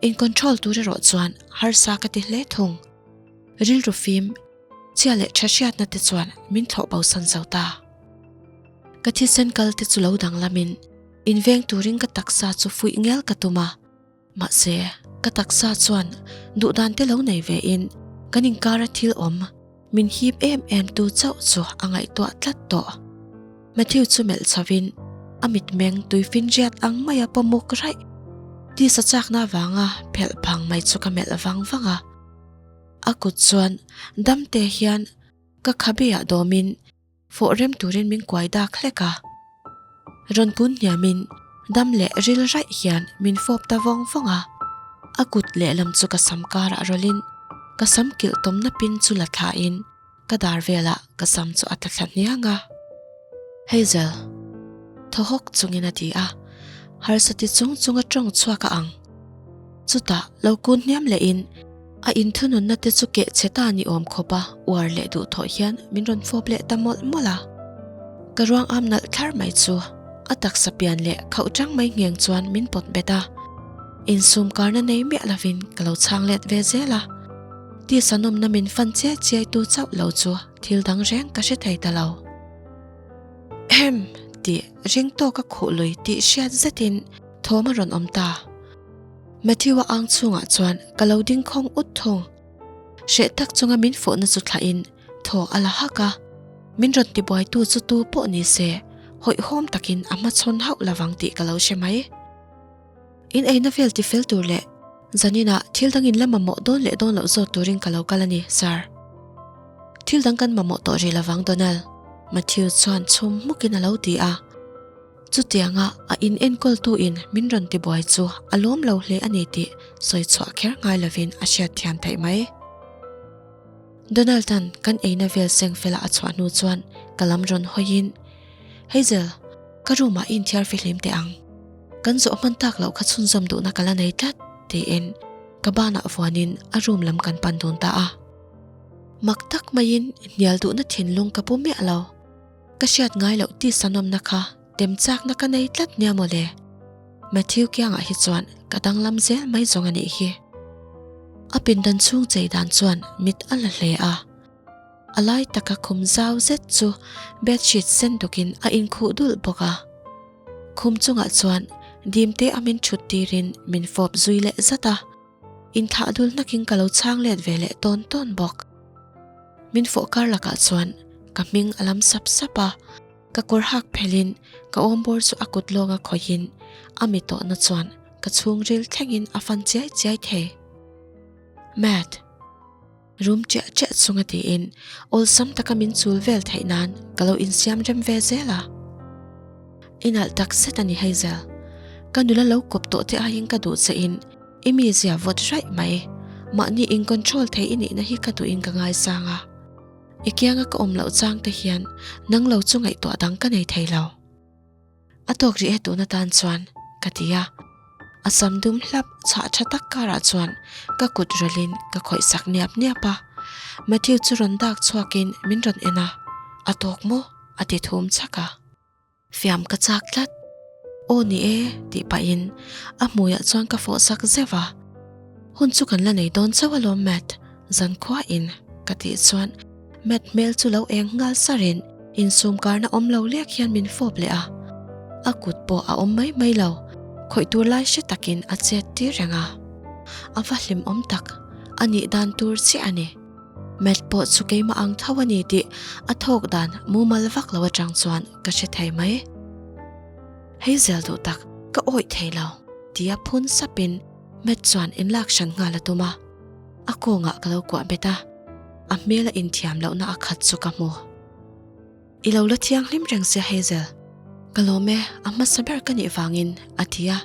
In control tur erawh chuan harsa ka ti hle thung. Rilru fim, chhia leh tha hriatna te chuan min thlawh bo san zo ta. Ka thisen kal te chu lo danglamin inveng turin ka taksa chu fuih ngel ka tum a. Mahse, ka taksa chuan duhdan te lo nei ve in kan inkara thil awm min hip em em tu chauh chu a ngaihtuah tlat tawh. Matthew chu melh chho in a mitmeng tuifinriat ang maia pawmuk raih tisa chakna avanga phelh phang mai chu ka melh vang vang a. A kut chuan damte hian ka khabe ah dawmin Fawh rem turin min kuai dak hlek a. Rawn kun hniamin dam leh ril raih hian min fawp ta vawng vawng a. A kut lehlam chu ka sam karah rawlhin ka sam kilh tawmna pin chu la thlain ka dar velah ka sam chu a tla thla hniang a. Hazel. Thaw hawk chungin a ti a, harsa ti chung chunga tawng chhuak a ang. Chutah lo kun hniam lehin. A inthununna te chu keh chhe ta ni awm khawp a uar leh duh thawh hian min rawn fawp leh ta mawlh mawlh a. Ka ruang am nalh thlar mai chu a taksa pian leh khauh chang mai ngheng chuan min pawt bet a. Insum karna nei miah lovin ka lo chhang let ve zel a. Tisa nawmna min fan chiai chiai tu chauh lo chu thil dang reng ka hre thei ta lo. Ehem! tih ring tawka khuh lui tih hriat zetin thawm a rawn awm ta. Matthew-a ang chhungah chuan ka lo ding khawng ut thung. Hreh tak chunga min fawhna chu thlahin thaw a la hak a, min rawn tibuaitu chu tu pawh ni se hawihhawm takin a hmachhawn hauh lovang tih ka lo hre mai. In eina vel tifel tur leh zaninah thil dang in la mamawh dawn leh dawn loh zawt turin ka lo kal a ni, Sir. Thil dang kan mamawh tawh rih lovang, Donald, Matthew chuan chhum hmukin a lo ti a. Chutianga a in enkawltu in min rawn tibuai chu a lawm lo hle a ni tih sawi chhuah kher ngai lovin a hriat thiam theih mai. Donald-a'n kan eina vel seng fela a chhuah hnu chuan ka lam rawn hawiin, Hazel, ka room ah i inthiar fihlim teh ang. Kan zawh hman tak loh kha chhunzawm duhna ka la nei tlat, tiin ka banah vuanin a room lam kan pan dun ta a. Mak tak maiin hnial duhna thinlung ka pu miah lo. Ka hriat ngai loh tisa nawmna kha tem chakna ka nei tlat nia mawle. Matthew kiangah hi chuan ka danglam zel mai zawng a nih hi. A pindan chhung chei dan chuan mit a la hle a. A lai taka khum zau zet chu bedsheet sen dukin a inkhuh dulh bawk a. Khum chungah chuan dimte a min thut tirin min fawp zui leh zat a. Inthlah dul hnakin ka lo chhang let ve leh tawn tawn bawk. Min fawh kar lakah chuan ka hming a lam sap sap a, ka kawr hak phelhin ka awmbawr chu a kut lawnga khawihin a mi tawhna chuan ka chhungril thlengin a fan chiai chiai thei. Matt. Rum chiah chiah chunga tiin awlsam taka min chul vel theih nan ka lo insiam rem ve zel a. I nalh tak zet a ni Hazel. Ka nula lo kawp tawh te aiin ka duh che in i mizia vawt raih mai. Mahni in control thei i nihna hi ka duhin ka ngaisang a. I kianga ka awm loh chang te hian nang lo chu ngaihtuah dang ka nei thei lo. A tawk rih e tun atan chuan, ka ti a. A sam dum hlap chhah tha tak karah chuan ka kut rawlhin ka khawih sak niap niap a. Matthew chu rawn dak chhuakin min rawn en a, A tawk maw? a ti thum chhak a. Fiam ka chak tlat. Aw ni e, tih pahin a hmuiah chuan ka fawh sak zeuh a. Hun chu kan la nei dawn chauh alawm Matt, zankhuain ka tih chuan Matt hmel chu lo eng nghal sarin insum karna awm lo lek hian min fawp leh a, a kut pawh a awm mai mai lo, khawih tur lai hre takin a chet tir reng a. A va hlimawm tak, a nih dan tur chiah a ni. Matt pawh chu keimah ang tho a ni tih a thawk dan mumal vak lo atang chuan ka hre thei mai. Hei zel duh tak, ka awih thei lo, tia phun sapin Matt chuan inlak hran nghal a tum a, a kawngah ka lo kuah bet a, a hmel a inthiam lohna a khat chu ka hmu. I lo la thianghlim reng sia Hazel, ka lawm e, a hmasa ber ka nih vangin, a ti a.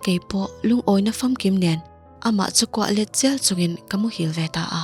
Keipawh lungawina famkim nen amah chu kuah let chial chungin ka muhil ve ta a.